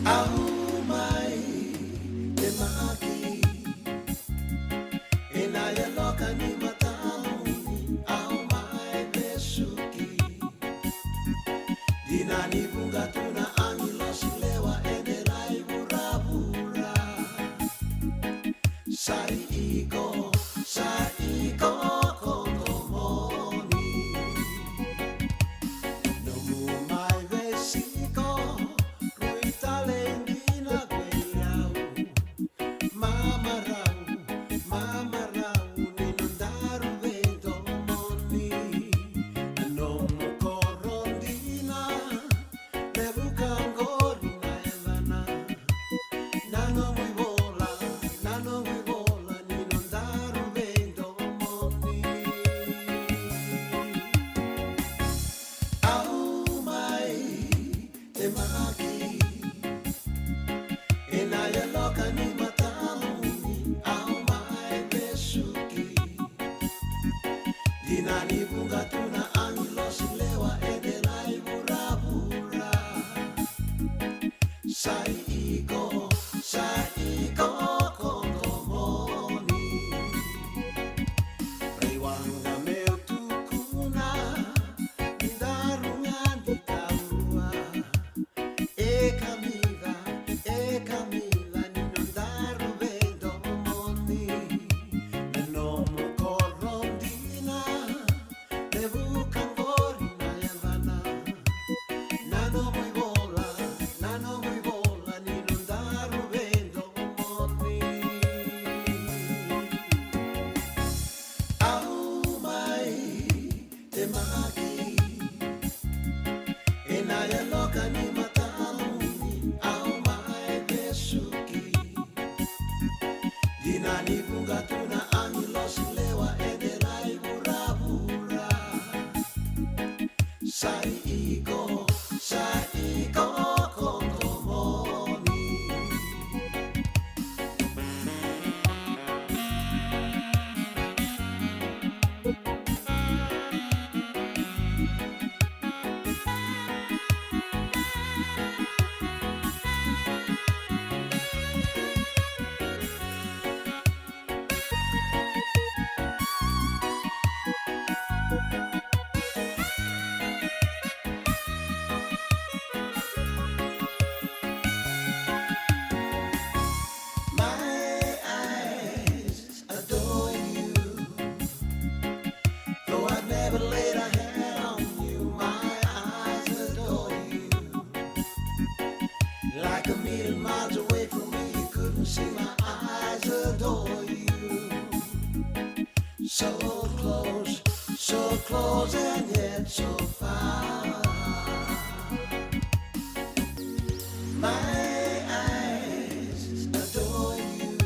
Au mai temaki ena yaloka ni matau ni au mai vesuki. Dina ni vuqa tu na agilosi lewa ena lai vuravura. Sa i iko, sa i iko ko domoni. Nomu mai veisiko, rui tale dina vei au. Mamarau, mamarau ni nodaru veidomoni. Na nomu koro dina, levu ka qori na yacana. Na nomu ivola, na nomu ivola ni nodaru veidomoni. Au mai temaki ena yaloka ni matau ni au mai vesuki. Dina ni vuqa tu na agilosi lewa ena lai vuravura. Sa i iko, sa i iko ko domoni. Raiwaqa meu tukuna, ni daru ga ni taurua. E kamica, e kamica ni nodaru veidomoni. Na nomu koro dina, levu Sa i iko, sa i iko koto moni. My eyes adore you. Though I've never laid a hand on you, my eyes adore you. Like a million miles away from me, you couldn't see, my eyes adore you. So close, so close and yet so far. My eyes adore you.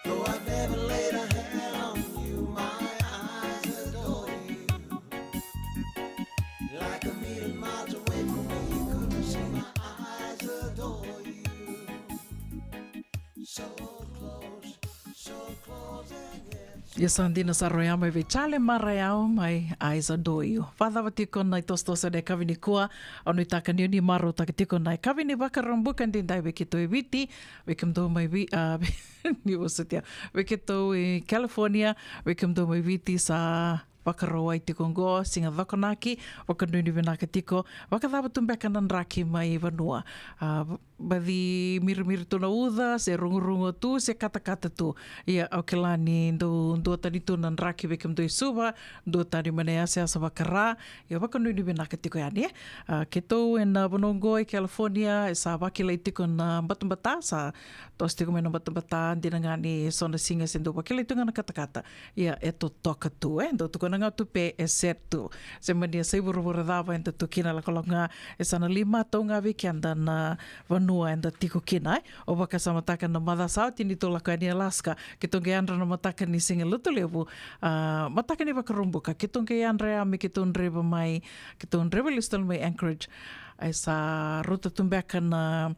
Though I've never laid a hand on you, my eyes adore you. Like a million miles away from me, you couldn't see, my eyes adore you. So close, so close and yet so... Ia sa dina sara oya mai vei Charlie Marayao, My Eyes Adore You. Vakacava tiko na itosotoso ena yakavi nikua? Au nuitaka ni o ni marautaka tiko na yakavi ni Vakaraubuka edaidai vei keitou e Viti, vei kemudou mai Vi-, a, ni vosoti au, vei keitou e California, vei kemudou mai Viti sa Vakarauwai tiko oqo, siga Cokonaki, vakanuinui vinaka tiko. Vakacava tu beka na draki mai vanua? A, baci mirimiri tu na uca, se rugurugu tu, se katakata tu. Ia, au kila ni dau duatani tu na draki vei kemudou i Suva, duatani mai na yasayasa vaka-Ra. Ia, vakanuinui vinaka tiko yani, e. A, keitou ena vanua oqo e California, e sa vakilai tiko na batabata, sa toso tiko mai na batabata, dina ga ni so na siga se dau vakilai tu ga na katakata. Ia, e totoka tu, e dau tukuna ga tu pe e set tu. Se mani a sa i vuravura cava eda tu kina, lakolako ga, e sa na lai matau ga vei keda na vanua eda tiko kina, e. O vakasamataka na macawa sa oti ni tou lako yani Alaska, keitou qai yadra na mataka ni Siga Lotulevu, a, mataka ni Vakaraubuka, keitou qai yadra ya me keitou draiva mai, keitou draiva lesu tale mai Anchorage. E sa rauta tu beka na,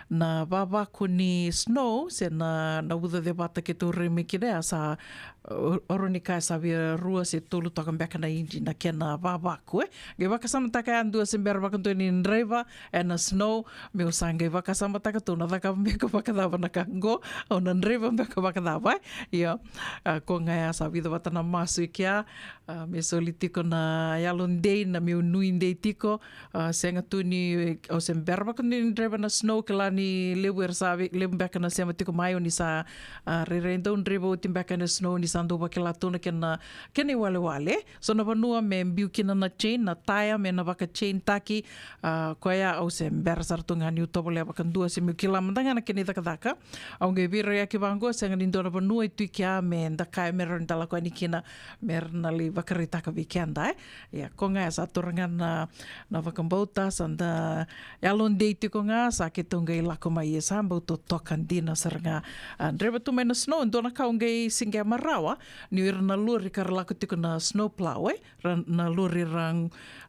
na vavaku ni snow, se na, na uca cevata keitou rai mai kina ya, sa, o, o rawa ni kaya sa via rua se tolu toka beka na inji na kena vavaku, e. Qai vakasamataka yadua se bera vakadua ni draiva ena snow, meu sa qai vakasamataka tu na cakava beka vakacava na ka qo, au na draiva beka vakacava, e. Ia, a, ko ga ya sa vica vata na masu i kea, a, me soli tiko na yalodei, na meu nuidei tiko, a, sega tu ni, au se bera vakadua ni draiva na snow, kila ni levu era sa ve-, levu beka na sema tiko mai, o ni sa, a, rairai dau draiva oti beka na snow, ni sa dau vakila tu na kena, kena iwalewale. So na vanua me biu kina na chain, na taya me na vaka-chain taki, a, koya au se bera sara tu ga niu tovolea vakadua se meu kila mada ga na kena icakacaka. Au qai veirauyaki vaqo, sega ni dua na vanua e tu i kea me da kaya me rawa ni da lako yani kina, me ra na lai vakaraitaka vei keda, e. Ia, ko ga ya sa taura ga na, na vakabauta, sa da yalodei tiko ga, sa keitou qai lako mai, ia sa bau totoka dina sara ga. A, draiva tu mai na snow, dua na ka au qai siqema rawa, ni o ira na lori ka ra lako tiko na snow plow, e. Ra, na lori ra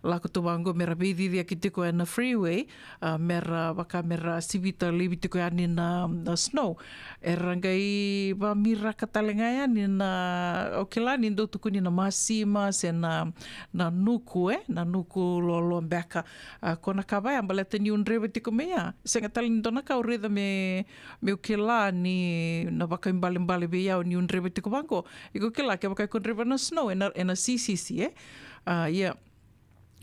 lako tu vaqo me ra veiciciyaki tiko ena freeway, a, me ra vaka me ra sivita laivi tiko yani na, na snow. Era qai vamiraka tale ga yani na, au kila ni dau tukuni na masima se na, na nuku, e, na nuku loaloa beka. A, ko na ka vaya, baleta niu draiva tiko mai ya, sega tale ni dua na ka au raica me, meu kila ni na vakaibalebale vei au niu draiva tiko vaqo. Iko kila, kevaka iko draiva na snow, ena, ena sisisi, e. A, ia,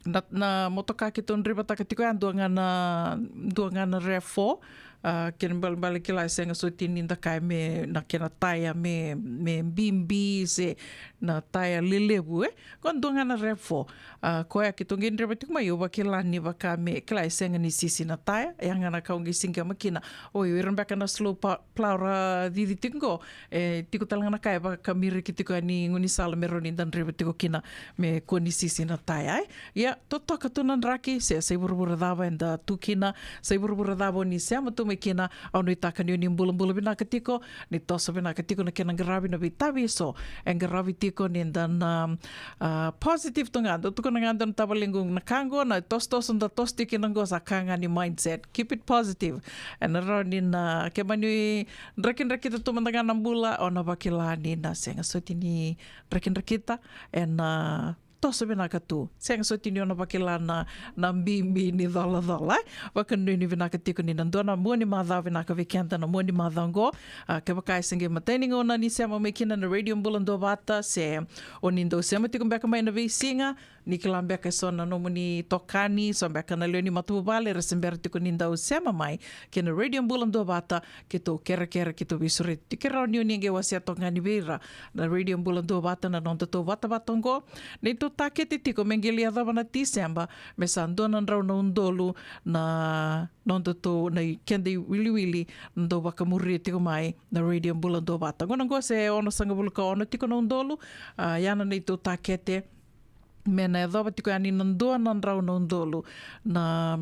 na, na motoka keitou draivataka tiko ya, dua ga na, dua ga na rav four. A, kena ibalebale kila e sega soti ni da kaya me, na kena taya me, me bibi se na taya lelevu, e. Ko dua ga na rav four. A, koya keitou qai draiva tiko mai, au vakila ni vaka me, kila e sega ni sisi na taya, ya ga na ka au qai siqema kina. Oi, o ira beka na snow pa-, plow ra cici tiko qo, e tiko tale ga na ka e vakamiriki tiko yani gaunisala me rawa ni da draiva tiko kina me kua ni sisi na taya, e. Ia, totoka tu na draki, se sa i vuravura cava eda tu kina, sa i vuravura cava o ni sema tu mai kina, au nuitaka ni o ni bulabula vinaka tiko, ni toso vinaka tiko na kena qaravi na veitavi eso. E qaravi tiko ni da na, ah, positive tu ga, dau tukuna ga dau na tavalequ na ka qo, na tosotoso da toso tiko kina qo sa ka ga ni mindset. Keep it positive. E na rawa ni na, ke mani drakidrakita tu mada ga na bula, o na vakila ni na sega soti ni drakidrakita, e na toso vinaka tu. Sega soti ni o na vakila na, na bibi ni colacola, e. Vakanuinui vinaka tiko ni na dua na mua ni macawa vinaka vei keda na mua ni macawa oqo. A, kevaka e se qai matai ni gauna ni sema mai kina na Radio Bula Duavata, se o ni dau sema tiko beka mai na veisiga, ni kila beka e so na nomuni itokani, so beka na lewe ni matavuvale era se bera tiko ni dau sema mai kei na Radio Bula Duavata, keitou kerekere, keitou veisureti tiko, ke rawa ni o ni qai wasea toka ga ni vei ira na Radio Bula Duavata na nodatou vatavata oqo. Neitou takete tiko me qai lai yacova na Tiseba, me sa dua na drau na udolu na nodatou, na i-, keda iwiliwili na dau vakamuria tiko mai na Radio Bula Duavata. Gauna oqo se onosagavulu ka ono tiko na udolu, a, ya na neitou takete, me na yacova tiko yani na dua na drau na udolu na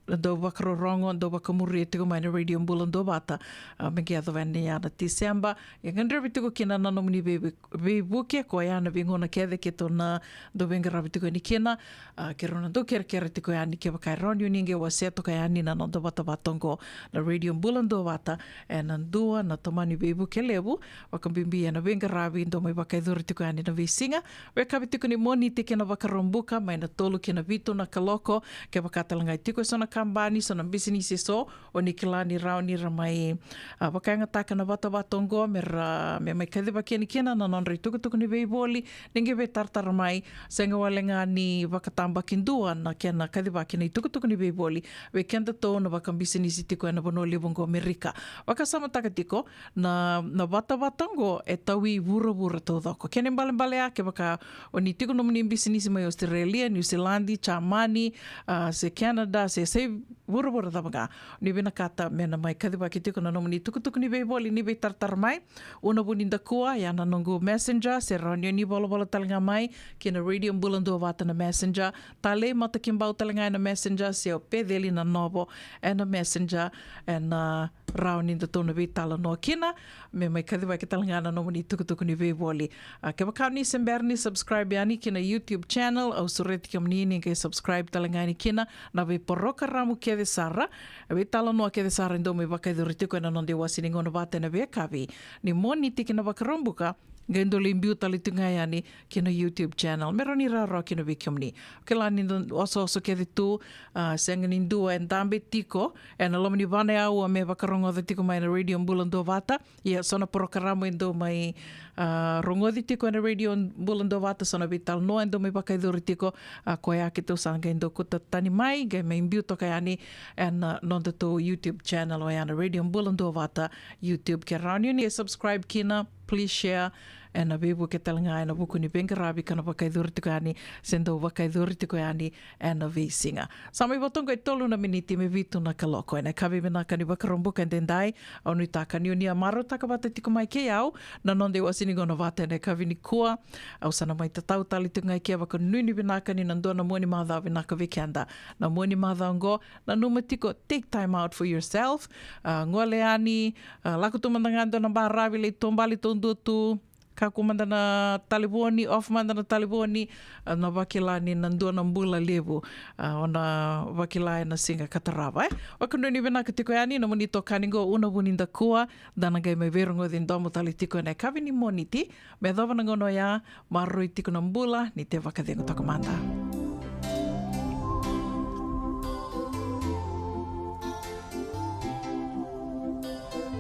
na dau vakarorogo, dau vakamuria tiko mai na Radio Bula Duavata, a, me qai yacova yani ya na Tiseba. E gadrevi tiko kina na nomuni vei-, veivuke, koya na veigauna kece keitou na dau veiqaravi tiko yani kina, a, keirau na dau kerekere tiko yani kevaka e rawa ni o ni qai wasea toka yani na noda vatavata oqo na Radio Bula Duavata, e na dua na tomani veivuke levu, vakabibi e na veiqaravi dau mai vakayacori tiko yani na veisiga, veiyakavi tiko ni Moniti kei na Vakaraubuka, mai na tolu ki na vitu na kaloko. Kevaka tale ga e tiko e so na kabani, so na bisinisi e so, o ni kila ni rawa ni ra mai, a, vakayagataka na vatavata oqo, me ra, me mai kacivaki yani kina na nodra itukutuku ni veivoli, ni qai veitaratara mai, sega wale ga ni vakatabakidua na kena kacivaki na itukutuku ni veivoli vei kedatou na vakabisinisi tiko e na vanua levu oqo Amerika. Vakasamataka tiko, na, na vatavata oqo e taui vuravura taucoko. Kena ibalebale ya, kevaka o ni tiko nomuni bisinisi mai Australia, Niusiladi, Jamani, a, se Canada, se, se vuravura cava ga, o ni vinakata me na mai kacivaki tiko na nomuni itukutuku ni veivoli, ni veitaratara mai. Una vuni dakua, ya na noqu Messenger, se rawa ni o ni volavola tale ga mai ki na Radio Bula Duavata na Messenger. Talei Matakibau tale ga e na Messenger, se o Peceli Nanovo e na Messenger, e na rawa ni datou na veitalanoa kina, me mai kacivaki tale ga na nomuni itukutuku ni veivoli. A, kevaka o ni se bera ni subscribe yani ki na YouTube channel, au sureti kemuni ni qai subscribe tale ga yani kina, na veiporokaramu kece sara, veitalanoa kece sara e dau mai vakayacori tiko e na noda iwase ni gauna vata e na veiyakavi ni Moniti ki na Vakaraubuka, qai dau lai biu tale tiko ga yani ki na YouTube channel, me rawa ni rawarawa kina vei kemuni. Kila ni da osooso kece tu, a, sega ni dua e dabe tiko e na loma ni va na aua me vakarogoca tiko mai na Radio Bula Duavata. Ia, so na porokaramu e dau mai, a, rogoci tiko e na Radio Bula Duavata, so na veitalanoa e dau mai vakayacori tiko, a, koya keitou sa qai dau kauta tani mai, qai mai biu toka yani e na nodatou YouTube channel, oya na Radio Bula Duavata YouTube. Ke rawa ni o ni subscribe kina, please share, e na veivuke tale ga e na vuku ni veiqaravi ka na vakayacori tiko yani, se dau vakayacori tiko yani e na veisiga. Sa mai vata oqo e tolu na miniti me vitu na kaloko e na yakavi vinaka ni Vakaraubuka edaidai. Au nuitaka ni o ni a marautaka vata tiko mai kei au na noda iwase ni gauna vata e na yakavi nikua. Au sa na mai tatau tale tiko ga i ke, vakanuinui vinaka ni na dua na mua ni macawa vinaka vei keda na mua ni macawa oqo. Nanuma tiko, take time out for yourself. A, gole yani, a, lako tu mada ga e dua na baravi, lai taubale taudua tu, kakua mada na talevoni, off mada na talevoni, a, na vakila ni na dua na bula levu, a, o na vakila e na siga ka tarava, e. Vakanuinui vinaka tiko yani, nomuni itokani qo, Una Vunidakua, da na qai mai veirogoci domo tale tiko e na yakavi ni Moniti, me yacova na gauna oya, maroroi tiko na bula, ni te vakacegu toka mada.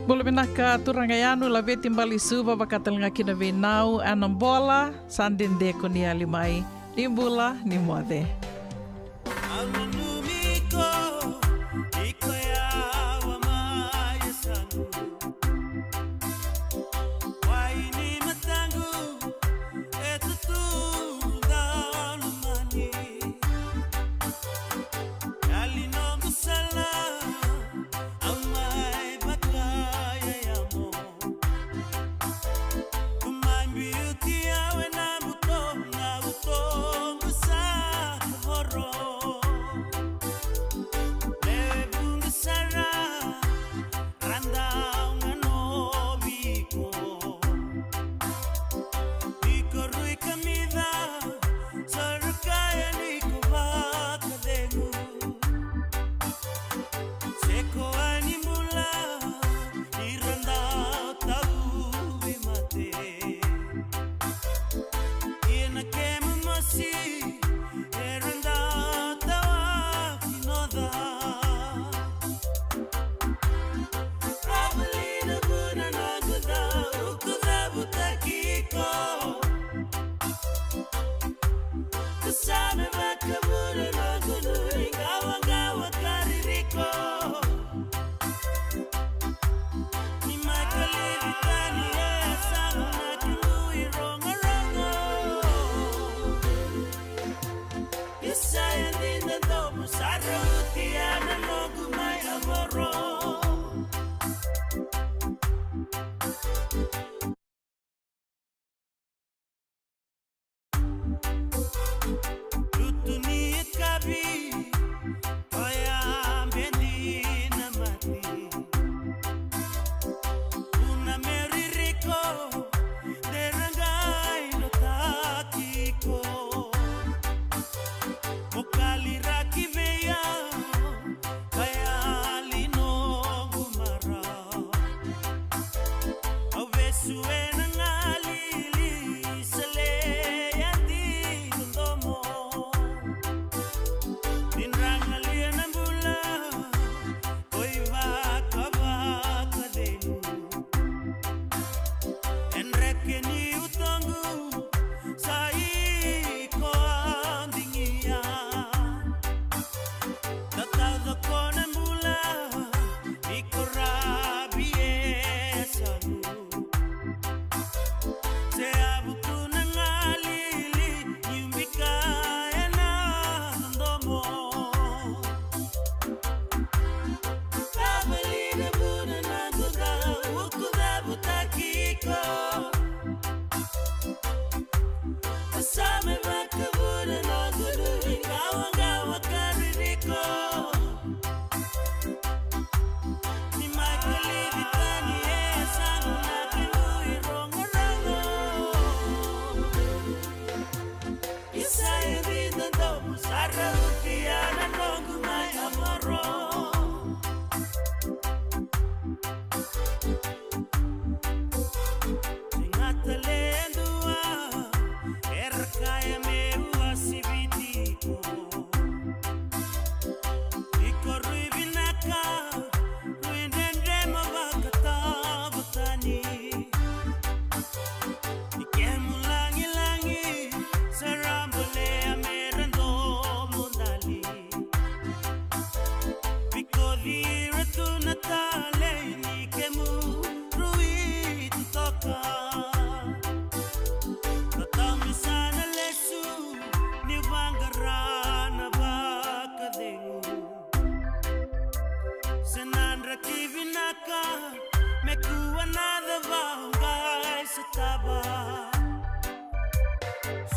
Bula vinaka turaga Yanu, laveti Bali Suva, vaka tale ga kina vei Nau, Ana Bola, sa dede ko ni yali mai, ni bula, ni moce. Au nanumi iko, iko ya wa mai sangu. Wai ni mataqu, e tutu dau na mani. Yali noqu sala, au mai vakayayamu. Ko mai biuti au ena buto, na buto qu sa horo.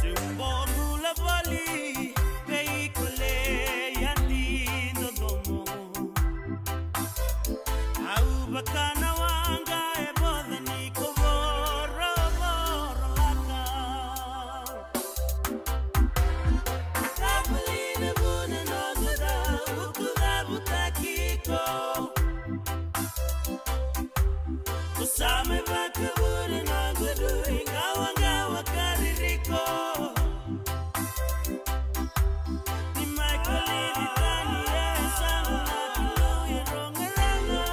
Bogu lavali, vei iko le yadi dodomo. Au vaka na waqa e voca ni ko vorovoro laka. Lavali na vuna noqu dau, ku cavutaki iko. Ko sa mai vakavuna noqu dui, qawaqawa ka ririko. Ni mai kolivi tani e yasamu na Kalou e rogo rawa.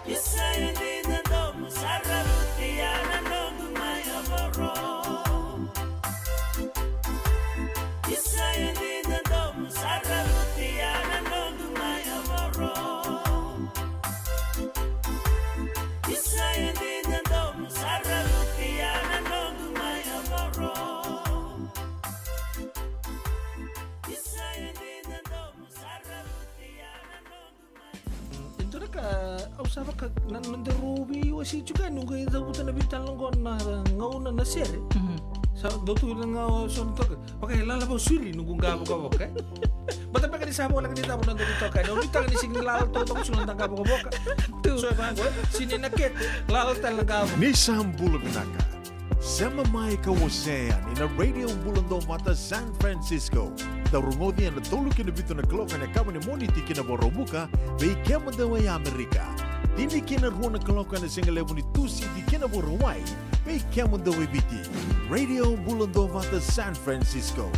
Isa e dina domu, sa ravuti ya na noqu mai yavoro. Isa e dina domu, sa ravuti ya na noqu mai yavoro. Isa e dina domu, sa ravuti ya na noqu mai yavoro. Isa e dina domu, sa ravuti ya na noqu mai. E dua na ka au sa vaka na noda rau veiwasei tiko yani, noqu e cavuta na veitalanoa qo na gauna na sere. Mhm. Sa dau tu na gauna so na toka. Vaka e lala vau suri noqu qavokavoka, e? Baleta beka ni sa voleka ni cava na noda veitoka. Na veitoka ni sega ni lala totoka, so na noda qavokavoka. Tu. So e vaqo, e? Sega ni na kete, lala tale na qavokavoka. Ni sa bula vinaka. Sema mai ka wasea yani na Radio Bula Duavata San Francisco. Dau rogoci ena tolu ki na vitu na kaloko ena yakavi ni Moniti ki na Vakaraubuka, vei kemudou e Amerika. Tini ki na rua na kaloko ena sigalevu ni Tusiti ki na Vakarauwai, vei kemudou e Viti. Radio Bula Duavata San Francisco.